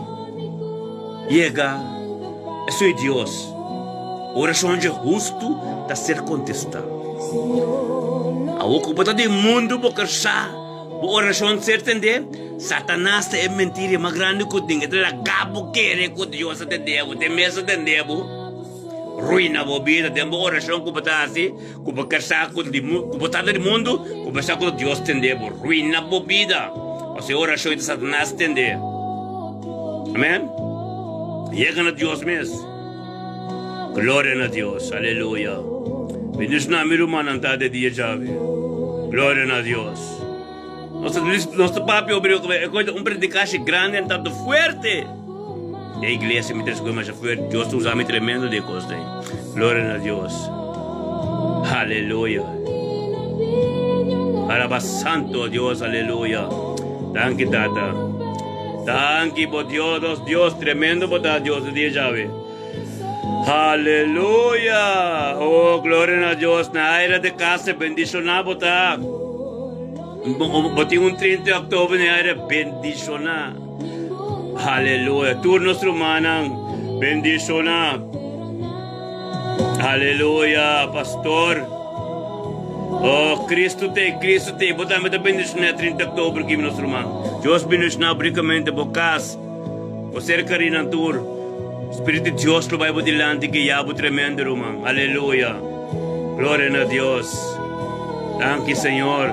yega esun Dios. Orashon dje hustu ta ser kontestá. Awor ku bo ta den mundu bo ker sa bo orashon ser tendé. Satanas ta e mentira mas grandi ku tin. E ta laga bo kere ku Dios a tende bo. Te mes a tende bo. Ruina bo bida den bo orashon ku bo ta hasi, ku bo ker sa ku di ku bo ta di mundu, ku bo sa ku Dios tende bo. Ruina bo bida. Pasobra e orashon ei ta Satanas tende. Amen. Yega na Dios mes. Gloria na Dios. Aleluya. Bendishoná mi rumannan ta de dia djawe. Gloria na Dios. Nos ta nos ta papia over e koe un predikashi grandi en tanto fuerte. De iglesia mi ta escoge masha fuerte. Dios ta usa mi tremendo de cos dei. Gloria na Dios. Aleluya. Alaba santo Dios, aleluya. Danki Tata. Danki bo Dios, nos Dios tremendo bo ta Dios de dia djawe. Aleluya! Oh, gloria na Dios. Na aire de casa, bendiciona bo ta. Bo tin un 30 de oktober na aire, bendiciona. Aleluya. Tur nos rumannan, bendiciona. Aleluya, pastor. Oh, Cristo te, Cristo te. Bo tambe ta bendiciona 30 de oktober ki nos ruman. Dios bendiciona ricamente bo cas. Bo ser carinan tur. Spiritu di Dios lo bai bo dilanti guia bo tremendo ruman. Aleluya. Gloria na Dios. Danki Señor.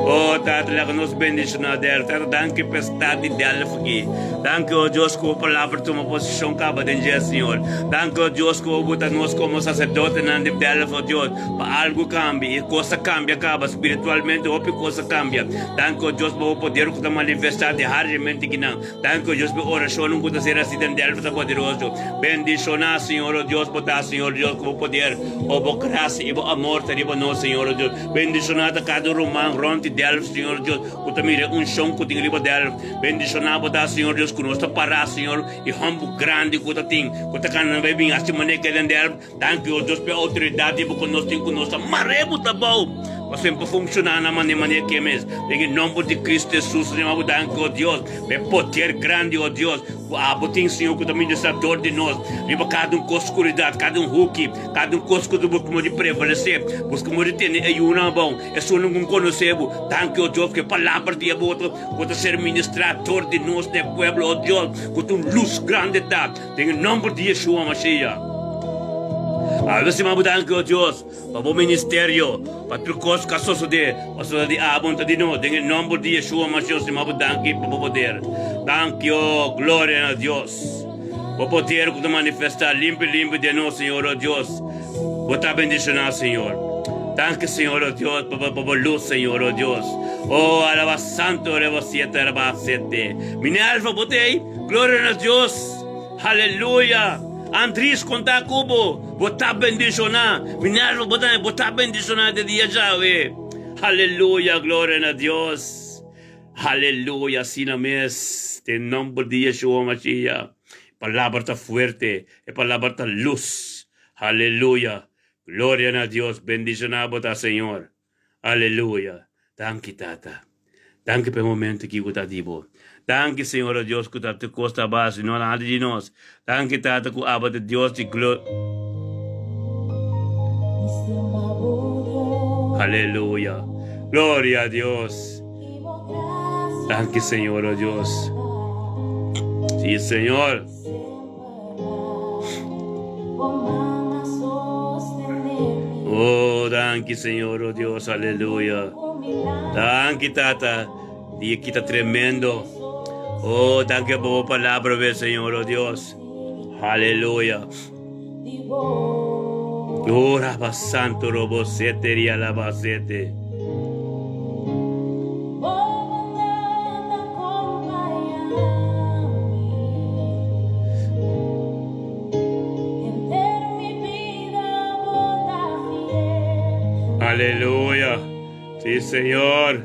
Oh Tata, laga nos bendiciona Delft. Tata, danki pa e stad di Delft aki. Danki, oh Dios, cu bo palabra tuma posicion caba den dje, Señor. Danki, oh Dios, cu bo buta nos como sacerdotenan di Delft, oh Dios, pa algo cambia. Y cos a cambia caba. Spiritualmente hopi cos a cambia. Danki, oh Dios, pa bo poder cu ta manifesta diariamente kinan. Danki, o Dios, pa e orashonnan ku ta ser hasi den Delft ta poderoso. Bendishoná, Señor, o Dios, bo ta, Señor Dios, ku bo poder, o bo grasia i bo amor ta riba nos, Señor, o Dios. Bendishoná ta kada ruman rònt di Delft, Señor Dios, ku ta mira e unshon ku tin riba Delft. Bendishoná bo ta, Señor Dios, ku nos ta pará, Señor, i hòmber grandi ku ta tin, ku ta kana bai bin hasi manera ke den Delft. Danki, o Dios, pa e outoridat di bo ku nos tin, ku nos ta mar'é bo trabou pa semper funshoná na manera ke mes. Den e nòmber di Kristu Hesus, Señor, bo danki, o Dios. E poder grandi, o Dios, ku abo tin, Señor, ku ta ministrá dor di nos riba kada un kos skuridat, kada un huki, kada un kos ku ta buska moda di prevalesé, buska moda di tene e yunan abou, esunnan ku konosé bo. Danki, o Dios, ku e palabra di abo ku ta ser ministrá dor di nos na e pueblo, o Dios, ku ta un lus grandi ta, den e nòmber di Yeshua Mashiach. Awe siman bo danki, o Dios. Pa bo ministerio, pa tur kos ku a sosodé, pasobra di abo no ta di nos. Den e nòmber di Yeshua Mashiach stima bo danki pa bo poder. Danki, o gloria na Dios. Bo poder ku ta manifestá limpi limpi den nos, Señor, o Dios. Bo ta bendishoná, Señor. Danki, Señor, o Dios, pa bo lus, Señor, o Dios. O alabá santo reba siete raba sete. Minerva, bo t'ei? Gloria na Dios. Haleluya! Andries konta ku bo, bo ta bendishoná. Minerva, bo tambe, bo ta bendishoná de dia djawe. Haleluya! Gloria na Dios! Haleluya! Asina mes, den nomber di Yeshua Mashiach. E palabra ta fuerte, e palabra ta lus. Haleluya! Gloria na Dios! Bendishoná bo ta, Señor. Aleluya! Danki Tata. Danki pa e momento aki ku ta di bo. Danki Señor o Dios ku ta tur kos ta bas i no nada di nos. Danki Tata ku abo ta Dios di glo. Aleluya! Gloria a Dios! Danki Señor o Dios. Si Señor. Oh, danki Señor, oh Dios, aleluya. Danki Tata, dia kita tremendo. Oh, danki pa bo palabra, ve Señor, oh Dios. Aleluya. Oh, Rabba Santo, robo sete, ria laba sete. Aleluya. Sí, Señor.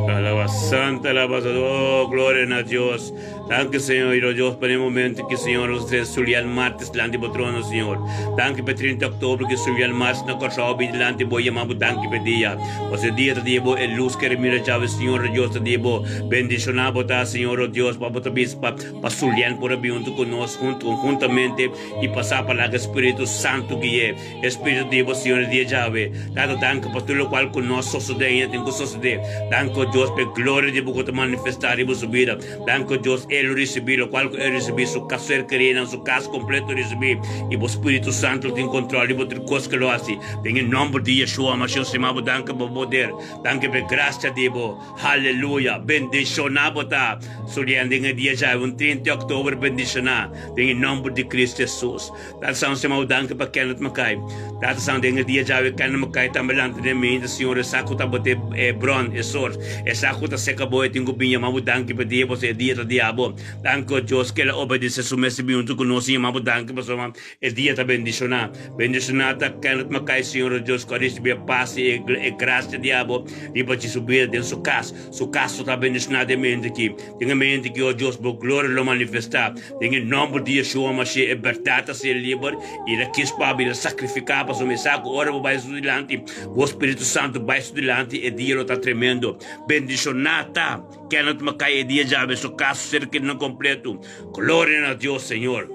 Alaba santa, alaba Oh, gloria a Dios. Danki Señor y Dios pa e momento ki Señor nos tres Julian Martes dilanti bo trono Señor. Danki pa 30 oktober ki Julian Martes na Kòrsou bin dilanti bo yama bo danki pa e dia. Pasobra e dia ta dia bo e lus kere mira djawe Señor o Dios ta dia bo bendiciona bo ta Señor o Dios pa bo ta bisa pa pa Julian por a bin hunto ku nos hunto conjuntamente y pasa pa laga Spiritu Santo gui'e. E Spiritu di bo Señor e dia djawe. Tata danki pa tur lokual ku no a sosode ainda tin ku sosode. Danki o Dios pa e gloria di bo ku ta manifesta riba su bida. Danki o Dios e. e lo risibí lokual ku e risibí, su kas ser kerí nan su kas kompleto risibí, i bo Spiritu Santu lo tin kontrol riba tur kos ku lo hasi. Den e nòmber di Yeshua Mashiach stima bo danki pa bo poder, danki pa e grasia di bo. Haleluya! Bendishoná bo ta, Sulian, den e dia djawe, un 30 di òktober bendishoná den e nòmber di Kristu Hesus. Tata Santu stima bo danki pa Kenneth Mackay. Tata Santu den e dia djawe Kenneth Mackay tambe lanta den mi hinta Señor e sa ku ta bo te e bron, e source, e sa ku ta seka bo e tin ku bin yama bo danki pa dia pasobra e dia ta di abo. Danki o Dios ku el a obedesé su mes i bin huntu ku nos i yama bo danki pasobra e dia ta bendishoná. Bendishoná ta Kenneth Mackay Señor o Dios ku a risibí e pas i e grasia di abo riba dje su bida den su kas. Su kas lo ta bendishoná den mente aki. Den e mente ki, o Dios, bo gloria lo manifestá. Den e nòmber di Yeshua Mashiach, e bèrdat ta ser liber i el a kis pa bo, el a sakrifiká pasobra mi sa ku ora bo bai su dilanti, bo Spiritu Santu bai su dilanti, e dia lo ta tremendo. Bendishoná ta Kenneth Mackay e dia djawe, su kas, su ser kerinan kompletu. Gloria na Dios, Señor.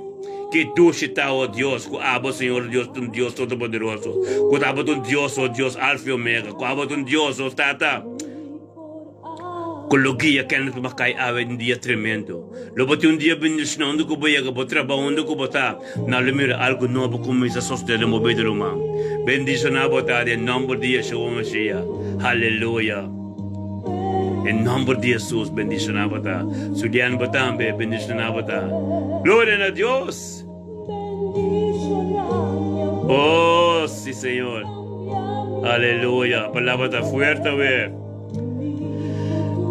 Ki dushi ta, o Dios, ku abo, Señor Dios, ta un Dios Todopoderoso, ku abo ta un Dios, o Dios, Alfa i Omega, ku abo ta un Dios, o Tata. Ku lo guia Kenneth pa kai awe un dia tremendo. Lo bo tin un dia bendiciona unda ku bo yega, bo trabao unda ku bo ta, na lo mira algo nobo kuminsa sosode den bo bida ruman. Bendiciona bo ta den nomber di Yeshua Mashiach. Haleluya. Den nomber di Jesus bendiciona bo ta. Sulian bo tambe bendiciona bo ta. Gloria na Dios. Oh, si Señor. Aleluya. Palabra ta fuerte, we.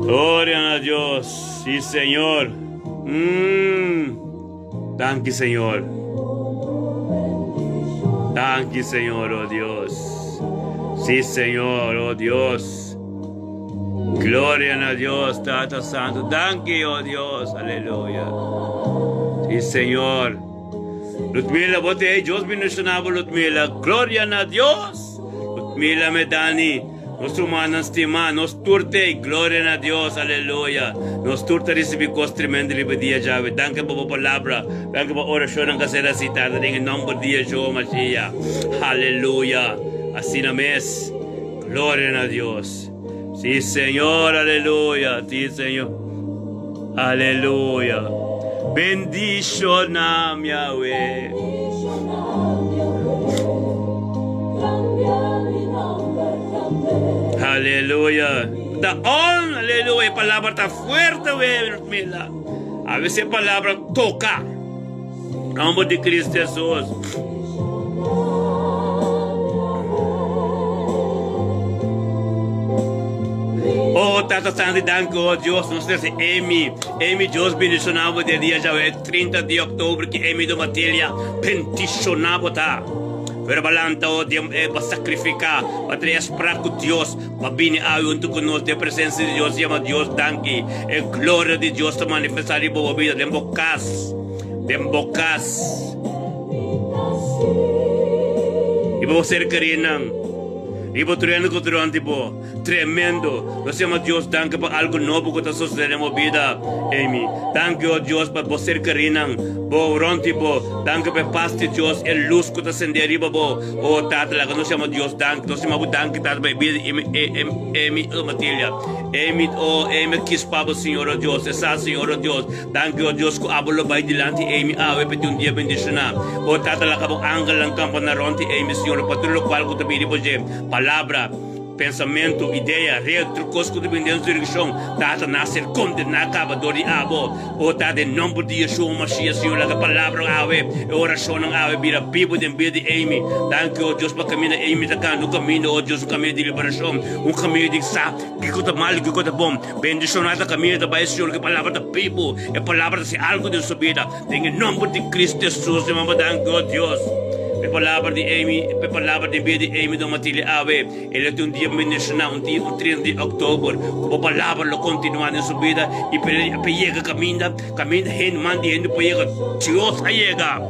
Gloria na Dios. Sí, Señor. Mm. Danki, Señor. Danki, Señor, oh Dios. Sí, Señor, oh Dios. Gloria na Dios, Tata Santo. Danki, oh Dios. Aleluya. Sí, Señor. Ludmila, bote, Dios bendicionabo, Ludmila. Gloria na Dios. Ludmila Medani. Nos rumannan stimá, nos tur t'ei. Gloria na Dios, aleluya. Nos tur ta risibí kos tremendo riba e dia djawe. Danki pa bo palabra, danki pa orashonnan ku a ser hasi tarde den e nòmber di Yeshua Mashiach. Aleluya. Asina mes. Gloria na Dios. Sí, Señor, aleluya. Sí, Señor. Aleluya. Bendishona Yahweh. Aleluya. Ta on, aleluya. E palabra ta fuerte, we, Ludmila. A veces e palabra toca. Nombre di Cristo Jesus. Oh, Tata Santo, danki, oh Dios, nos trese Amy. Amy, Dios bendiciona bo de dia djawe, 30 di october, ki Amy Domatilia bendiciona bo ta. Pero balanta, oh Dios, eh, pa sacrifica, pa trae sprak ku Dios, pa bini awe hunto ku nos den presencia di Dios, yama Dios danki. E gloria di Dios ta manifesta riba bo bida, den bo cas. Den bo kas. Riba bo ser kerinan. Riba tur hende ku ta rònt di bo. Tremendo! Nos yama Dios danki pa algu nobo ku ta sosodé den bo bida, Amy. Danki, o Dios, pa bo ser kerinan, bo rònt di bo. Danki pa e pas di Dios, e lus ku ta sendé riba bo. O Tata, laga nos yama Dios danki. Nos yama bo danki, Tata, pa e bida di Amy Matilia. Amy, o Amy a kis pa bo, Señor, o Dios. E sa, Señor, o Dios. Danki, o Dios, ku abo lo bai dilanti Amy awe pa tin un dia bendishoná. O Tata, laga bo angelnan kampa na rònt di Amy, Señor, pa tur lokual ku ta bini bo dje, palabra, pensamentu, idea, rel, tur kos ku ta bini den su direkshon, Tata, nan a ser kondená kaba dor di abo. O Tata, den nòmber di Yeshua Mashiach, Señor, laga palabra awe, e orashonnan awe bira bibu den bida di Amy. Danki, o Dios, pa kaminda Amy ta kanda, un kaminda, o Dios, un kaminda di liberashon, un kaminda di sa kiko ta mal i kiko ta bon. Bendiciona ta camino ta bay Señor, cu e palabra ta bibo, e palabra ta haci algo den su bida, den e nomber di Cristo Jesus, mi mama danki, oh Dios, pa e palabra di Amy, pa e palabra den bida di Amy Don Matilde awe, e lo tin un dia bendiciona, un dia, un 30 di october, cu bo palabra lo continua den su bida, y pa e yega caminda, caminda hende, man di hende por yega, Dios a yega.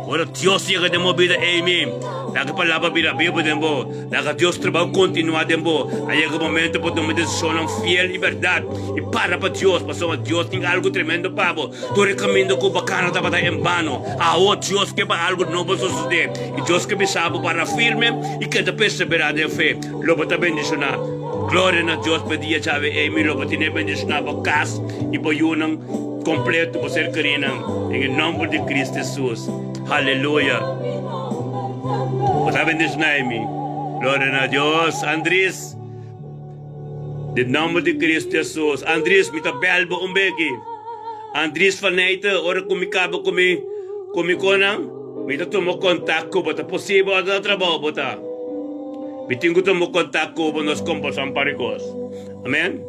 Ora Dios yega den bo bida, Amy, laga e palabra bira bibo den bo. Laga Dios trabou kontinuá den bo. A yega momento pa tuma desishonnan fiel i bèrdat i para pa Dios, pasobra Dios tin algu tremendo pa bo. Tur e kaminda ku bo kana tabata en bano. Awor Dios ke pa algu nobo sosodé, i Dios ke bisa bo para firme i keda perseverá den fe. Lo bo ta bendishoná. Gloria na Dios pa e dia djawe ei. Mi lo bo tene bendishoná bo kas i bo yunan. kompleto bo ser kerinan den e nòmber di Kristu Hesus. Haleluya. Bo ta bendishoná mi. Gloria na Dios. Andris, den nòmber di Kristu Hesus. Andris, mi ta bèl bo un beki. Andris van Nijten, ora ku mi kaba ku mi ku mi konan, mi ta tuma kontak ku bo. Ta posibel ora ta na trabou bo ta? Mi tin ku tuma kontak ku bo, nos kombersá un par di kos. Amen.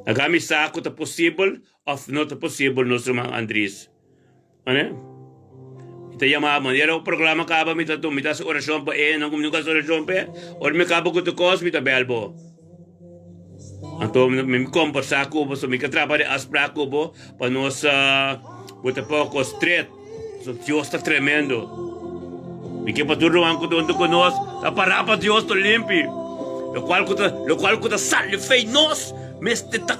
Laga mi sa ku ta posibel òf no ta posibel, nos ruman Andris. Amen. Mi ta yama manera e programa kaba mi ta tuma mi ta hasi orashon pa e nan ku mi nunka hasi orashon p'e. Ora mi kaba ku tur kos mi ta bèl bo. Anto mi mi kombersá ku bo so mi ke traba di afsprak ku bo pa nos bo ta poko stret. So Dios ta tremendo. Mi ke pa tur ruman ku ta huntu ku nos ta pará pa Dios ta limpi. Lokual ku ta lokual ku ta sali fei nos mester ta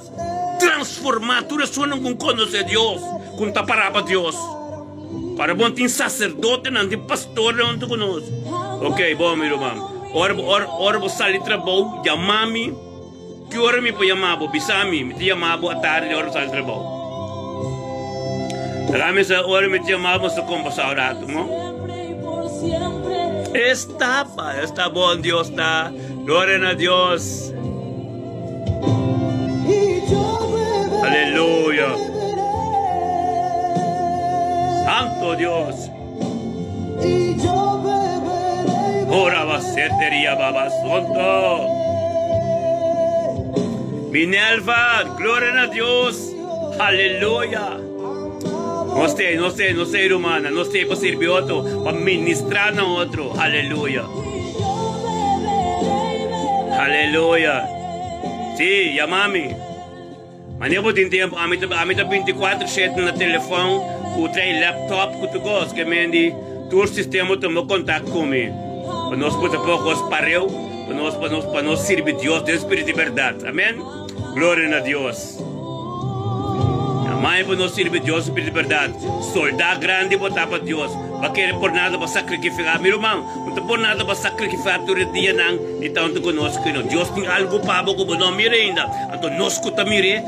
Transformá tur esunnan ku konosé Dios, ku ta pará pa Dios. Para bon tin saserdotenan, tin pastornan huntu ku nos. Ok, bon mi ruman. Ora bo, ora, ora bo sali trabou, yama mi. Ki ora mi por yama bo? Bisa mi. Mi ta yama bo atardi ora bo sali trabou. Laga mi sa ora mi ta yama bo, nos ta kombersá un ratu, no? Esta pa, esta bon Dios ta. Gloria na Dios. Aleluya. Santo Dios. Ora baseteria baba santo. Minerva, gloria na Dios. Aleluya. No sé, no sé, no sé, hermana, no sé para servir otro, para ministrar a otro. Aleluya. Aleluya. Sí, yama mi. Manera bo tin tempo, ami ta, ami ta 24/7 na telefon, ku trae laptop, ku tur kos. Ke men di tur sistema tuma kontak ku mi. Pa nos por ta poko kos pareu, pa nos, pa nos, pa nos sirbi Dios den spiritu di bèrdat. Amen. Gloria na Dios. Amai pa nos sirbi Dios den spiritu di bèrdat. Soldá grandi bo ta pa Dios. Ba kere por nada pa sakrikifiká. Mi ruman, no ta por nada pa sakrikifiká tur e dianan di tantu ku nos ku no. Dios tin algu pa bo ku bo no mira ainda. Anto nos ku ta mir'é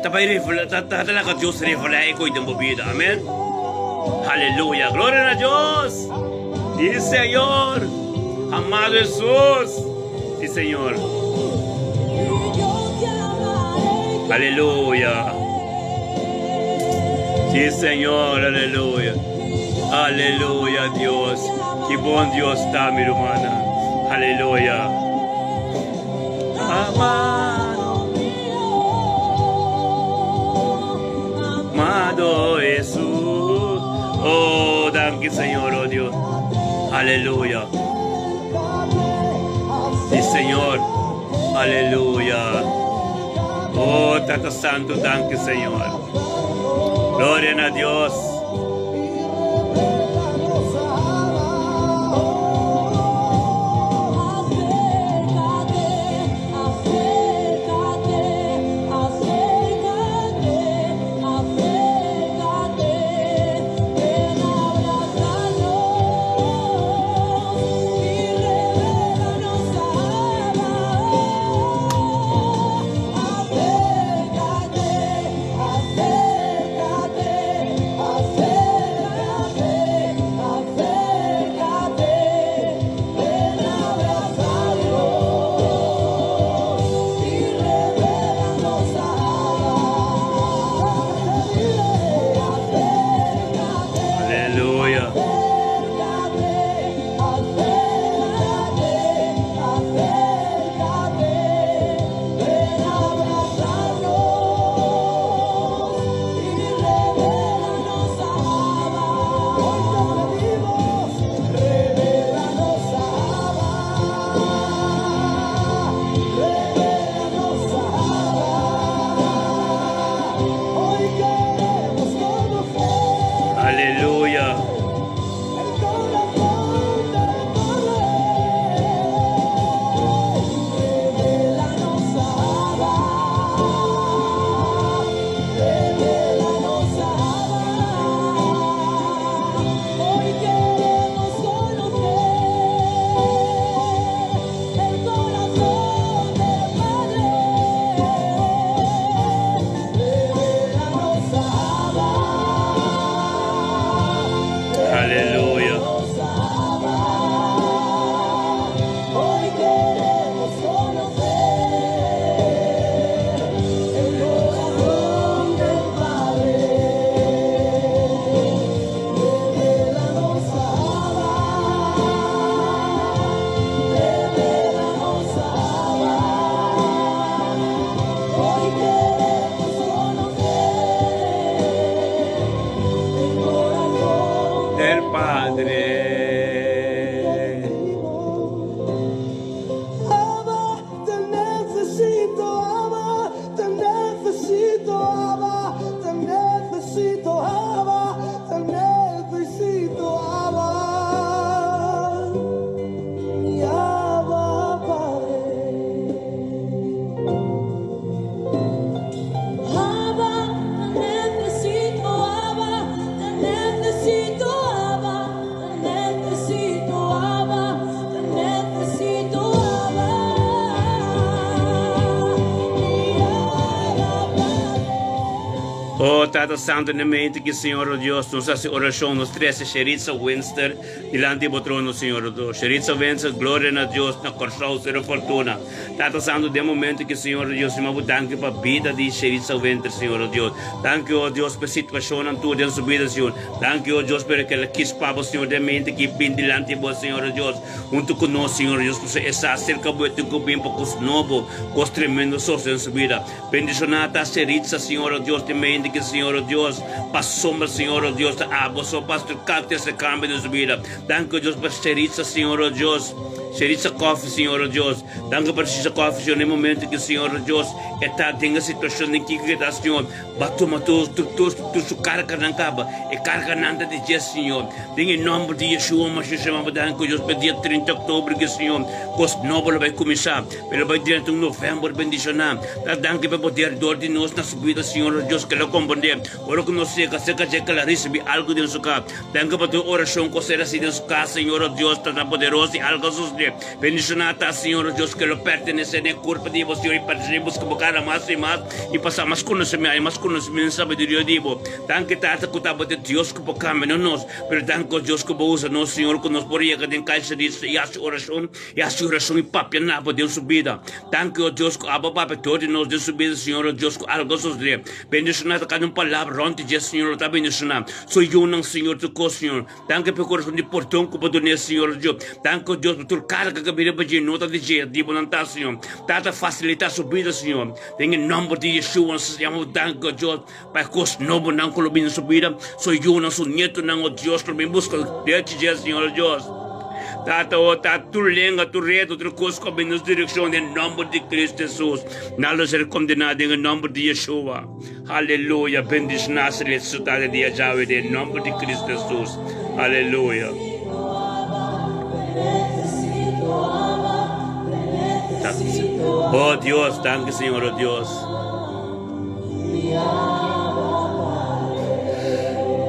ta bai revelá, ta ta laga Dios revelá e kos den bo bida. Amen. Aleluya. Gloria na Dios. Sí, Señor. Amado Hesus. Sí, Señor. Aleluya. Sí, Señor. Aleluya. Aleluya, Dios. Ki bon Dios ta, mi rumana. Aleluya. Amado. Amado Jesús. Oh, danki, Señor, oh Dios. Aleluya. Sí, Señor. Aleluya. Oh, Tata Santo, danki, Señor. Gloria na Dios. Tata Santo, na mente ki, Señor, o Dios, nos hasi orashon, nos trese Sheritza Winster dilanti bo trono, Señor, o Dios. Sheritza Winster, gloria na Dios, na Kòrsou, Sero Fortuna. Tata Santo, den momento ki, Señor, o Dios, yama bo danki pa bida di Sheritza Winter, Señor, o Dios. Danki, o Dios, pa e situashonnan tur den su bida, Señor. Danki, o Dios, pero kel a kis pa bo, Señor, den mente ki bin dilanti bo, Señor, o Dios, huntu ku nos, Señor, o Dios, pasobra e sa aserka bo, e tin ku bin pa kos nobo, kos tremendo sosode den su bida. Bendishoná ta Sheritza, Señor, o Dios, den mente ki, Señor, o Dios, pasobra, Señor, o Dios, ta abo so pa kal trese kambio den su bida. Danki, o Dios, pa Sheritza, Señor, o Dios, Sheritza Coffee, Señor, o Dios. Danki pa Sheritza Coffee, Señor, den momento ki, Señor, o Dios, e ta den e situashon den kiko ke ta, Señor. Bo a tuma tur tur su karganan kaba, e karganan ta di dje, Señor. Den e nomber di Yeshua Mashiach Shema bo danki, o Dios, pa e dia 30 oktober ki, Señor, kos nobo lo bai kuminsá, pero lo bai drenta un november bendishoná. Ta danki pa e poder dor di nos na su bida, Señor, o Dios, ke lo komprendé ora ku nos yega serka dje ke lo risibí algu den su kas. Danki pa tur orashon ku a ser hasí den su kas, Señor, o Dios, ta tan poderoso i algu a sosodé. Bendishoná ta, Señor, o Dios, ke lo pertenesé na e kurpa di bo, Señor, i pertenesé i buska bo kada mas i mas. I pasa mas konosementu, mas konosementu i sabiduria di bo. Danki, Tata, ku ta bo ta Dios ku por kambia no nos, pero danki, o Dios, ku bo usa nos, Señor, ku nos por yega den kaisa di i hasi orashon, i hasi orashon i papia na bo den su bida. Danki, o Dios, ku abo papia tur di nos den su bida, Señor, o Dios, ku algu a sosodé. Bendishoná ta kada un palabra rònt di dje, Señor, lo ta bendishoná. Su yunan, Señor, tur kos, Señor. Danki pa e kurason di pordon ku bo dun'é, Señor Dios. Danki, o Dios, pa tur karga ku a bini pa dje no ta di dje, di bo nan ta, Señor. Tata, fasilitá su bida, Señor. Den e nòmber di Yeshua nos ta yama bo danki, o Dios, pa e kos nobonan ku lo bini na su bida, su yunan, su nietunan, o Dios, lo bin buska derecho dje, Señor Dios. Tata, o Tata, tur lenga, tur reto, tur kos ku a bini na nos direkshon, den nòmber di Kristu Hesus, nan lo ser kondená den e nòmber di Yeshua. Aleluya bendiciona su ta de dia djawe den nomber di Cristo Jesus aleluya. Oh Dios, danki Señor, oh Dios.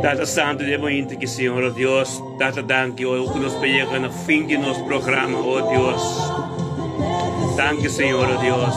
Tata Santo de mointe ki Señor, oh Dios, Tata danki oh ku nos pa yega na fin di nos programa, oh Dios. Danki Señor, oh Dios.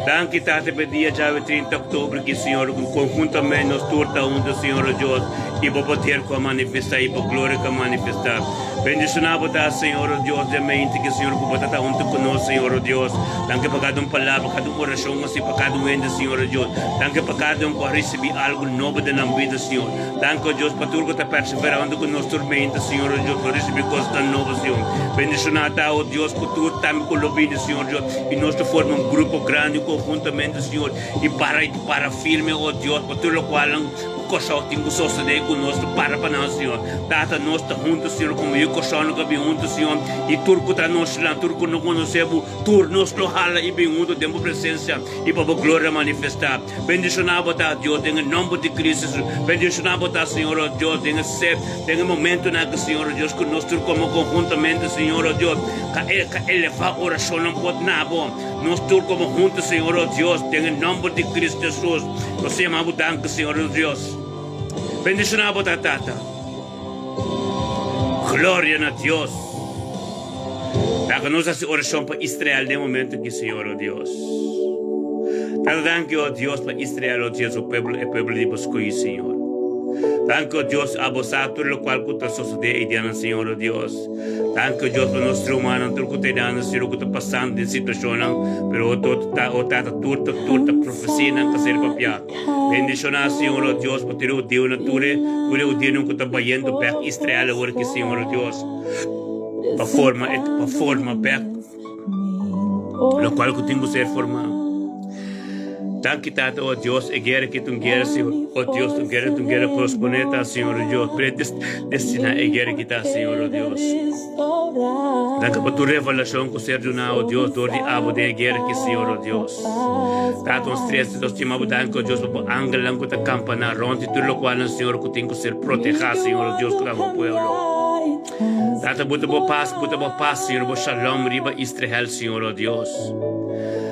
Danki Tata pa e dia djawe 30 oktober ki Señor ku konhuntamente nos tur ta hunto Señor, oh Dios, i bo poder ku a manifestá i bo gloria ku a manifestá. Bendishoná bo ta Señor, oh Dios, den mente ki Señor ku bo ta ta hunto ku nos Señor, oh Dios. Danki pa kada un palabra, kada un orashon hasi pa kada un hende Señor, oh Dios. Danki pa kada un ku a risibí algu nobo den nan bida Señor. Danki, o Dios, pa tur ku ta perseverá huntu ku nos turmenta, Señor, o Dios, pa risibí kosnan nobo, Señor. Bendishoná ta, o Dios, ku tur tambe ku lo bini, Señor Dios, i nos ta forma un grupo grandi konhuntamente, Señor, i para i para firme, o Dios, pa tur lokualnan ku Kòrsou tin ku sosodé ku nos ta para pa nan, Señor. Tata, nos ta huntu, Señor, komo yu Kòrsou no ka bin huntu, Señor, i tur ku ta nos lan, tur ku no konosé bo, tur nos lo hala i bin huntu den bo presensia i pa bo gloria manifestá. Bendishoná bo ta, Dios, den e nomber di Cristo Jesus. Bendishoná bo ta, Señor, oh Dios, den e se, den e momentonan aki, Señor, oh Dios, ku nos tur komo konhuntamente, Señor, oh Dios, ka e, ka elevá orashonnan por na bo. Nos tur komo huntu, Señor, oh Dios, den e nomber di Cristo Jesus. Nos ta yama bo danki, Señor, oh Dios. Bendishoná bo ta, Tata. Gloria na Dios. Laga nos hasi orashon pa Israel den e momento aki, Señor, oh Dios. Tata, danki, oh Dios, pa Israel, oh Dios, o pueblo, e pueblo di bo skohi, Señor. Danki, oh Dios, abo sa tur lokual ku ta sosodé ei dianan, Señor, oh Dios. Danki, oh Dios, pa nos rumannan tur ku ta einan, Señor, ku ta pasando den situashonnan, pero oh, ta, oh Tata, tur ta, tur ta profesianan ta ser papiá. Bendishoná, Señor, oh Dios, pa tur e hudiunan, tur e, tur e hudiunan ku ta bayendo bèk Israel awor aki, Señor, oh Dios. Pa forma e pa forma bek lokual ku tin ku ser formá. Danki Tata, o Dios, e guera ki ta un guera, Señor. O Dios, un guera ta un guera korosponde ta, Señor, o Dios, predestiná e guera ki ta, Señor, o Dios. Danki pa tur revelashon ku ser duná, o Dios, dor di abo den e guera ki, Señor, o Dios. Tata, nos tres nos stima bo danki, o Dios, pa bo angelnan ku ta kampaná rònt di tur lokualnan, Señor, ku tin ku ser protehá, Señor, o Dios, ku ta bo pueblo. Tata, bo ta bo pas, bo ta bo pas, Señor, bo shalom riba Israel, Señor, oh Dios.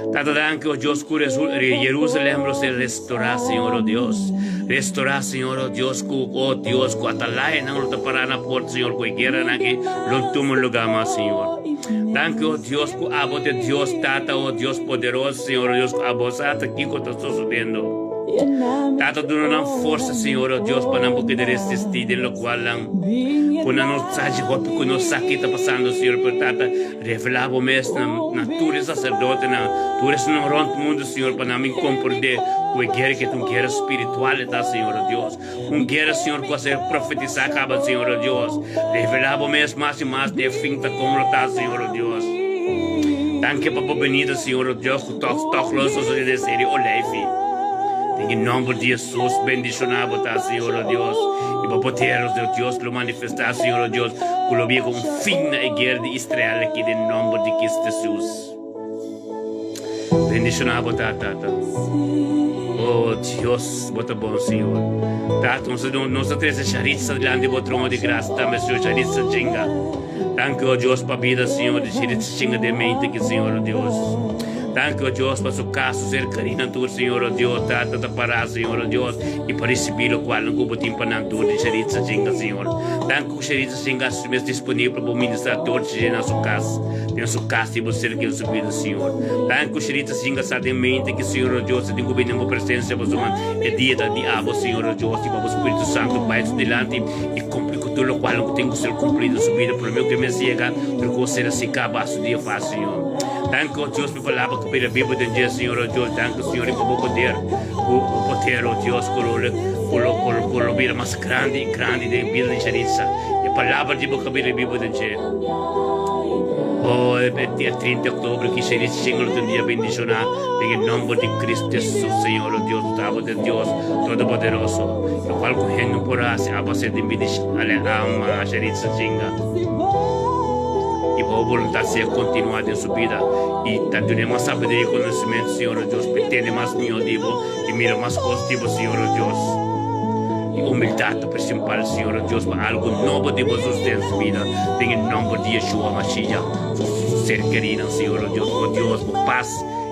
Tata, danki, oh Dios, ku Jerusalem lo ser restorá, Señor, oh Dios. Restorá, Señor, oh Dios, ku, oh Dios, ku atalayanan lo ta pará na porta, Señor, ku e gueranan aki lo tuma lugá mas, Señor. Danki, oh Dios, ku abo ta Dios, Tata, oh Dios poderoso, Señor, oh Dios, ku abo sa ta kiko ta sosodiendo. Tata duna nan forsa Señor o Dios pa nan por keda resistí den lokual nan ku nan no sa dje hopi ku no sa ke ta pasando Señor pero Tata revelá bo mes na na tur e saserdotenan tur esnan rònt mundu Señor pa nan bin komprendé ku e guera ke ta un guera spiritual e ta Señor o Dios un guera Señor ku a ser profetisá kaba Señor o Dios revelá bo mes mas i mas den e fin ta kon lo ta Señor o Dios Danki pa bo benida Señor o Dios. Tòg, tòg lo sosodé den seri Oleifi. Den e nòmber di Hesus, bendishoná bo ta, Señor, o Dios, i bo poder, o Dios, lo manifestá, Señor, o Dios, ku lo biega un fin na e guera di Israel aki den nòmber di Kis Hesus. Bendishoná bo ta, Tata. O Dios, bo ta bon, Señor. Tata, nos ta, nos ta trese Sharitza dilanti bo trono di grasia tambe, Señor, Sharitza Jinga. Danki, o Dios, pa bida, Señor, di Sharitza Chinga den mente aki, Señor, o Dios. Danki, o Dios, pa su kas, su ser karinan tur, Señor, o Dios. Tata ta pará, Señor, o Dios, i pa risibí lokual nan ku bo tin pa nan tur di Sharitza Chinga, Señor. Danki ku Sharitza Chinga hasi su mes disponibel pa bo ministrá tur dje na su kas, den su kas di bo ser ki den su bida, Señor. Danki ku Sharitza Chinga sa den mente aki, Señor, o Dios, e tin ku bini den bo presensia pasobra e dia ta di abo, Señor, o Dios, i pa bo Spiritu Santu bai su dilanti i kumpli ku tur lokual ku tin ku ser kumplí den su bida promé ku e mes yega, tur kos ser así kaba su dia fásil, Señor. Danki, o Dios, pa e palabra ku bira bibu den dje, Señor, o Dios. Danki, Señor, i pa bo poder, ku bo poder, o Dios, ku lo ku lo ku lo ku lo bira mas grandi i grandi den bida di Sharitza. E palabra di bo ku bira bibu den dje. O e dia 30 di oktober ki Sharitza Shingo lo tin un dia bendishoná den e nòmber di Cristo Jesus, Señor, o Dios, Tata den Dios Todopoderoso. Lokual ku hende no por hasi, abo a ser den bida di ama Sharitza Shinga. I pa bo boluntat sea kontinuá den su bida i ta dun'é mas sabiduria i konosementu, Señor nos Dios, pa e tende mas mihó di bo i mira mas kos di bo, Señor nos Dios. I humildat ta prinsipal, Señor nos Dios, pa algu nobo di bo sosodé den su bida, den e nòmber di Yeshua Mashiach, su ser kerinan, Señor nos Dios. O Dios, bo pas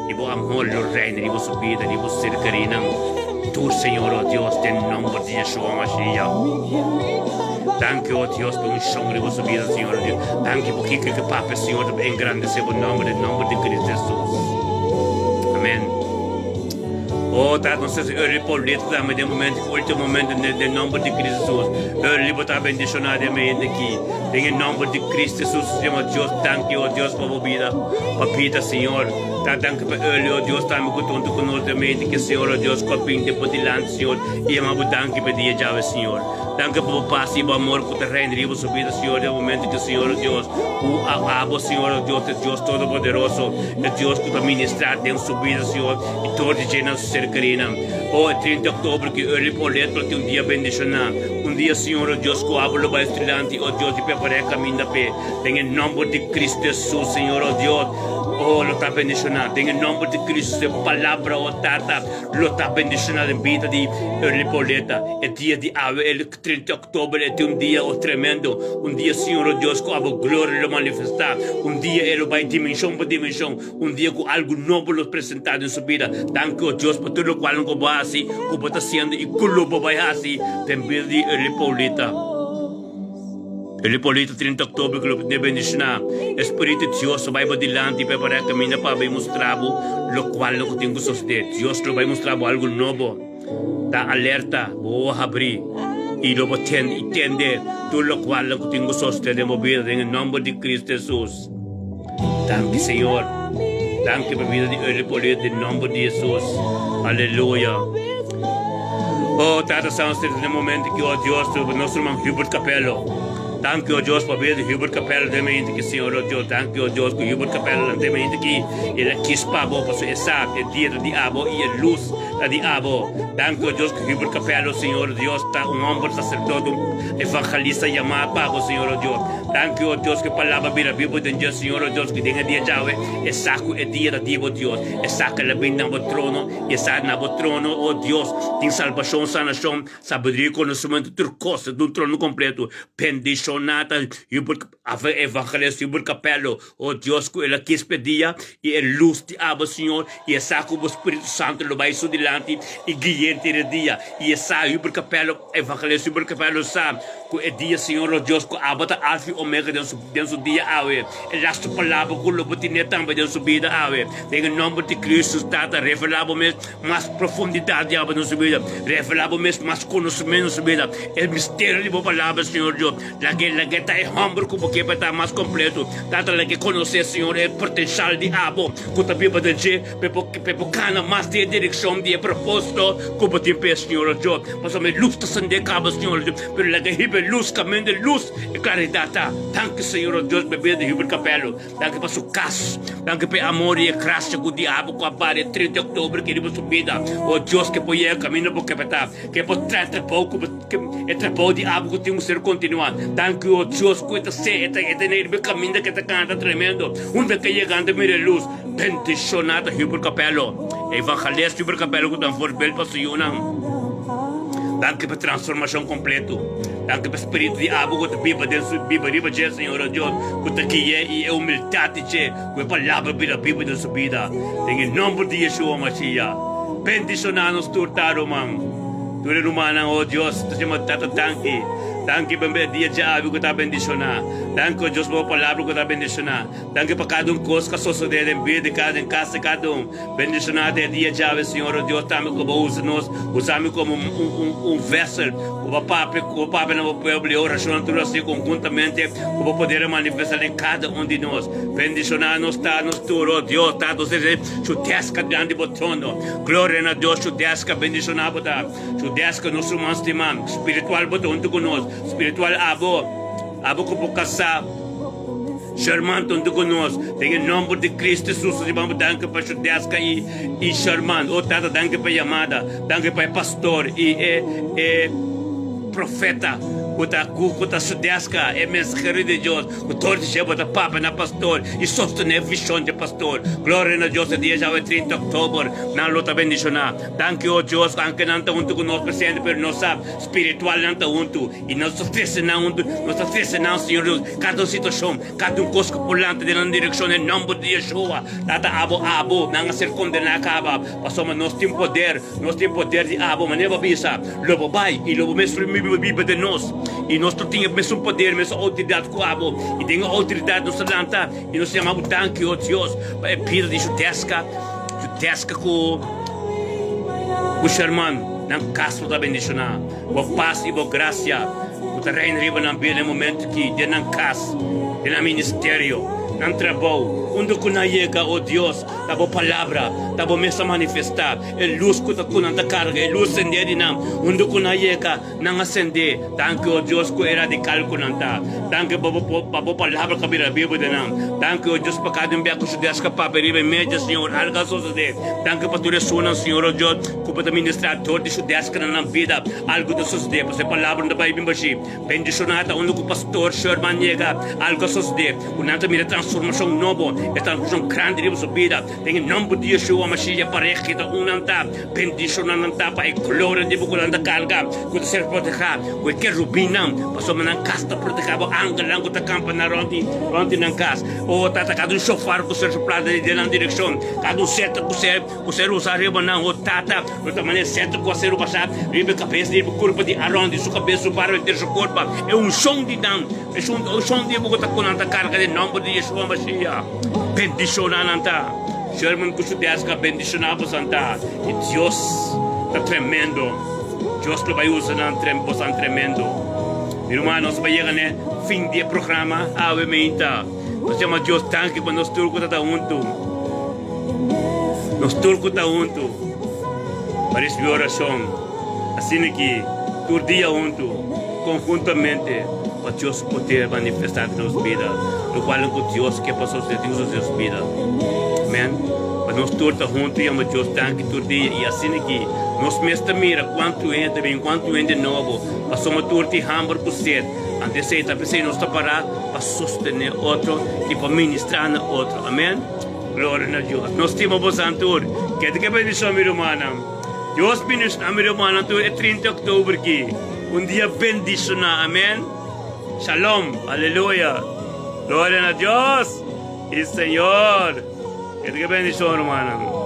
i bo amor lo reina riba su bida, riba su ser kerinan tur, Señor, o Dios, den nòmber di Yeshua Mashiach. Danki, o Dios, pa unshon riba su bida, Señor, o Dios. Danki pa kiko ke papia, Señor, ta engrandesé bo nòmber den nòmber di Cristo Jesus. Amen. O Tata, nos ta early Paulito tambe den momento, ultimo momento den den nòmber di Cristo Jesus. Early bo ta bendishoná den mente aki. Den e nòmber di Cristo Jesus, Señor Dios, danki, o Dios, pa bo bida, pa bida, Señor. Ta danki pa early, o Dios, tambe ku ta huntu ku nos den mente aki, Señor, o Dios, ku a binti bo dilanti, Señor, i yama bo danki pa e dia djawe, Señor. Danki pa bo pas i bo amor ku ta reina riba su bida, Señor, den momento ku Señor Dios, ku a abo, Señor Dios, e Dios Todopoderoso, e Dios ku ta ministrá den su bida, Señor, i tur di dje nan su ser kerinan. O, e 30 di oktober ku early polet lo tin un dia bendishoná, un dia, Señor Dios, ku abo lo bai su dilanti, o Dios, i prepará e kaminda p'e, den e nòmber di Cristo Hesus, Señor, o Dios, o, lo ta bendishoná, den e nòmber di Cristo, e palabra, o Tata, Lo ta bendiciona den bida di Early Pauleta e dia di awe el 30 october e tin un dia o tremendo un dia Señor o Dios cu abo gloria lo manifesta un dia e lo bay dimension pa dimension un dia cu algo nobo lo presenta den su bida danki o Dios pa tur locual cu bo a haci cu bo ta haciendo y cu lo bo bay haci den bida di Early Pauleta. El Hipolito 30 oktober ku lo tene bendishoná. E Spiritu di Dios lo bai bo dilanti i prepará e kaminda pa bai mustra bo lokual lo ku tin ku sosodé. Dios lo bai mustra bo algu nobo. Ta alerta, bo wowo habrí, i lo bo tende i tende tur lokual lo ku tin ku sosodé den bo bida den e nòmber di Kristu Hesus. Danki Señor. Danki pa bida di El Hipolito den nòmber di Hesus. Aleluya. Oh, Tata Santo, den e momento ki, oh Dios, nos ruman Hubert Capello. Danki, oh Dios, pa bida di Hubert Capello den mente ki, Señor, oh Dios. Danki, oh Dios, ku Hubert Capello den mente ki el a kis pa bo, pasobra e sa e dia ta di abo i e lus ta di abo. Danki, oh Dios, ku Hubert Capello, Señor, oh Dios, ta un homber sacerdote, un evangelista yamá pa bo, Señor, oh Dios. Danki, oh Dios, ku e palabra bira bibu den dje, Señor, oh Dios, ku den e dia djawe e sa ku e dia ta di bo, Dios. E sa ku el a bini na bo trono. I esa na bo trono, o Dios, tin salbashon, sanashon, sabiduria i konosementu, tur kos ta un trono kompletu. Bendishoná ta Hubert, Evangelist Hubert Capello, o Dios, ku el a kis p'e dia i e lus di abo, Señor, i e sa ku bo Spiritu Santu lo bai su dilanti i gui'é henter e dia. I e sa, Hubert Capello, Evangelist Hubert Capello sa. Ku e dia, Señor nos Dios, ku abo ta Alfa i Omega den su, den su dia awe, e lastu palabra ku lo bo tine tambe den su bida awe. Den e nomber di Cristo, Tata, revelá bo mes mas profundidat di abo den su bida. Revelá bo mes mas konosementu den su bida. E misterio di bo palabra, Señor Dios, lag'é, lag'é ta e hòmber ku bo ke pa e ta mas kompleto. Tata, lag'é konosé, Señor, e potenshal di abo ku ta biba den dje, pa e por, pa e por kana mas den e direkshon di e propósito ku bo tin p'e, Señor Dios. Pasobra e lus ta sende kaba, Señor Dios, pero laga hiba e lus kaminda e lus e klaridat ta. Danki, Señor Dios, pa e bida di Hubert Capello. Danki pa su kas. Danki pa e amor i e grasia ku di abo ku a bari e 30 di oktober ki riba su bida. O Dios, ke por yega kaminda bo ke pa ta, ke por trae trabou ku e trabou di abo ku tin ku ser kontinuá. Danki, o Dios, ku e ta se, e ta e ta riba e kaminda ke ta kanta tremendo. Unda ke yegando mira e lus. Bendishoná ta Hubert Capello, evangelista Hubert Capello ku ta un voorbeeld pa su yunan. Danki pa transformashon kompleto. Danki pa spiritu di abo ku ta biba den su biba riba dje, Señor o Dios, ku ta gui'é i e humildat di dje ku e palabra bira biba den su bida. Den e nomber di Yeshua Mashiach. Bendishoná nos tur ta ruman. Tur e rumannan, o Dios, ta yama Tata danki. Danki pa e dia djawe ku ta bendishoná. Danki, o Dios, pa bo palabra ku ta bendishoná. Danki pa kada un kos ku a sosodé den bida di kada den kas di kada un. Bendishoná ta e dia djawe, Señor o Dios, tambe ku bo usa nos, usa mi komo un un un vessel ku bo papia ku bo papia na bo pueblo i orashonnan tur hasi konhuntamente ku bo poder a manifestá den kada un di nos. Bendishoná nos ta nos tur, o Dios, Tata, nos ta chudeska dilanti bo trono. Gloria na Dios, chudeska, bendishoná bo ta. Chudeska, nos ruman stimá, spiritual bo ta huntu ku nos, spiritual abo, abo ku bo kasá. Sherman ta huntu ku nos. Den e nomber di Cristo Jesus nos yama bo danki pa Shudeska i i Sherman. O Tata danki pa e yamada. Danki pa e pastor i e e profeta ku ta ku ku ta Shudeska e mensahero di Dios ku tur di dje bo ta papia na pastor i sostene e vision di pastor. Gloria na Dios e dia djawe 30 oktober nan lo ta bendiciona. Danki o Dios anke nan ta huntu ku nos presente pero nos sa spiritual nan ta huntu. I nos ta trese nan huntu, nos ta trese nan, Señor Dios, kada un situashon, kada un kos ku por lanta den nan direkshon, den nòmber di Yeshua. Tata, abo, abo, nan a ser kondená kaba, pasobra nos tin poder, nos tin poder di abo. Manera bo a bisa, lo bo bai i lo bo mes biba den nos, i nos tur tin e mesun poder, mesun outoridat ku abo, i den e outoridat nos ta lanta i nos ta yama bo danki, o Dios, pa e bida di Judeska, Judeska ku Sherman, nan kas lo ta bendishoná. Bo pas i bo grasia ku ta reina riba nan bida na e momentu aki, den nan kas, den nan ministerio, nan trabou, unda ku nan yega, o Dios, ta bo palabra, ta bo mes ta manifestá, e lus ku ta ku nan ta karga, e lus sendé di nan, unda ku nan yega, nan a sendé. Danki, o Dios, ku e radikal ku nan ta. Danki pa bo pa bo palabra ku a bira bibu den nan. Danki, o Dios, pa kada un bia ku su deska papia riba e media, Señor, algu a sosodé. Danki pa tur esunnan, Señor, o Dios, Ku bo ta ministrá dor di su deska na nan bida, algu ta sosodé, pasobra e palabra no ta bai bin bashí. Bendishoná ta unda ku Pastor Sherman yega, algu a sosodé, ku nan ta mira transformashon nobo, e transformashon grandi riba su bida. Den e nòmber di Yeshua Mashiach, e pareha ki ta un nan ta, bendishoná nan ta pa e gloria di bo ku nan ta karga, ku ta ser protehá ku e kerubinnan, pasobra nan kas ta protehá bo angelnan ku ta kampa na rònt di rònt di nan kas. O Tata, kada un shofar ku ser soplá den nan direkshon, kada un seta ku ser. Ku ser usá riba nan, o tata, lo ta manera sèt ku a ser basá riba e kabes di riba kurpa di Aron, di su kabes, su barba henter su kurpa. E unshon di nan, e unshon di bo ku ta ku nan ta karga den nòmber di Yeshua Mashiach. Bendishoná nan ta. Sherman ku su deska bendishoná bosan ta. I Dios ta tremendo. Dios lo bai usa nan bosan tremendo. Mi ruman, nos bai yega n'e fin di e programa awe meinta. Nos yama Dios danki pa nos tur ku ta ta huntu. Nos tur ku ta huntu pa risibí orashon asina ki tur dia huntu konhuntamente pa Dios su poder manifestá den nos bida, lokual ku Dios ke pa sosodé den nos bida. Amèn. Pa nos tur ta huntu yama Dios danki tur dia i asina ki nos mes ta mira kuantu hende ta bin, kuantu hende nobo, pasobra tur tin hamber ku sed. Anto esei ta p'esei nos ta pará pa sostené otro i pa ministrá na otro. Amèn. Gloria na Dios. Nos stima bosan tur. Keda ke bendicion mi rumannan. Dios bendiciona mi rumannan tur e 30 october ki. Un dia bendiciona. Amen. Shalom. Aleluya. Gloria na Dios y Señor. Keda ke bendicion rumannan.